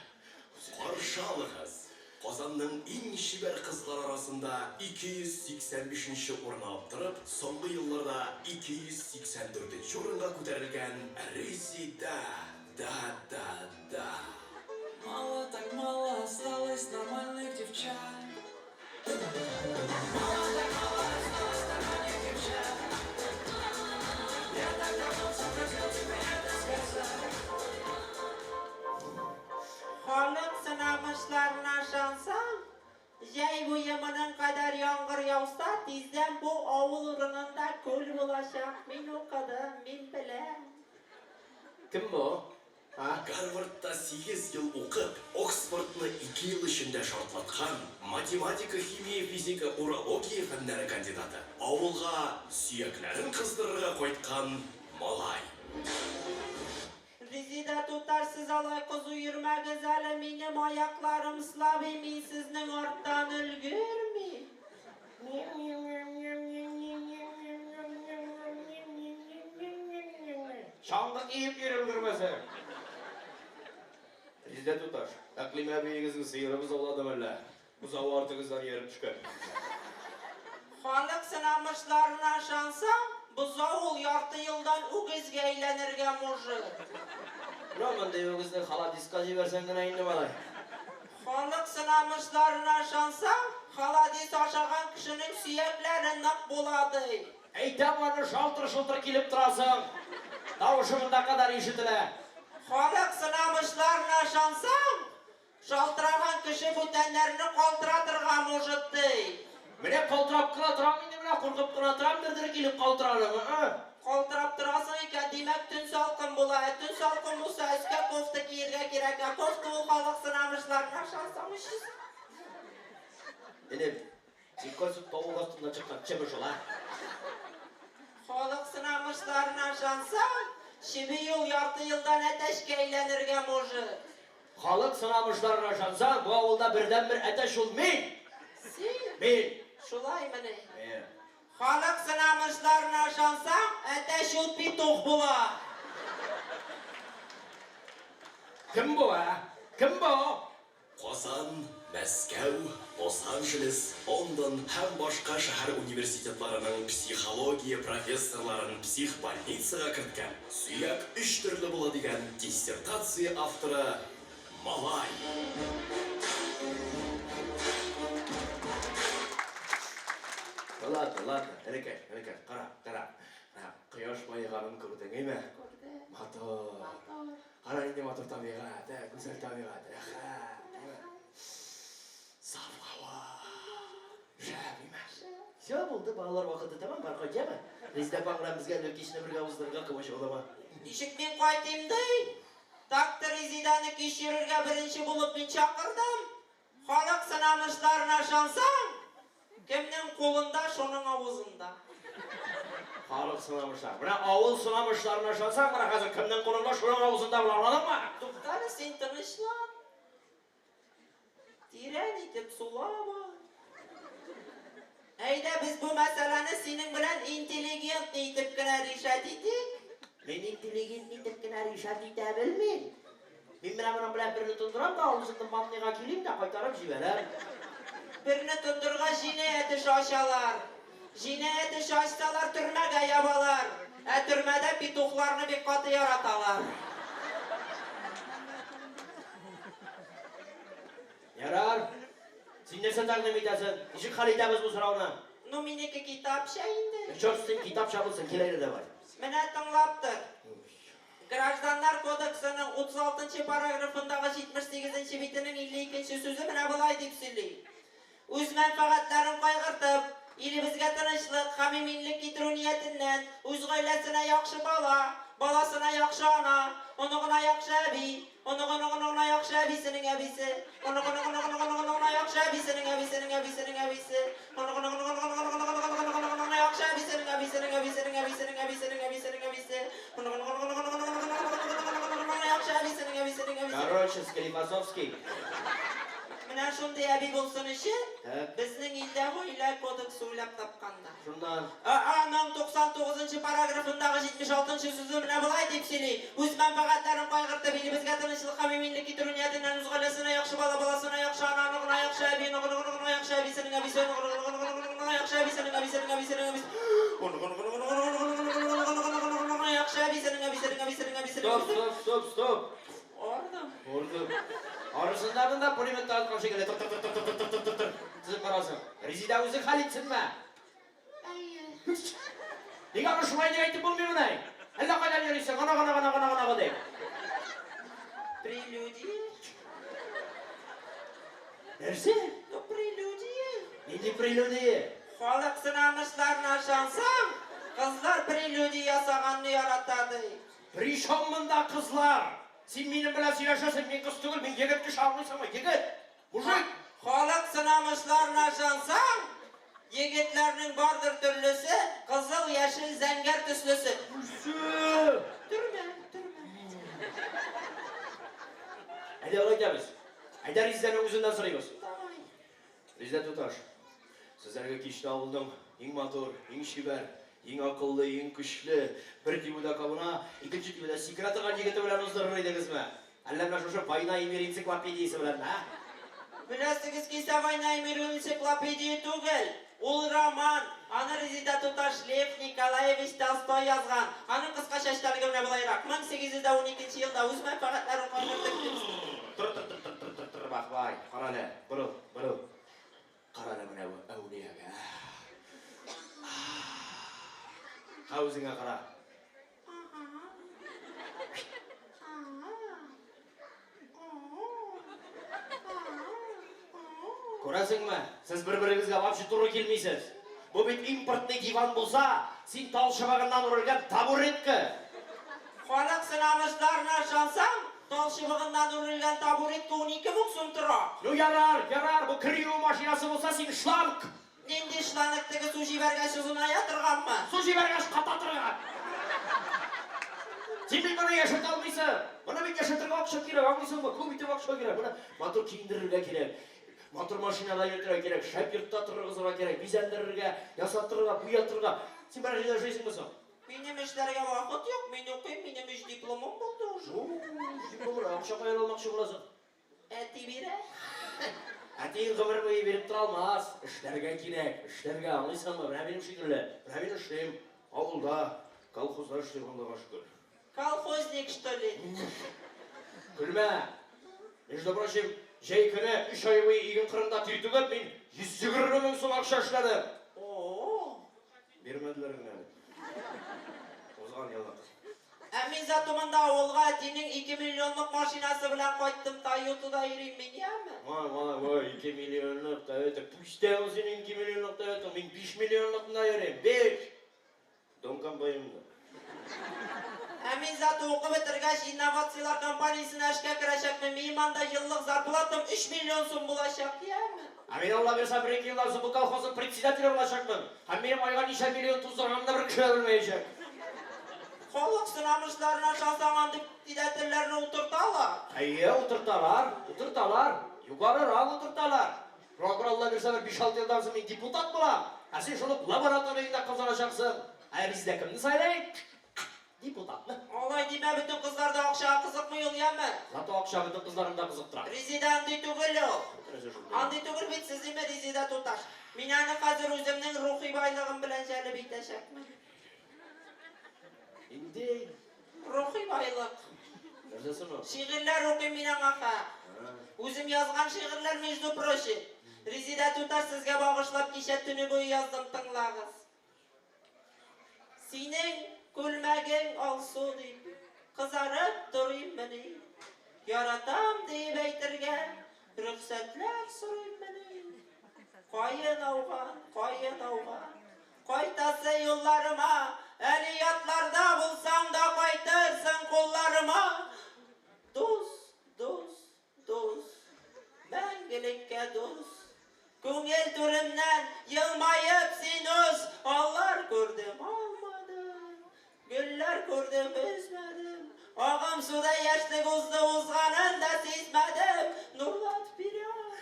Каршы алыгыз, Казанның иң чибәр кызлары арасында 285 нче урын алып торып, соңгы елларда 284 нче урынга күтәрелгән Резидә! Да, да, да. Мало так мало осталось нормальных девчат. Мало так мало осталось нормальных девчат. Я так давно все хотел тебе это сказать. Халык сынамышларына ышансаң, җәй буе моның кадәр яңгыр яуса, тиздән бу авыл урынында күл булачак. Мин укыдым, мин беләм. Кем бу? А? Гарвардта сигез ел укып, Оксфордны ике ел эчендә шартлаткан, математика, химия, физика, урология фәннәре кандидаты, авылга сөякләрен кыздырырга кайткан малай. Резеда туташ, сез алай кызу йөрмәгез әле, минем аякларым слабый, мин сезнең арттан өлгермим. Чаңгы киеп йөр өлгермәсәң. Резидә туташ, Әкълимә әбиегезнең сыеры бозауладымы әллә? Бозавы артыгыздан ияреп төшкән. Халык сынамышларына ышансаң, бозау ул ярты елдан үгезгә әйләнергә мужыт. Менә мондый үгезне холодиска җибәрсәң генә инде, малай. Халык сынамышларына ышансаң, холодец ашаган кешенең сөякләре нык була, ди. Әйтәм аны, шалтыр-шолтыр килеп торасың. Тавышы монда кадәр ишетелә. Халык сынамышларына ышансаң, шалтыраган кеше бүтәннәрне калтыратырга мужыт, ди. Менә калтырап кына торам инде, менә куркып кына торам, дер-дер килеп калтыранып. Калтырап торасың икән, димәк, төн салкын була. Ә төн салкын булса, өскә кофта киергә кирәк. Ә кофта ул халык сынамышларына ышансаң, 300. Энем, син кайсы тавык астыннан чыккан чебеш ул, а? Халык сынамышларына ышансаң, Чеби ул ярты елдан әтәчкә әйләнергә может. Халык сынамышларына ышансаң, бу авылда бердәнбер әтәч ул мин! Син? Мин! Шулаймыни? Әйе. Халык сынамышларына ышансаң, әтәч ул петух була. Кем бу, ә? Кем бу? Казан, Мәскәү, Лос-Анджелес, Лондон һәм башка шәһәр университетларының психология профессорларын психбольницага керткән, сөяк өч төрле була дигән диссертация авторы малай. Ладно, ладно, энекәш, энекәш, кара, кара. Менә кояш баеганын күрдең, әйме? Күрдем. Матур. Матур. Кара нинди матур табигать, ә, гүзәл табигать, рәхәт, әйме? Саф һава. Шәп, әйме? Все, булды, балалар вакыты тәмам, бар кайт, яме? Резидә апаң белән безгә әле кичне бергә уздырырга комачаулама. Ничек мин кайтыйм ди? Доктор Резидәне кич йөрергә беренче булып мин чакырдым. Халык сынамышларына ышансаң, кемнең кулында, шуның авызында. Халык сынамышлар. Менә авыл сынамышларына ышансаң, менә хәзер кемнең кулында, шуның авызында була, аңладыңмы? Туктале, син тынычлан. Тирән итеп сулап ал. Әйдә, без бу мәсьәләне синең белән интеллигентный итеп кенә решать итик. Мин интеллигентный итеп кенә решать итә белмим. Мин менә моның белән берне тондырам да, авызымны манныйга килим дә, кайтарып җибәрәм. Берне тондыргач, җинаять эше ачалар. Җинаять эше ачсалар, төрмәгә ябалар. Ә төрмәдә петухларны бик каты яраталар. Ярар. Син нәрсә тәкъдим итәсең? Ничек хәл итәбез бу сорауны? Ну, минеке китапча инде. Черт с ним, китапча булсын, кил әйдә давай. Менә тыңлап тор. Гражданнар кодексының 36 нчы параграфындагы 78 нче битенең 52 нче сүзе менә болай дип сөйли. Үз мәнфәгатьләрен кайгыртып, илебезгә тынычлык һәм иминлек китерү ниятеннән үз гаиләсенә яхшы бала, баласына яхшы ана, оныгына яхшы әби, оныгы-оныгы-оныгына яхшы әбисенең әбисе, оныгы-оныгы-оныгы-оныгы-оныгына яхшы әбисенең әбисенең әбисенең әбисе, оныгы-оныгы-оныгы-оныгы-оныгы-оныгы-оныгына яхшы әбисенең әбисенең әбисенең әбисенең әбисенең әбисенең әбисе, оныгы-оныгы-оныгы-оныгы-оныгы-оныгы-оныгына яхшы әбисенең әбисенең әбисенең. Короче, Склифосовский. Менә шундый әби булсын өчен, безнең илдә гаилә кодексы уйлап тапканнар. Шуннан. Ә аның 99 нчы параграфындагы 76 нчы сүзе менә болай дип сөйли, Үз мәнфәгатьләрен кайгыртып, илебезгә тынычлык һәм иминлек китерү ниятеннән үз гаиләсенә яхшы бала, баласына яхшы ана, оныгына яхшы әби, оныгы-оныгы-оныгына яхшы әбисенең әбисе, оныгы-оныгы-оныгы-оныгы-оныгына яхшы әбисенең әбисенең әбисенең әбисе, оныгы-оныгы-оныгы-оныгы-оныгы-оныгы-оныгына яхшы әбисенең әбисенең әбисенең әбисенең Стоп, стоп, стоп, стоп. Ардым. Ордым. Арысында монда пулемет тараткан шикелле тыр тыр тыр тыр тыр тыр тыр тыр тезеп барасың. Резидә үзе хәл итсенме? Әйе. Нигә аны шулай дип әйтеп булмый моны? Әллә кайдан йөрисең, гына гына гына гына гына дип. Прелюдия. Нәрсә? Ну, прелюдия. Нинди прелюдия? Халык сынамышларына ышансаң, кызлар прелюдия ясаганны ярата ди. Причем монда кызлар? Син минем белән сөйләшәсең, мин кыз түгел, мин егет кеше, аңлыйсыңмы? Егет! Мужик! Халык сынамышларына ышансаң, егетләрнең бардыр төрлесе, кызыл, яшел, зәңгәр төслесе. Үсе! Төрмә, төрмә. Әйдә, алай итәбез. Әйдә, Резидәнең үзеннән сорыйбыз. Давай. Резидә туташ, сез әлеге кичне авылның иң матур, иң чибәр, иң акыллы, иң көчле, бер тибүдә кабына, икенче тибүдә сикерә торган егете белән уздырыр идегезме? Әллә менә шушы Война и мир энциклопедиясе беләнме, ә? Беләсегез килсә, Война и мир энциклопедия түгел, ул роман. Аны Резидә туташ Лев Николаевич Толстой язган. Аның кыскача эчтәлеге менә болайрак, 1812 елда үз мәнфәгатьләрен кайгыртып, Тор, тор, тор, тор, тор, тор, тор, бахбай, карале, борыл. Борыл. Кара әле менә бу әүлиягә. Ха үзеңә кара. Күрәсеңме? Сез бер-берегезгә вообще туры килмисез. Бу бит импортный диван булса, син тал чыбыгыннан үрелгән табуретка. Халык сынамышларына ышансаң, тал чыбыгыннан үрелгән табуретка 12 мең сум тора. Ну ярар, ярар, бу кер юу машинасы булса, син шланг! Нинди шланг, теге су җибәргәч озыная торганмы? Су җибәргәч ката торган! Син моны яшәтә алмыйсың? Моны бит яшәтергә акча кирәк, аңлыйсыңмы? Күп итеп акча кирәк. Моны матур киендерергә кирәк. Матур машинада йөртергә кирәк, шәп йортта торгызырга кирәк, бизәндерергә, ясатырга, буятырга. Син берәр җирдә эшлисеңме соң? Минем эшләргә вакыт юк, мин укыйм, минем өч дипломым булды уже. Өч диплом, акча каян алмакчы буласың? Әти бирә. Әтиең гомер буе биреп тора алмас. Эшләргә кирәк, эшләргә, аңлыйсыңмы? Менә минем шикелле. Менә мин эшлим. Авылда, колхозда эшлим, Аллага шөкер. Колхозник, что ли? Көлмә. Между прочим, җәй көне өч ай буе иген кырында тир түгеп, мин 120 мең сум акча эшләдем. О-о. Бирмәделәр генә әле. Узган елныкы. Ә мин зато монда авылга әтинең ике миллионлык машинасы белән кайттым, Тойотада йөрим мин, яме? Вай, вай, вай, ике миллионлык Тойота. Пүстә ул синең ике миллионлык Тойота. Мин биш миллионлыкында йөрим. Биш! Дон комбайнында. Ә мин зато укып бетергәч, инновацияләр компаниясенә эшкә керәчәкмен. Минем анда еллык зарплатам өч миллион сум булачак, яме? Ә мин, Алла бирса, бер-ике елдан соң бу колхозның председателе булачакмын. Һәм минем айга ничә миллион туздырганымны бер кеше дә белмәячәк. Халык сынамышларына ышансаң, андый председательләрне утырталар. Әйе, утырталар, утырталар. Югарырак утырталар. Шуңа күрә, Алла бирса, бер биш-алты елдан соң мин депутат булам. Ә син шул ук лабораториеңдә кызарачаксың. Ә бездә кемне сайлый? Депутатны. Алай димә, бөтен кызлар да акчага кызыкмый ул, яме? Зато акча бөтен кызларны да кызыктыра. Резеда андый түгел ул. Андый түгел бит сез, диме, Резеда туташ? Мин аны хәзер үземнең рухи байлыгым белән җәлеп итәчәкмен. Нинди? Рухи байлык. Нәрсә соң ул? Шигырьләр укыйм мин аңа ха. Үзем язган шигырьләр, между прочим. Резеда туташ, сезгә багышлап кичә төне буе яздым, тыңлагыз. Синең күлмәгең алсу дип, кызарып торыйммыни? Яратам диеп әйтергә, рөхсәтләр сорыйммыни? Каен ауган, каен ауган, кайтасы юлларыма, әле ятларда булсаң да кайтырсың кулларыма. Дус, дус, Дус, мәңгелеккә дус. Күңел түремнән елмаеп син уз. Аллар күрдем, алмадым. Гөлләр күрдем, өзмәдем. Агым суда яшьлек узды, узганын да сизмәдем. Нурлат вперед!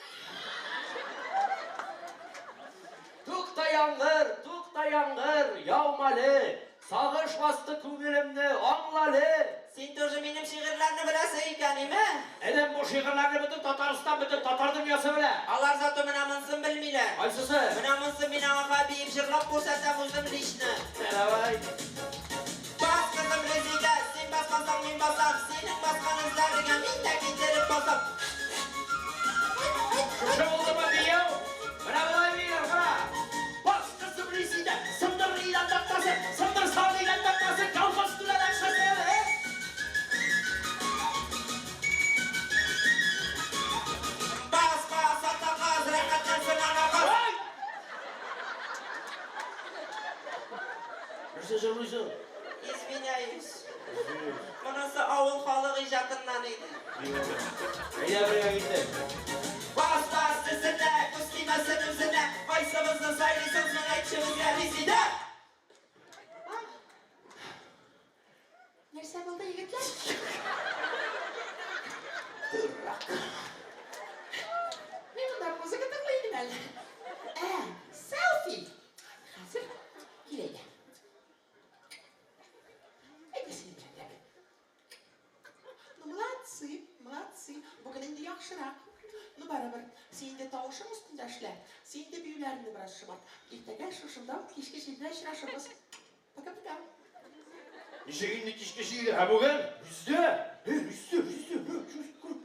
Тукта, яңгыр, тукта, яңгыр, яумале! Сагыш басты күңелемне, аңлале! Син тоже минем шигырьләрне беләсең икән, име? Энем, бу шигырьләрне бөтен Татарстан, бөтен татар дөньясы белә. Алар зато менә монсын белмиләр. Кайсысы? Менә монсын мин аңа биеп җырлап күрсәтәм үзем лично. Давай. Бас, кызым Резидә, син басмасаң, мин басам, синең баскан эзләреңә мин дә китереп басам. Шушы булдымы бию? Менә болай бииләр, кара. Бас, кызым Резидә, сындыр идән тактасы, сындыр сал идән тактасы, колхоз түләр акчасы, э? Бас, бас, ата каз, рәхәтләнсен ана каз. Нәрсә җырлыйсың? Извиняюсь. Монысы авыл халык иҗатыннан иде. Әйдә бергә киттек. Бас, бас, эзенә, күз тимәсен үзенә. Кайсыбызны сайлыйсың соң, әйтче безгә, Резидә? Нәрсә булды, егетләр? Дурак. Мин монда музыка тыңлый идем әле. Ә, селфи. Хәзер кил әйдә. Әйдә синең белән дә. Ну, молодцы, молодцы. Бүген инде яхшырак. Ну, барыбер, син инде тавышың өстендә эшлә. Син инде биюләреңне бераз шомарт. Иртәгә шушында ук кичке җидедә очрашырбыз. Пока-пока. Ничек инде кичке җиде? Ә бүген? Йөздә! Эй, йөздә, йөздә, йөздә.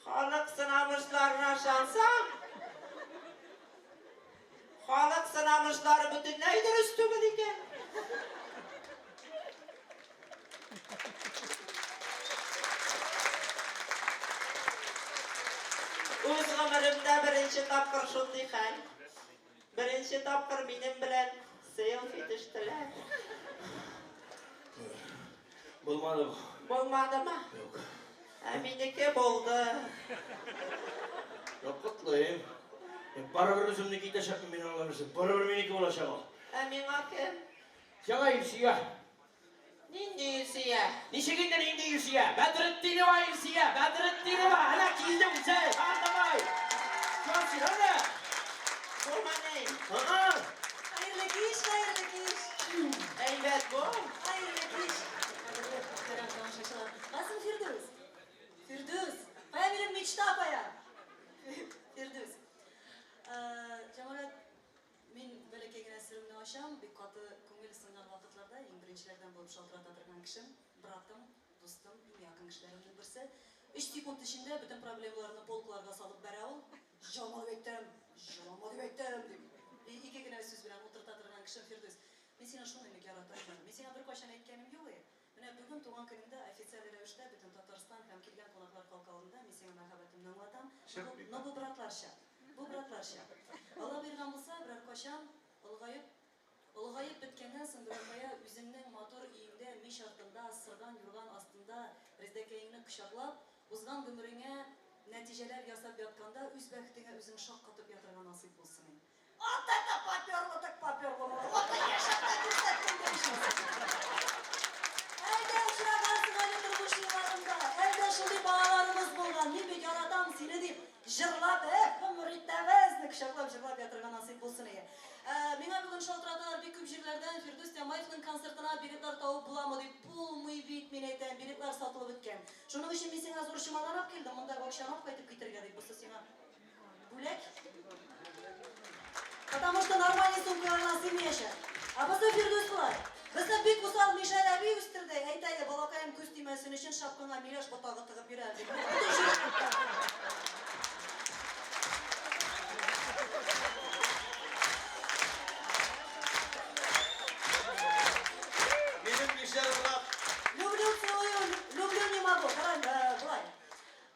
Халык сынамышларына ышансаң, халык сынамышлары бөтенләй дөрес түгел икән. Үз гомеремдә беренче тапкыр шундый хәл. Беренче тапкыр минем белән селфи төштеләр. Булмады бу. Булмадымы? Юк. Ә минеке булды. Юк, котлыйм. Барыбер үземнеке итәчәкмен мин аңламыйсың. Барыбер минеке булачак ул. Ә миңа кем? Сиңа Илсөя. Нинди Илсөя? Ничек инде нинди Илсөя? Бәдретдинова Илсөя, Бәдретдинова, әнә килде үзе. Бар давай. Чыгар син, әнә. Булмани. Ага. Хәерле кич, хәерле кич. Әйбәт бу. Хәерле кич. Кадерле мөхтәрәм тамашачылар. Касым Фирдүс. Фирдүс, кая минем мечта кая? Фирдүс. Җәмәгать, мин бәләкәй генә серемне ачам, бик каты күңел сынган вакытларда иң беренчеләрдән булып шалтырата торган кешем, братым, дустым, иң якын кешеләремнең берсе. Өч секунд эчендә бөтен проблемаларны полкаларга салып бәрә ул. Җылама дип әйттем, җылама дип әйттем, дип. И ике генә сүз белән утырта торган кешем Фирдүс. Мин сине шундый нык яратам, җаным. Мин сиңа беркайчан әйткәнем юк и. Менә бүген туган көнеңдә официаль рәвештә бөтен Татарстан һәм килгән кунаклар халкы алдында мин сиңа мәхәббәтемне аңлатам. Но бу братларча. Бу братларча. Алла боерган булса, берәр кайчан олыгаеп, олыгаеп беткәннән соң берәр кая үзеңнең матур өеңдә, мич артында, сырган юрган астында Резедәкәеңне кочаклап, узган гомереңә нәтиҗәләр ясап ятканда үз бәхетеңә үзең шаккатып ятырга насыйп булсын. Вот это поперло, так поперло. Вот яшәп тә күрсәттең дә Әлдә очрагансың әле тормыш юлларында, әлдә шундый балаларыбыз булган, мин бит яратам сине дип, җырлап, эх, гомер итәбезне кочаклап җырлап ятырга насыйп булсын ие. Миңа бүген шалтыраталар бик күп җирләрдән, Фирдүс Тямаевның концертына билетлар табып буламы дип. Булмый бит, мин әйтәм, билетлар сатылып беткән. Шуның өчен мин сиңа зур чемодан алып килдем, мондагы акчаны алып кайтып китергә дип, бусы сиңа бүләк. Потому что нормальный сумкаларына сыймыячак. Ә бусы Фирдүс болай. Безне бик усал Мишәр әби үстерде. Әйтә, балакаем, күз тимәсен өчен шапкаңа миләш ботагы тыгып йөр әле, дип. Бөтен җиргә. Минем мишәр брат. Люблю, целую, люблю не могу. Кара, болай.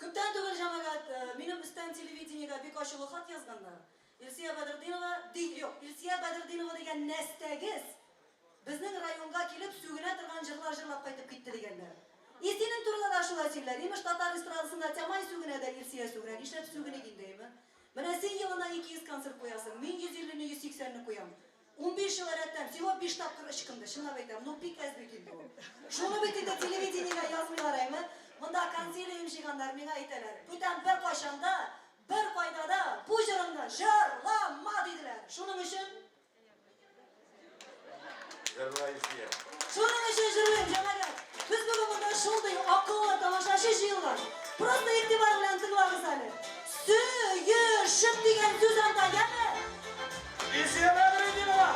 Күптән түгел, җәмәгать, минем өстән телевидениегә бик ачулы хат язганнар. Илсөя Бәдретдинова, ди, юк, Илсөя Бәдретдинова дигән нәстәгез безнең районга килеп сүгенә торган җырлар җырлап кайтып китте дигәннәр. И синең турыда да шулай сөйлиләр. Имеш, татар эстрадасында Тямай сүгенә дә Илсөя сүгенә. Нишләп сүгеник инде, әйме? Менә син елына 200 концерт куясың, мин 150-не, 180-не куям. 15 ел рәттән, всего 5 тапкыр ычкынды, чынлап әйтәм, ну бик әз бит инде ул. Шуны бит инде телевидениегә язмыйлар, әйме? Монда консилиум җыйганнар, миңа әйтәләр. Бүтән бер кайчан да, бер кайда да бу җырыңны җырлама, диделәр. Шуның өчен Җырла, Илсөя. Шуның өчен җырлыйм, җәмәгать. Без бүген монда шундый акыллы тамашачы җыелган. Просто игътибар белән тыңлагыз әле. Сөешеп дигән сүз анда, яме? Илсөя Бәдретдинова!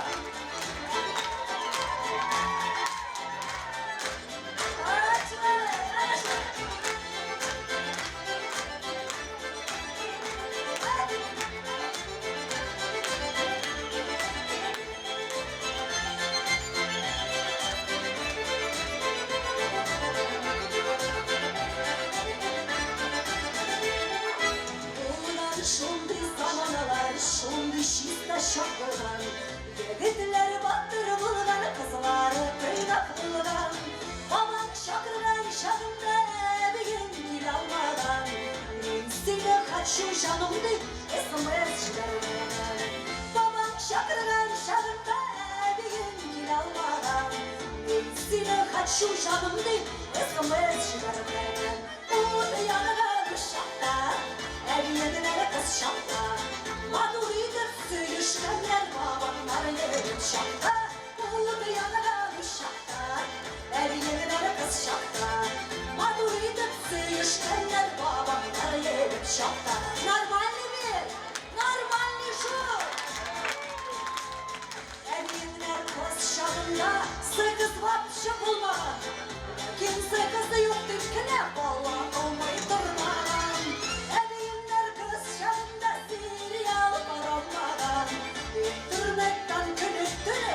Булган шундый заманалар, шундый чиста чак булган. Егетләр батыр булган, кызлар тыйнак булган. Бабаң чакырган чагында әбиең килә алмаган. Мин сине хочу, җаным, дип смс җибәргән. Бабаң чакырган чагында әбиең килә алмаган. Мин сине хочу, җаным, дип смс җибәргән. Ут янган чакта, әбиең әле кыз чакта, матур итеп сөешкәннәр бабаңнар егет чакта. Ут янган чакта, әбиең әле кыз чакта, матур итеп сөешкәннәр бабаңнар егет чакта. Нормальный бит? Нормальный шул! Әбиеңнәр кыз чагында секс вообще булмаган. Ләкин сексы юк дип кенә бала алмый тормаган. Әбиеңнәр кыз чагында сериал карамаган. Интернеттан көне-төне.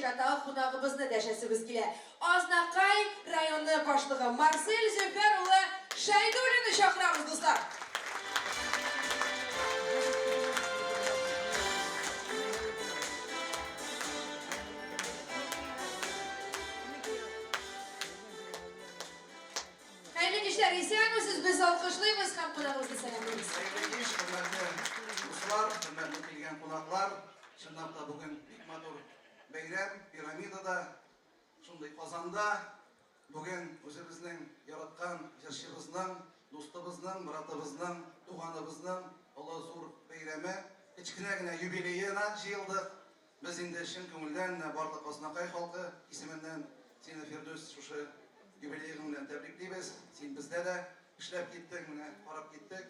чираттагы кунагыбызны дәшәсебез килә. Азнакай районы башлыгы Марсель Зөфәр улы Шәйдуллинны чакырабыз, дуслар! Хәерле кичләр, исәнмесез, без алкышлыйбыз һәм кунагыбызны сәламлибез. Хәерле кич, хөрмәтле дуслар, хөрмәтле килгән кунаклар. Чынлап та бүген бик матур бәйрәм, пирамидада, шундый Казанда. Бүген үзебезнең яраткан җырчыбызның, дустыбызның, братыбызның, туганыбызның олы зур бәйрәме, кечкенә генә юбилеена җыелдык. Без инде чын күңелдән менә барлык Азнакай халкы исеменнән сине, Фирдүс, шушы юбилеең белән тәбриклибез. Син бездә дә эшләп киттең, менә карап киттек.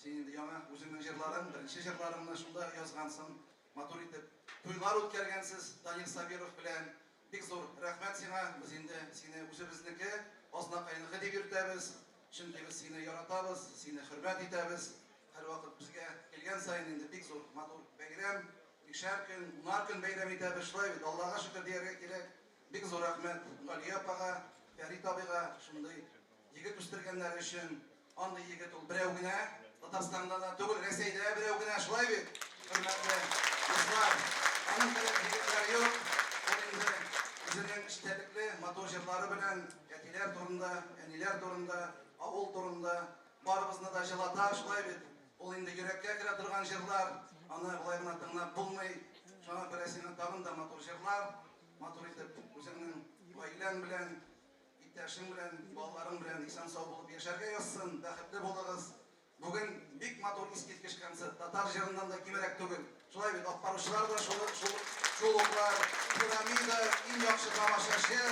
Син инде яңа үзеңнең җырларың, беренче җырларыңны шунда язгансың. Матур итеп туйлар үткәргәнсез Данил Сабиров белән. Бик зур рәхмәт сиңа. Без инде сине үзебезнеке, Азнакайныкы дип йөртәбез. Чөнки без сине яратабыз, сине хөрмәт итәбез. Һәрвакыт безгә килгән саен инде бик зур матур бәйрәм. Бишәр көн, унар көн бәйрәм итәбез, шулай бит, Аллага шөкер дияргә кирәк. Бик зур рәхмәт Галия апага, Фәрит абыйга шундый егет үстергәннәре өчен. Андый егет ул берәү генә, Татарстанда да түгел, Рәсәйдә берәү генә, шулай бит, хөрмәтле дуслар. Аның кебек егетләр юк. Ул инде үзенең эчтәлекле, матур җырлары белән әтиләр турында, әниләр турында, авыл турында барыбызны да җылата, шулай бит. Ул инде йөрәккә керә торган җырлар, аны болай гына тыңлап булмый. Шуңа күрә сиңа тагын да матур җырлар, матур итеп үзеңнең гаиләң белән, иптәшең белән, балаларың белән исән-сау булып яшәргә язсын, бәхетле булыгыз. Бүген бик матур искиткеч концерт, татар җырыннан да кимрәк түгел. Шулай бит, алып баручылар да шул, шул, шул уклар, Пирамида, иң яхшы тамашачы,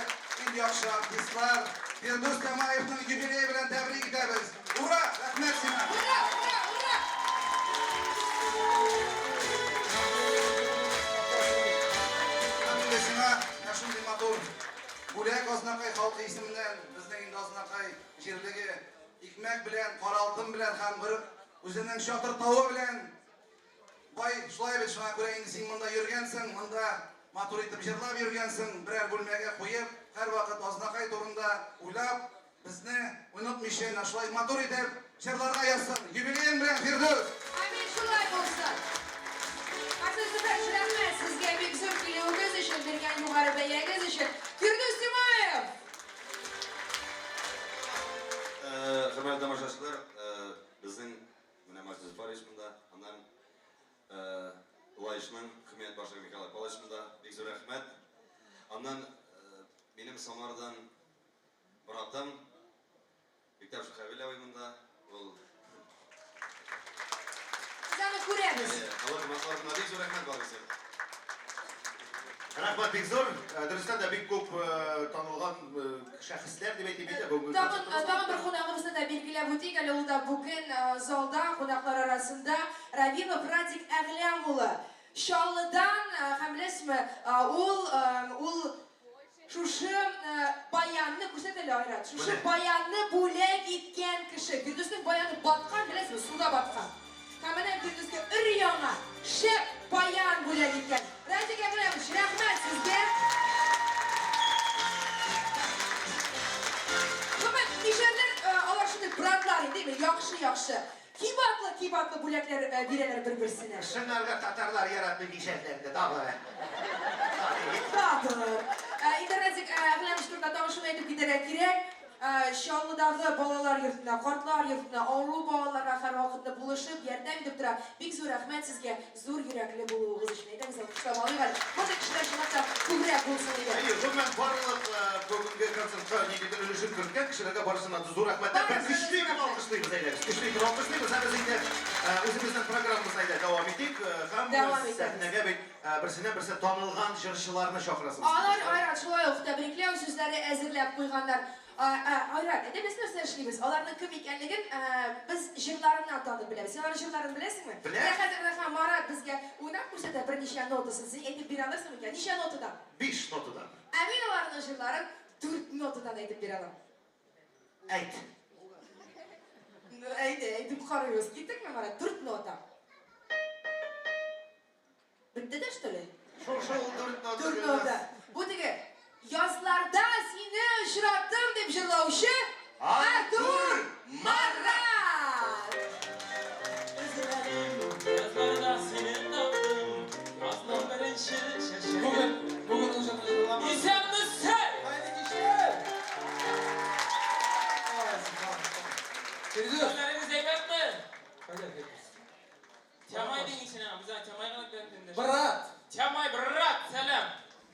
иң яхшы артистлар. Фирдүс Тямаевның юбилее белән тәбрик итәбез. Ура! Рәхмәт сиңа! Ура, ура, ура! Һәм инде сиңа менә шундый матур бүләк Азнакай халкы исеменнән, безнең инде Азнакай җирлеге икмәк белән, каралтым белән һәм бер үзенең чатыр тавы белән Бай, шулай бит, шуңа күрә инде син монда йөргәнсең, монда матур итеп җырлап йөргәнсең, берәр бүлмәгә куеп, һәрвакыт Азнакай турында уйлап, безне онытмыйча, менә шулай матур итеп җырларга язсын. Юбилеең белән, Фирдүс! Амин, шулай булсын! Марсель Зөфәрович, рәхмәт сезгә бик зур килүегез өчен, биргән югары бәягез өчен. Фирдүс Тимаев! Хөрмәтле тамашачылар, безнең Менә Марсель Зөфәрович монда, аннан Лаешның хакимият башлыгы Николай Павлович монда. Бик зур рәхмәт. Аннан минем Самардан братым Виктор Шухавил абый монда. Ул Без аны күрәбез. Алла кунакларына бик зур рәхмәт барыгызга. Рәхмәт бик зур. Дөрестән дә бик күп танылган шәхесләр дип әйтим инде бүгенге Тагын, концертыбызда. тагын бер кунагыбызны да билгеләп үтик әле, ул да бүген залда кунаклар арасында Равилов Радик Әгъләм улы. Чаллыдан, һәм беләсезме, ул, ул шушы баянны, күрсәт әле, Айрат, шушы баянны бүләк иткән кеше. Фирдүснең баяны баткан, беләсезме, суда баткан. Һәм менә Фирдүскә өр-яңа, шәп баян бүләк иткән. Радик Әгъләмович, рәхмәт сезгә. Гомумән, мишәрләр, алар шундый братлар инде, яхшы, яхшы. Кыйбатлы, кыйбатлы бүләкләр бирәләр бер-берсенә. Шыңарга татарлар яратмый мишәрләрне, дагы. Татар. Инде Радик Әгъләмович турында тагын шуны әйтеп китәргә кирәк. Чаллыдагы балалар йортына, картлар йортына, авыру балаларга һәрвакытны булышып, ярдәм итеп тора. Бик зур рәхмәт сезгә, зур йөрәкле булуыгыз өчен. Әйдәгез, алкышлап алыйк әле. Мондый кешеләр чынлап та күбрәк булсын иде. Әйе, гомумән, барлык бүгенге концертка ниндидер өлешен керткән кешеләргә барысына да зур рәхмәтләр. Бер көчле итеп алкышлыйбыз, әйдәгез. Көчле итеп алкышлыйбыз. Ә без инде үзебезнең программабызны әйдә дәвам итик. Һәм сәхнәгә бит берсеннән-берсе танылган җырчыларны чакырасыбыз килә. Алар, Айрат, шулай ук тәбрикләү сүзләре әзерләп куйганнар. Айрат, әйдә без нәрсә эшлибез? Аларның кем икәнлеген без җырларыннан танып беләбез. Син аларның җырларын беләсеңме? Беләм. Менә хәзер менә Марат безгә уйнап күрсәтә берничә нотасын. Син әйтеп бирә алырсың микән? Ничә нотадан? 5 нотадан. Ә мин аларның җырларын 4 нотадан әйтеп бирә алам. Әйт. Әйдә, әйтеп карыйбыз. Киттекме, Марат? 4 нота. Бетте дә, что ли? Шул, шул, 4 нота. 4 нота. Бу теге Язларда сине очраттым дип җырлаучы Артур Марат! Эзләдем, язларда сине таптым, язның беренче чәчәге. Бүген, бүген ул җырны җырламас. Исәнмесез! Хәерле кичләр! Ай, субханалла. Фирдүс. Хәлләрегез әйбәтме? Кайда Фирдүс? Тямай дин исенә, без аны Тямай гына белән көндәш. Брат! Тямай, брат, сәлам!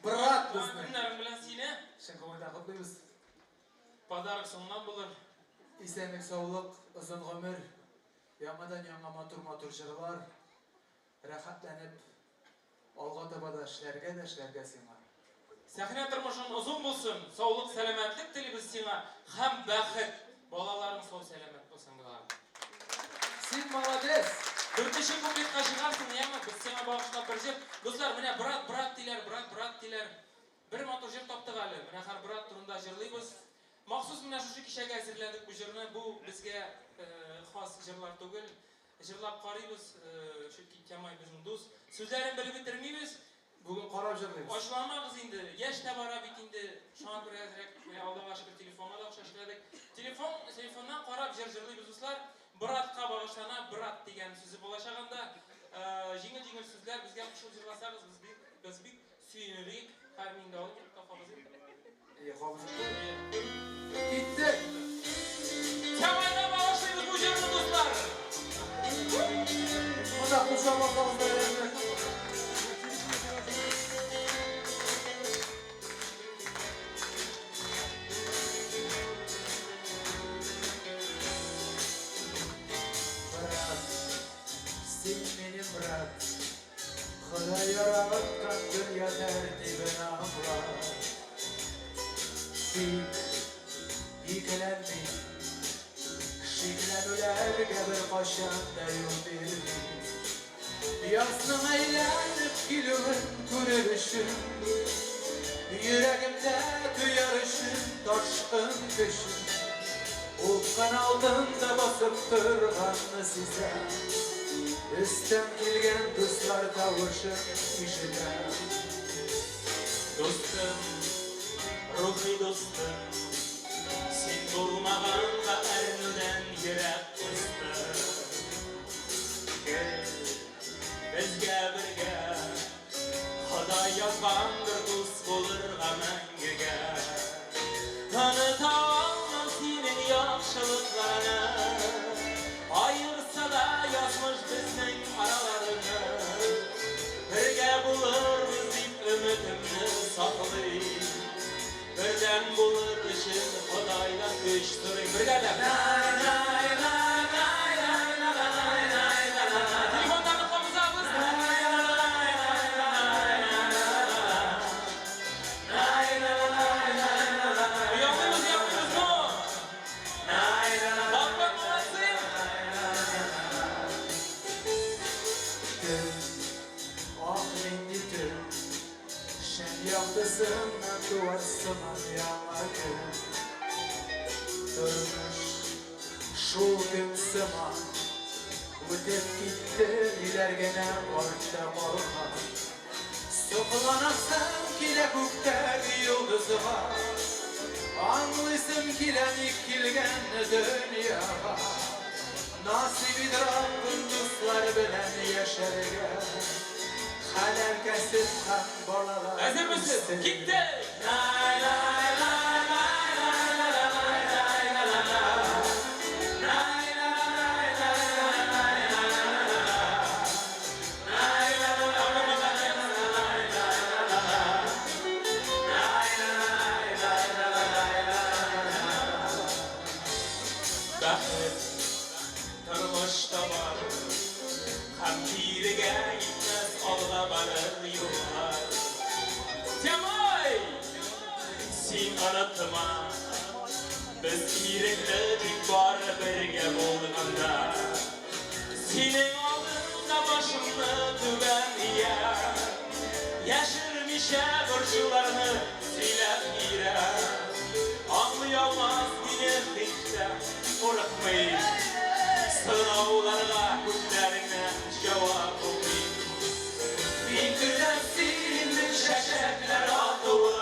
Брат Туган безнең. көннәрең белән сине. Чын күңелдән котлыйбыз. Подарок соңыннан булыр. Исәнлек, саулык, озын гомер, яңадан-яңа матур-матур җырлар, рәхәтләнеп алга таба да эшләргә дә эшләргә сиңа. Сәхнә тормышың озын булсын, саулык, сәламәтлек телибез сиңа һәм бәхет. Балаларың сау-сәламәт булсын болар. Син молодец! Дүртенче куплетка чыгарсың, яме, без сиңа багышлап бер җыр. Дуслар, менә брат, брат диләр, брат, брат диләр. Бер матур җыр таптык әле. Менә хәр брат турында җырлыйбыз. Махсус менә шушы кичәгә әзерләдек бу җырны. Бу безгә хас җырлар түгел. Җырлап карыйбыз, чөнки Тямай безнең дус. Сүзләрен белеп бетермибез. Бүген карап җырлыйбыз. Ачуланмагыз инде, яшь тә бара бит инде. Шуңа күрә әзрәк, менә Аллага шөкер, телефонга да акча эшләдек. Телефон, телефоннан карап җыр җырлыйбыз, дуслар. Братка багышлана, брат дигән сүзе булачак анда. Җиңел-җиңел сүзләр, безгә кушылып җырласагыз, без бик, без бик сөенер идек. Хәер, мин дә алып китеп кабызыйм. Әйе, кабызып. Киттек! Тямайга багышлыйбыз бу җырны, дуслар. Монда кул чабасагыз да рәхмәт. Брат, син минем брат, Ходай яраткан дөнья тәртибен аңла. Тик икеләнми, шикләнүләргә беркайчан да юл бирми. Язның әйләнеп килүен күрер өчен, йөрәгемдә тояр өчен ташкын көчен, упкын алдында басып торганны сизәм. Өстән килгән дуслар тавышын ишетәм. Дустым, рухи дустым, син булмаганга әрнүдән йөрәк кысты. Гел безгә бергә, Ходай язгандыр дус булырга мәңгегә. Оныта алмам синең яхшылыкларны, аерса да язмыш безнең араларны. Бергә булырбыз дип өметемне саклыйм. Бердәм булыр өчен Ходайдан көч сорыйм. Бергәләп. Телефоннарны кабызабыз. Яңлыйбыз, яңлыйбыз, ну! Балкон, молодцы! Төн, ах нинди төн, шәм яктысыннан туар сыман яңа көн. Тормыш шул көн сыман, үтеп китте, ниләр генә артта калган. Сокланасым килә күктәге йолдызга, аңлыйсым килә ник килгән дөньяга. Насыйп ит, Раббым, дуслар белән яшәргә, хәләл кәсеп һәм балалар Әзермесез? үстерергә. Киттек! Бәхет тормышта бар һәм кирегә китмәс алга барыр юллар. Тямай! Син онытма, без ирекле тик бары бергә булганда. Синең алдыңда башымны түбән иям. Яшермичә борчуларны сөйләп бирәм. Аңлый алмас мине һич тә курыкмыйм. Сорауларга күзләреңнән җавап укыйм. Мин көтәм синең чәчәкләр атуын.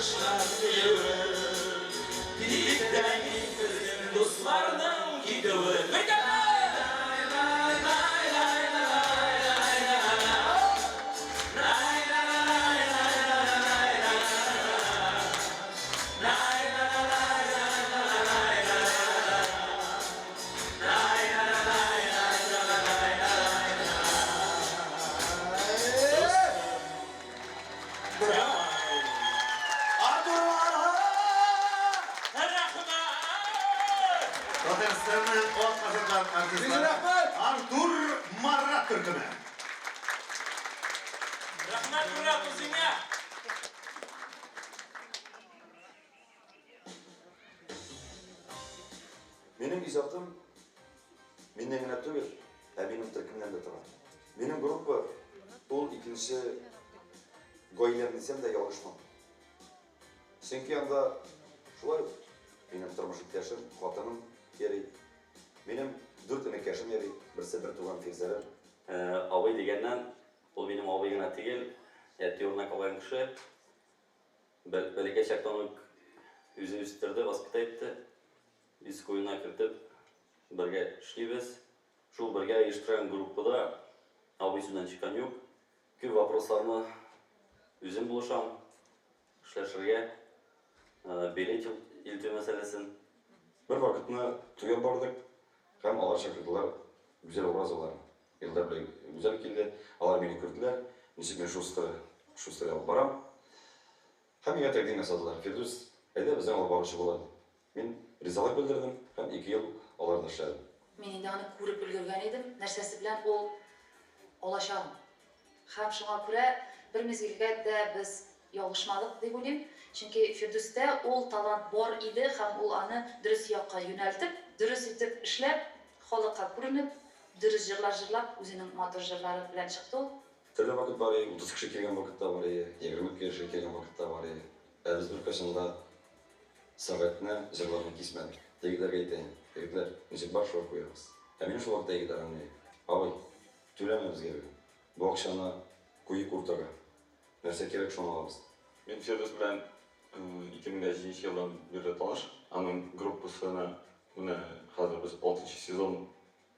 Алкышлар биюе. Тик тә мин безнең дусларның китүен. Татарстанның атказанган артистлары Артур Марат төркеме. Рәхмәт, Мурат, үзеңә! Минем иҗатым миннән генә түгел, ә минем төркемнән дә тора. Минем группа ул икенче гаиләм дисәм дә ялгышмам. Чөнки анда шулай ук минем тормыш иптәшем, хатыным йөри. Минем дүрт энекәшем йөри, берсе бертуган Фирзәрем. Абый дигәннән, ул минем абый гына түгел, әти урынына калган кеше. Бәләкәй чактан ук үзе үстерде, воспитать итте. Үз куенына кертеп, бергә эшлибез. Шул бергә оештырган группада абый сүздән чыккан юк. Күп вопросларны үзем булышам эшләшергә, билет илтү мәсьәләсен. Бер вакытны туйга бардык һәм алар чакырдылар Гүзәл Уразоваларны. Илдар белән Гүзәл килде, алар мине күрделәр, ничек мин шустер, шустер алып барам. Һәм миңа тәкъдим ясадылар, Фирдүс, әйдә безнең алып баручы була дип. Мин ризалык белдердем һәм ике ел аларда эшләдем. Мин инде аны күреп өлгергән идем, нәрсәсе белән ул алачагын. Һәм шуңа күрә бер мизгелгә дә без ялгышмадык дип уйлыйм. Чөнки Фирдүстә ул талант бар иде һәм ул аны дөрес якка юнәлтеп, дөрес итеп эшләп, халыкка күренеп, дөрес җырлар җырлап, үзенең матур җырлары белән чыкты ул. Төрле вакыт бар и, 30 кеше килгән вакыт та бар и, 20 кеше килгән вакыт та бар и. Ә без беркайчан да сәгатьне, җырларны кисмәдек. Егетләргә әйтәем, егетләр, ничек бар, шулай куябыз. Ә минем шул вакытта егетләр аңлый. Абый, түләмә безгә бүген. Бу акчаны куйыйк уртага. Нәрсә кирәк, шуны алабыз. Мин Фирдүс белән 2007 елдан бирле таныш. Аның группасына менә хәзер без алтынчы сезон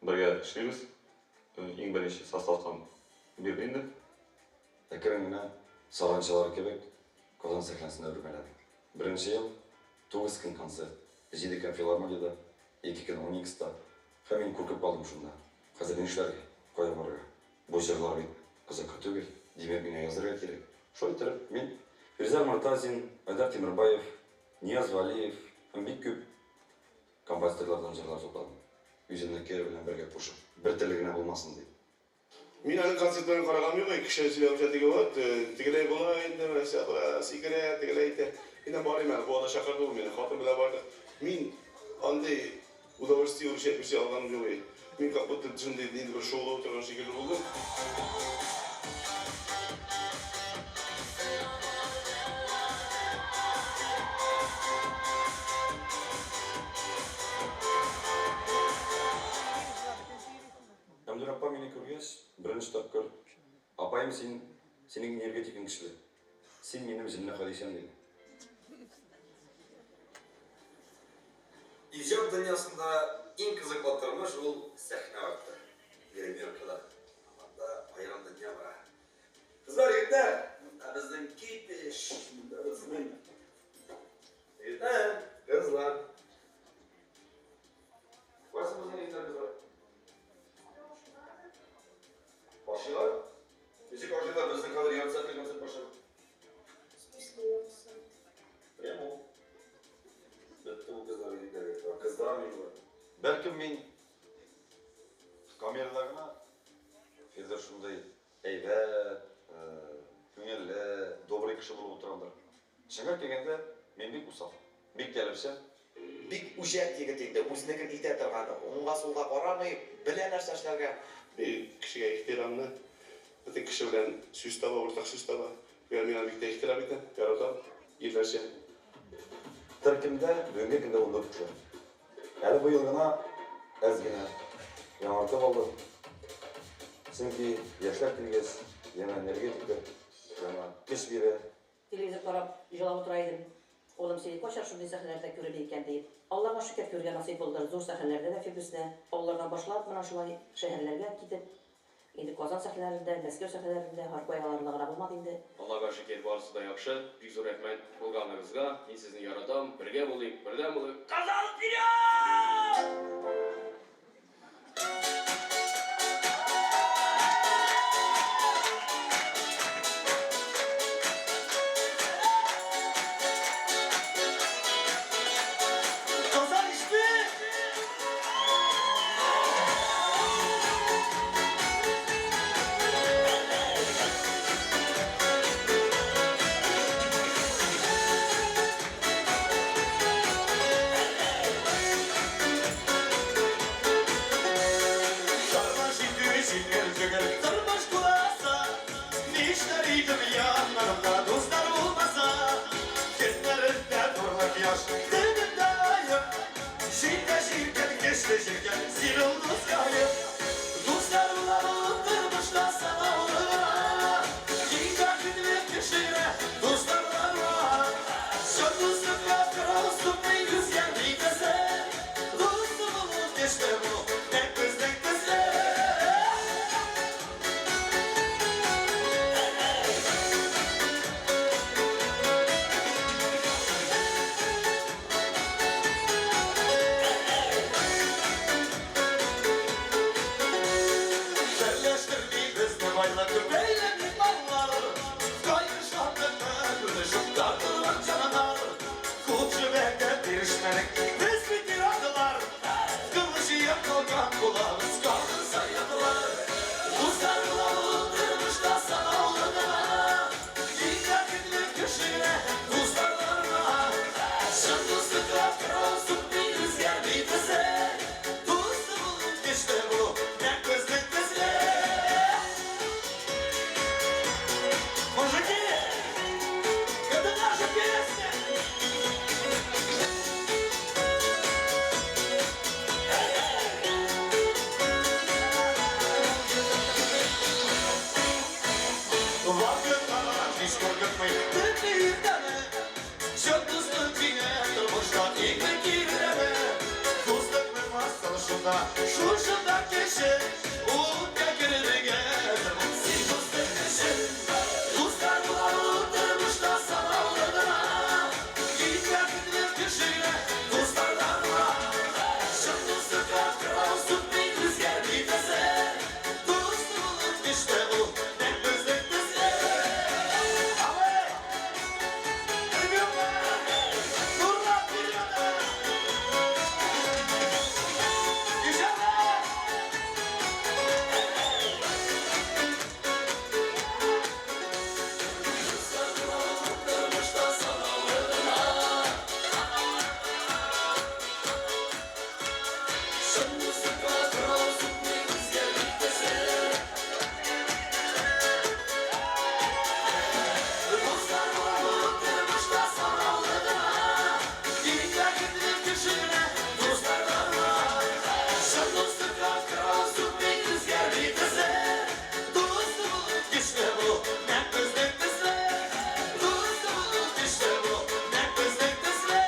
бергә эшлибез. Иң беренче составтан бирле инде. Әкрен генә, саранчалар кебек, Казан сәхнәсендә үрмәләдек. Беренче ел, тугыз көн концерт, җиде көн филармониядә, ике көн Уникста. Һәм мин куркып калдым шунда. Хәзер нишләргә? Кая барырга? Бу җырлар бит озакка түгел, димәк, миңа язырга кирәк. Шулай иттереп, мин Ризар Мортазин, Айдар Тимербаев, Нияз Вәлиев һәм бик күп композиторлардан җырлар тупладым. Үземнеке белән бергә кушып, бер төрле генә булмасын дип. Мин аның концертларын караганым юк, кеше сөйләвенчә теге вот, тегеләй була инде, менә сәхнә сикерә, тегеләй итә. Мин дә барыйм әле, Буада чакырды ул мине, хатын белән бардык. Мин андый удовольствие русча әйтмешли алганым юк. Мин как будто шундый ниндидер бер шоуда утырган шикелле булдым. Әмдүр апа мине күргәч, беренче тапкыр, Апаем, син, синең энергетикаң көчле. Син минем җенле Хәдичәм, диде. Иҗат дөньясында иң кызыклы тормыш ул сәхнә арты, гримеркада. Анда аерым дөнья бара. Кызлар, егетләр, монда безнең кипиш, монда безнең егетләр, кызлар. Кайсы безнең егетләр, кызлар? Ашыйлар? Ничек ашыйлар? Безнең хәзер ярты сәгатьлек концерт башлана. В смысле ярты сәгать? Прямо ул. Бетте бу кызлар егетләргә. Кызлар мин. Бәлкем мин камерада гына Федор шундый әйбәт, күңелле, добрый кеше булып утырамдыр. Чынга килгәндә, мин бик усал, бик таләпчән. Бик үҗәт егет инде, үзенекен итә торган, уңга-сулга карамый, белә нәрсә эшләргә. Бик кешегә ихтирамлы, бөтен кеше белән сүз таба, уртак сүз таба. Мин аны бик тә ихтирам итәм, яратам, ирләрчә. Төркемдә бүгенге көндә 14 кеше. Әле быел гына әз генә яңартып алдым. Чөнки яшьләр килгәч, яңа энергетика, яңа көч бирә. Телевизор карап. карап елап утыра идем. Улым сине кайчан шундый сәхнәләрдә күрермен икән диеп. Аллага шөкер, күрергә насыйп булды зур сәхнәләрдә дә Фирдүсне. Авыллардан башлап, менә шулай шәһәрләргә китеп, инде Казан сәхнәләрендә, Мәскәү сәхнәләрендә, һәркая аларында гына булмады инде. Аллага шөкер, барысы да яхшы. Бик зур рәхмәт булганыгызга. Мин сезне яратам. Бергә булыйк, бердәм булыйк. Казан вперед! Казан иште! Тормыш итү җиңел түгел, тормыш куласа. Нишләр идем яннарымда дуслар булмаса. Көннәрендә нурлы кояш, төнендә аем. Җилдә җилкән, көчле җилкән, син ул дускаем. Дуслар була бу тормышта санаулы гына. Иң бәхетле кеше генә дуслардан була. Чын дуслыкка кырау сукмый үзгәрми төсе. Дусты булу, көчле булу, нәкъ безнең төсле. Берләштерми безне байлык, бәйләми маллар. Кайгы шатлыкны бүлешеп тартылган җаннар. Күп җебәккә бирешмәдек, без бит ир-атлар. Кылыч калган булабыз, калдырса ятлар. Дуслар була бу тормышта санаулы гына. Иң бәхетле кеше генә дуслардан гына. Чын дуслыкка кырау сукмый, үзгәрми төсе. Дусты булу, көчле булу, нәкъ безнең төсле. Мужики, это наша песня! Вакытлар һич куркытмый төнне иртәне. Чын дуслык дигән тормышта иң кирәге. Дуслыкның асылы шунда, шушында кеше. Утка керергә әзер бул син дуслык өчен. Дуслар була бу тормышта санаулы гына. Иң бәхетле кеше генә дуслардан була. Чын дуслыкка кырау сукмый, үзгәрми төсе. Дусты булу, көчле булу, нәкъ безнең төсле. Абый! Ребята! Нурлат вперед! Девчата! Тормышта санаулы гына. Чын дуслыкка кырау сукмый, үзгәрми төсе. Дуслар була бу тормышта санаулы гына. Иң бәхетле кеше генә дуслардан була. Чын дуслыкка кырау сукмый, үзгәрми төсе. Дусты булу, көчле булу, нәкъ безнең төсле. Дусты булу, көчле булу, нәкъ безнең төсле.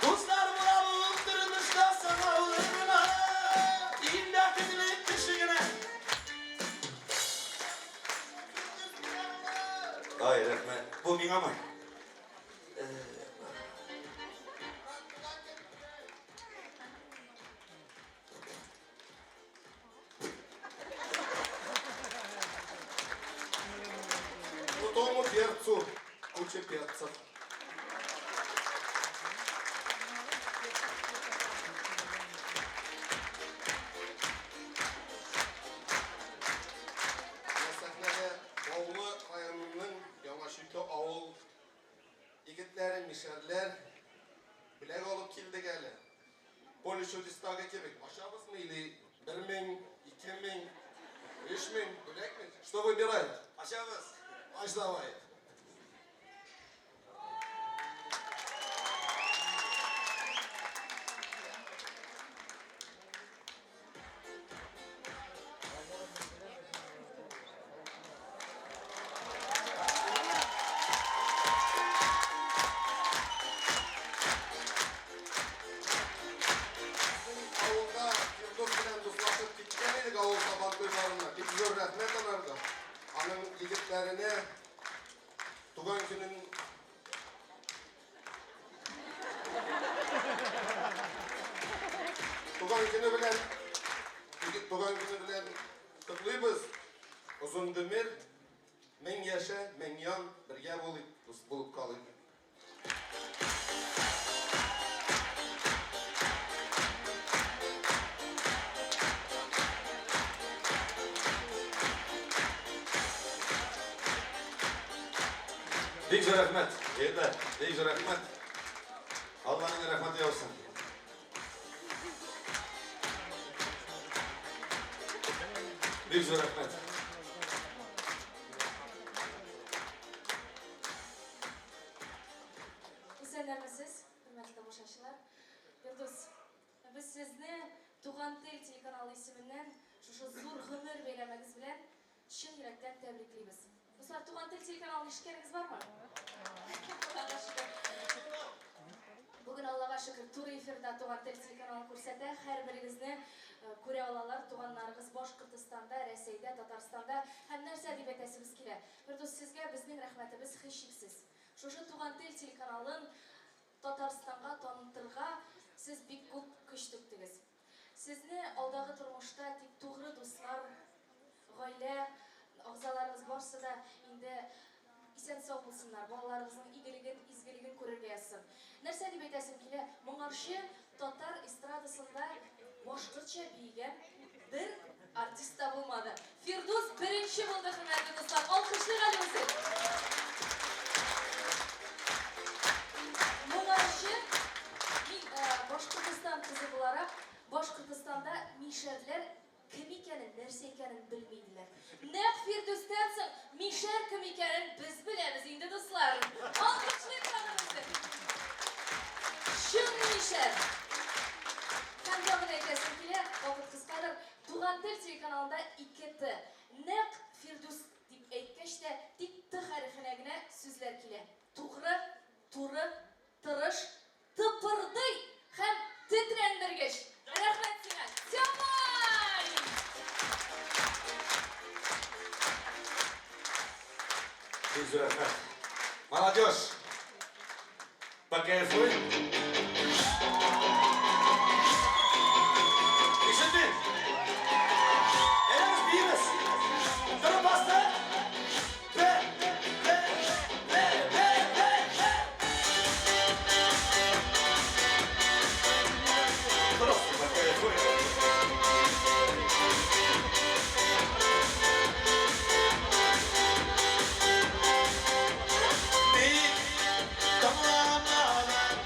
Дуслар була бу тормышта санаулы гына. Иң бәхетле кеше генә. Ай, рәхмәт. Бу миңамы? Крутому перцу куча перцев. Менә сәхнәдә Баулы районының Яңа Чүте авыл егетләре, мишәрләр. Бүләк алып килдек әле. Поле чудестагы кебек. Ачабызмы или 1000, 2000, 3000 бүләкме? Что выбираешь? Ачабыз. Ач давай. Авылда Фирдүс белән дуслашып киткән идек авыл сабантуйларына. Бик зур рәхмәт аларга. Аның егетләренә туган көнен Туган көне белән туган көне белән котлыйбыз. Озын гомер, мең яшә, мең ян, бергә булыйк, дус булып калыйк. Бик зур рәхмәт, егетләр, бик зур рәхмәт. Алланың рәхмәте яусын. Бик зур рәхмәт. Исәннәрмесез, хөрмәтле тамашачылар. Фирдүс, без сезне Туган тел телеканалы исеменнән шушы зур гомер бәйрәмегез белән чын йөрәктән тәбриклибез. Дуслар, Туган тел телеканалын ишеткәнегез бармы? Аллага шөкер. Бүген Аллага шөкер, туры эфирда Туган тел телеканалын күрсәтә. Һәрберегезне э, күрә алалар туганнарыгыз Башкортостанда, Рәсәйдә, Татарстанда. Һәм нәрсә дип әйтәсебез килә? Фирдүс, сезгә безнең рәхмәтебез һичшиксез. Шушы Туган тел телеканалын Татарстанга танытырга сез бик күп көч түктегез. Сезне алдагы тормышта тик тугры дуслар, гаилә агзаларыгыз барсы да инде исән-сау булсыннар, балаларыгызның игелеген, изгелеген күрергә язсын. Нәрсә дип әйтәсем килә, моңарчы татар эстрадасында башкортча биегән бер артист та булмады. Фирдүс беренче булды, хөрмәтле дуслар. Алкышлыйк әле үзен. Моңарчы мин э, Башкортостан кызы буларак, Башкортостанда мишәрләр кем икәнен, нәрсә икәнен белми иделәр. Нәкъ Фирдүстән соң мишәр кем икәнен без беләбез инде, дуслар. Алкышлыйк тагын үзен. Чын мишәр. Һәм тагын әйтәсем килә, вакыт кыскадыр, Туган тел телеканалында ике Т. Нәкъ Фирдүс дип әйткәч тә, тик Т хәрефенә генә сүзләр килә. Тугры, туры, тырыш, тыпырдый һәм тетрәндергеч. Рәхмәт сиңа, Тямай! Бик зур рәхмәт. Молодежь, покайфуй. Ишетмим. Әйдәгез биибез. Торып бастык. Бер, бер, бер, бер, бер, бер. Просто покайфуй. Мин тыңламадым.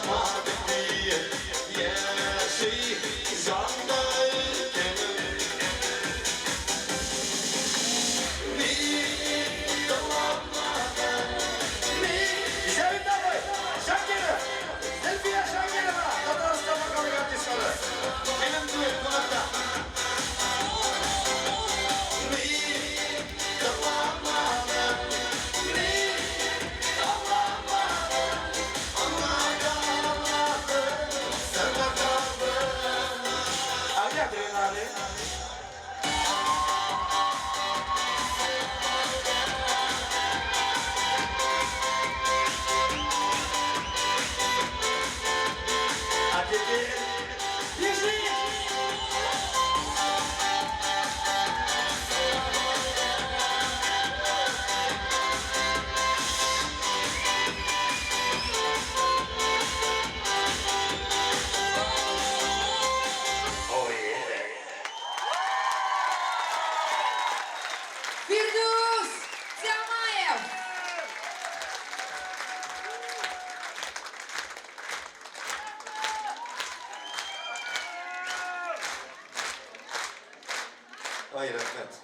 Тыңламадың диеп яши җанда үкенү. Ник тыңламадың, ник Җәвит абый, Шакиров, Зөлфия Шакирова, Татарстан вокалык артистлары. Минем дуэт кунакта. Ник тыңламадың, ник аңламадың, аңлата алмадың сырга калдым. А где адреналин? А теперь бежим! Oh yeah! Фирдүс Тямаев! Ай, рәхмәт.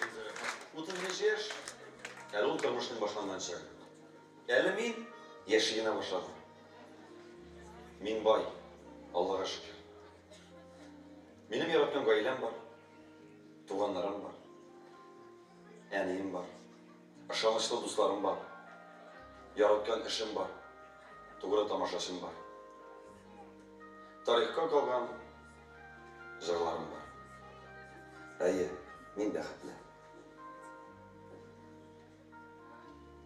Рәхмәт. 35 яшь, әле ул тормышның башланган чагы. Әле мин яши генә башладым. Мин бай, Аллага шөкер. Минем яраткан гаиләм бар, туганнарым бар, әнием бар, ышанычлы дусларым бар, яраткан эшем бар, тугры тамашачым бар. Тарихка калган җырларым бар. Әйе, мин бәхетле.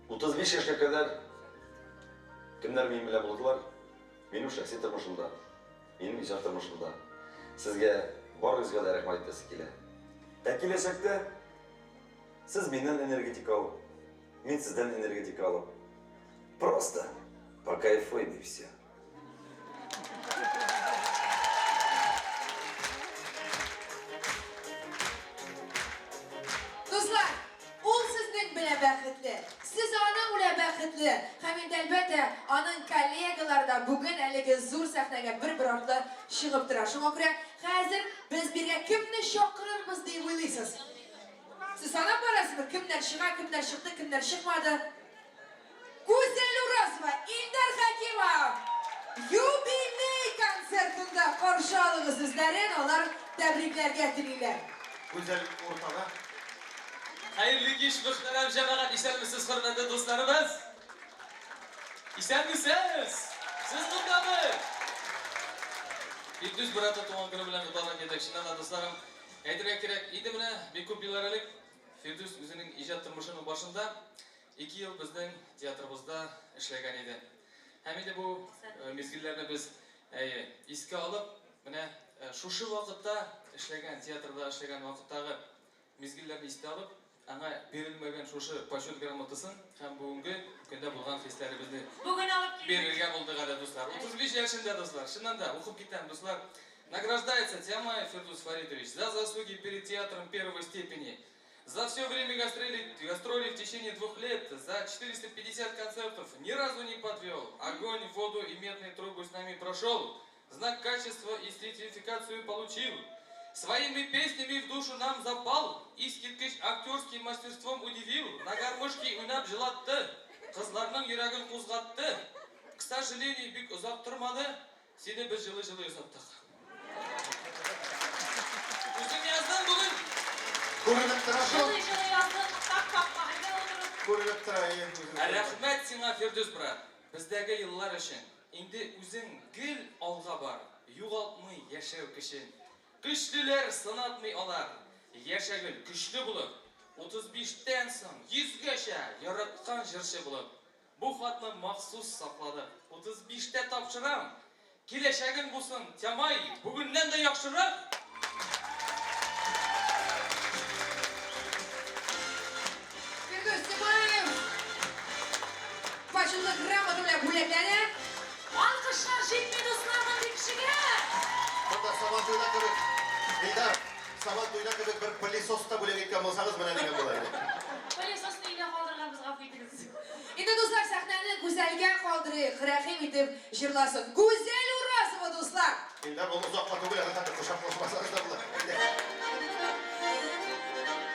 35 яшькә кадәр кемнәр минем белән булдылар? Минем шәхси тормышымда, минем иҗат тормышымда. Сезгә барыгызга да рәхмәт әйтәсе килә. Ә киләчәктә сез миннән энергетика алып, мин сездән энергетика алып, просто покайфуем и все. Дуслар, ул сезнең белән бәхетле. Сез аның белән бәхетле. Һәм инде әлбәттә, аның коллегалары да бүген әлеге зур сәхнәгә бер-бер артлы чыгып тора. Шуңа күрә хәзер без биргә кемне чакырырбыз дип уйлыйсыз? Сез санап барасызмы? Кемнәр чыга, кемнәр чыкты, кемнәр чыкмады? Гүзәл Уразова, Илдар Хәкимов! Юбилей концертында каршы алыгыз үзләрен, алар тәбрикләргә телиләр. Гүзәл уртада. Хәерле кич, мөхтәрәм җәмәгать, исәнмесез, хөрмәтле дусларыбыз? Исәнмесез? Сез мондамы? Фирдүс братны туган көне белән котларга килдек. Чыннан да, дусларым, әйтергә кирәк, инде менә бик күп еллар элек Фирдүс үзенең иҗат тормышының башында 2 ел безнең театрыбызда эшләгән иде. Һәм инде бу мизгелләрне без, әйе, искә алып, менә шушы вакытта эшләгән, театрда эшләгән вакыттагы мизгелләрне истә алып, аңа бирелмәгән шушы почет грамотасын һәм бүгенге көндә булган хисләребезне Бүген алып килдек. бирергә булдык әле, дуслар. 35 яшендә, дуслар. Чыннан да, укып китәм, дуслар. Награждается Тямаев Фирдус Фаридович за заслуги перед театром первой степени. За все время гастролей в течение 2 лет, за 450 концертов ни разу не подвел. Огонь, воду и медные трубы с нами прошел. Знак качества и сертификацию получил. Своими песнями в душу нам запал. Искиткеч актерским мастерством удивил. На гармошке уйнап җылатты. Кызларның йөрәген кузгатты. К сожалению, бик озак тормады. Сине без җылы-җылы озаттык. Үзем яздым бүген. Күренеп тора шул. Җылы-җылы яздык, так какма, әйдә утырып. Күренеп тора, әйе. Ә рәхмәт сиңа, Фирдүс брат. Бездәге еллар өчен. Инде үзең гел алга бар. Югалтмый яшәү көчен. Көчлеләр сынатмый алар. Яшә гел көчле булып, 35тән соң 100гәчә яраткан җырчы булып. Бу хатны махсус сакладык. 35тә тапшырам. Киләчәгең булсын, Тямай, бүгеннән дә яхшырак. Фирдүс Тямаев почетлы грамота белән бүләкләнә. Алкышлар җитми, дуслар, мондый кешегә. Монда Сабантуйда кебек, Илдар, Сабантуйда кебек бер пылесос та бүләк иткән булсагыз, менә дигән була иде. Пылесосны өйдә калдырганбыз, гафу итегез. Инде, дуслар, сәхнәне Гүзәлгә калдырыйк, рәхим итеп җырласын. Гүзәл Уразова, дуслар! Илдар, ул озакка түгел, аны хәтта кочаклашмасагыз да була. Әйдә.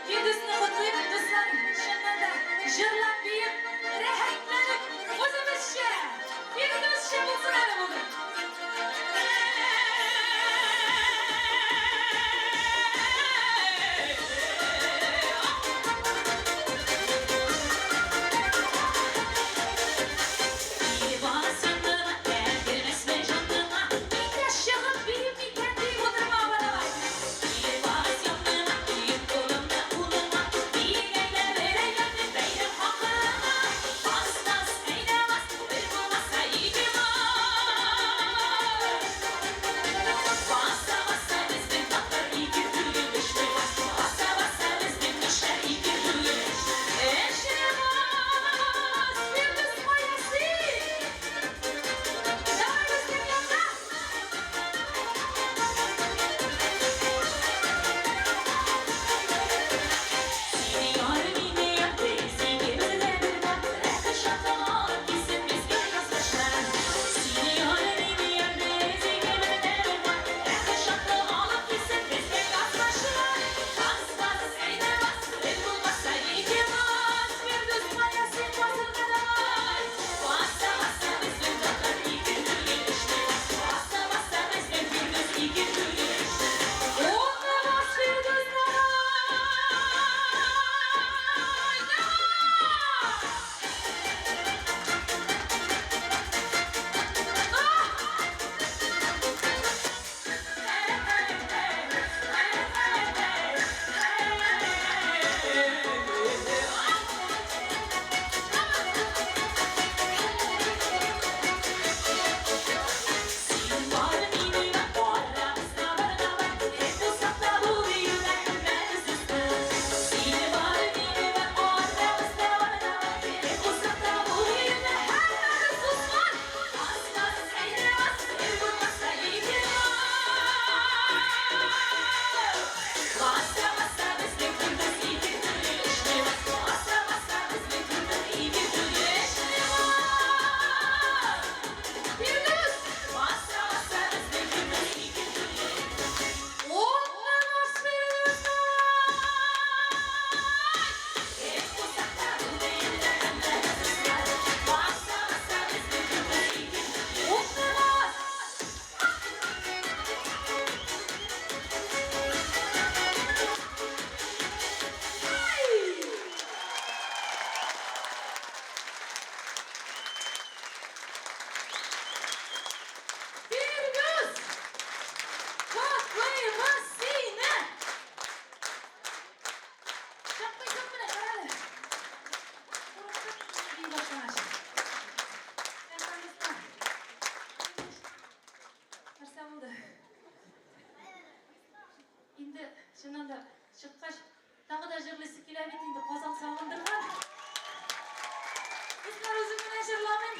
Фирдүсне котлыйм, дуслар, чыннан да, җырлап, биеп, рәхәтләнеп, үзебезчә, Фирдүсчә булсын әле бүген. Фирдүс! Котлыйбыз сине! Чапмыйсың менә, карале. Курыктым бии башлагач. Рәхмәт, дуслар. Нәрсә булды? Инде чыннан да чыккач, тагы да җырлыйсы килә бит инде, Казан сагындырган. Дуслар, үзем генә җырламыйм.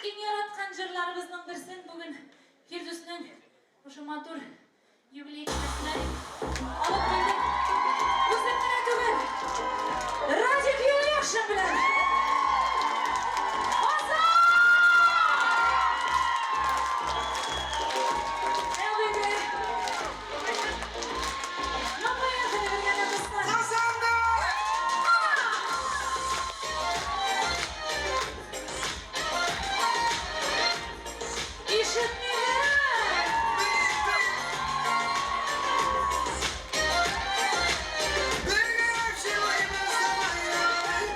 Иң яраткан җырларыбызның берсен бүген Фирдүснең шушы матур юбилей кичәсенә дип алып килдек. Үзем генә түгел, Радик Юльякшин белән. Казан! Әлбәттә. Ну, поехали, бергәләп, дуслар. Казанда! Ишетмиләр! Бергәләп җырлыйбыз, давай, давай.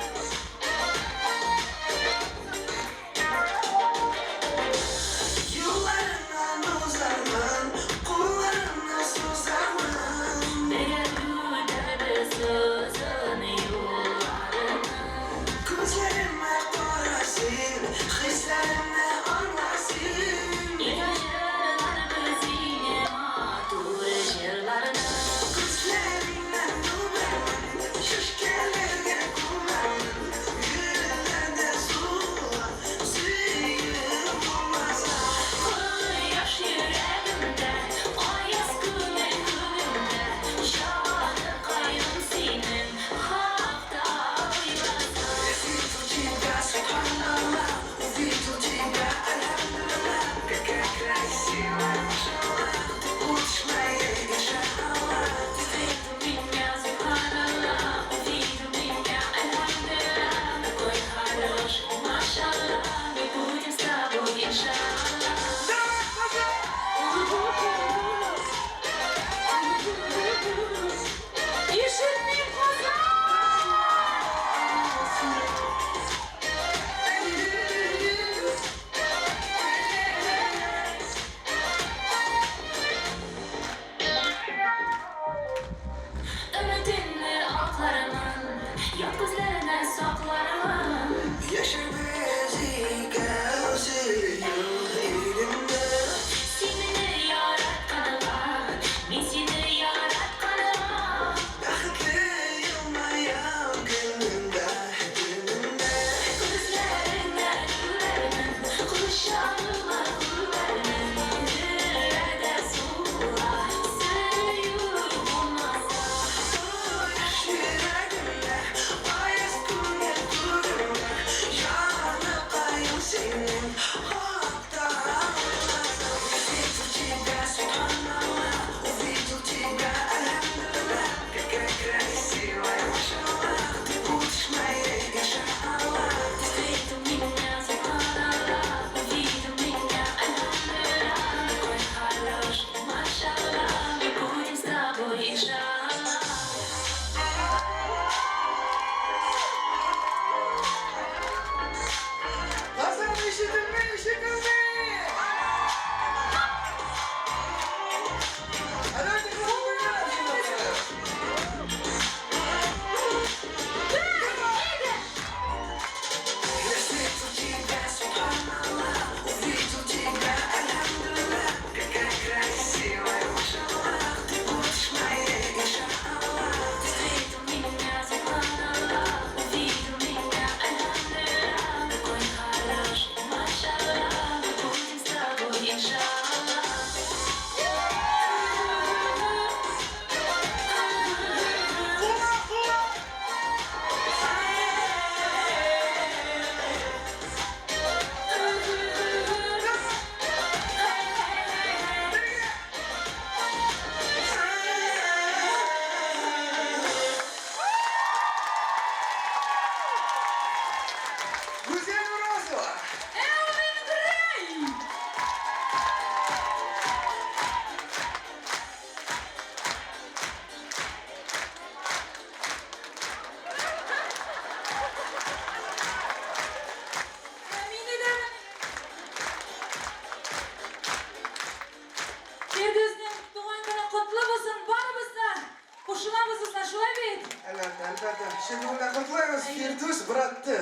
Рәхмәт. Чын күңелдән котлыйбыз, Фирдүс братты.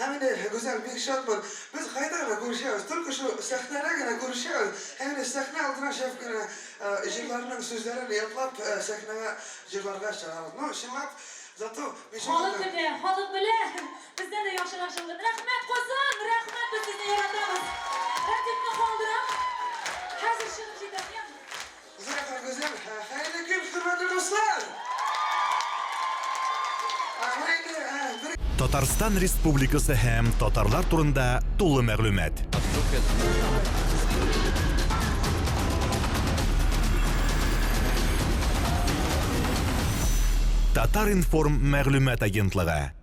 Һәм инде, Гүзәл, бик шатмын. Без кайда гына күрешәбез, только шул сәхнәдә генә күрешәбез. Һәм инде сәхнә алдына чыгып кенә җырларның сүзләрен ятлап, сәхнәгә җырларга чыгабыз. Ну, чынлап, зато мин шул Халык көтә, халык белә. Бездән дә яхшырак җырлый. Рәхмәт, Казан! Рәхмәт, без сезне яратабыз. Рәдифне калдырам. Хәзер чыгып җитәм, яме? Зур рәхмәт, Гүзәл. Хәерле көн, хөрмәтле дуслар! Менә инде бер Татарстан Республикасы һәм татарлар турында тулы мәгълүмат. Татар-информ мәгълүмат агентлыгы.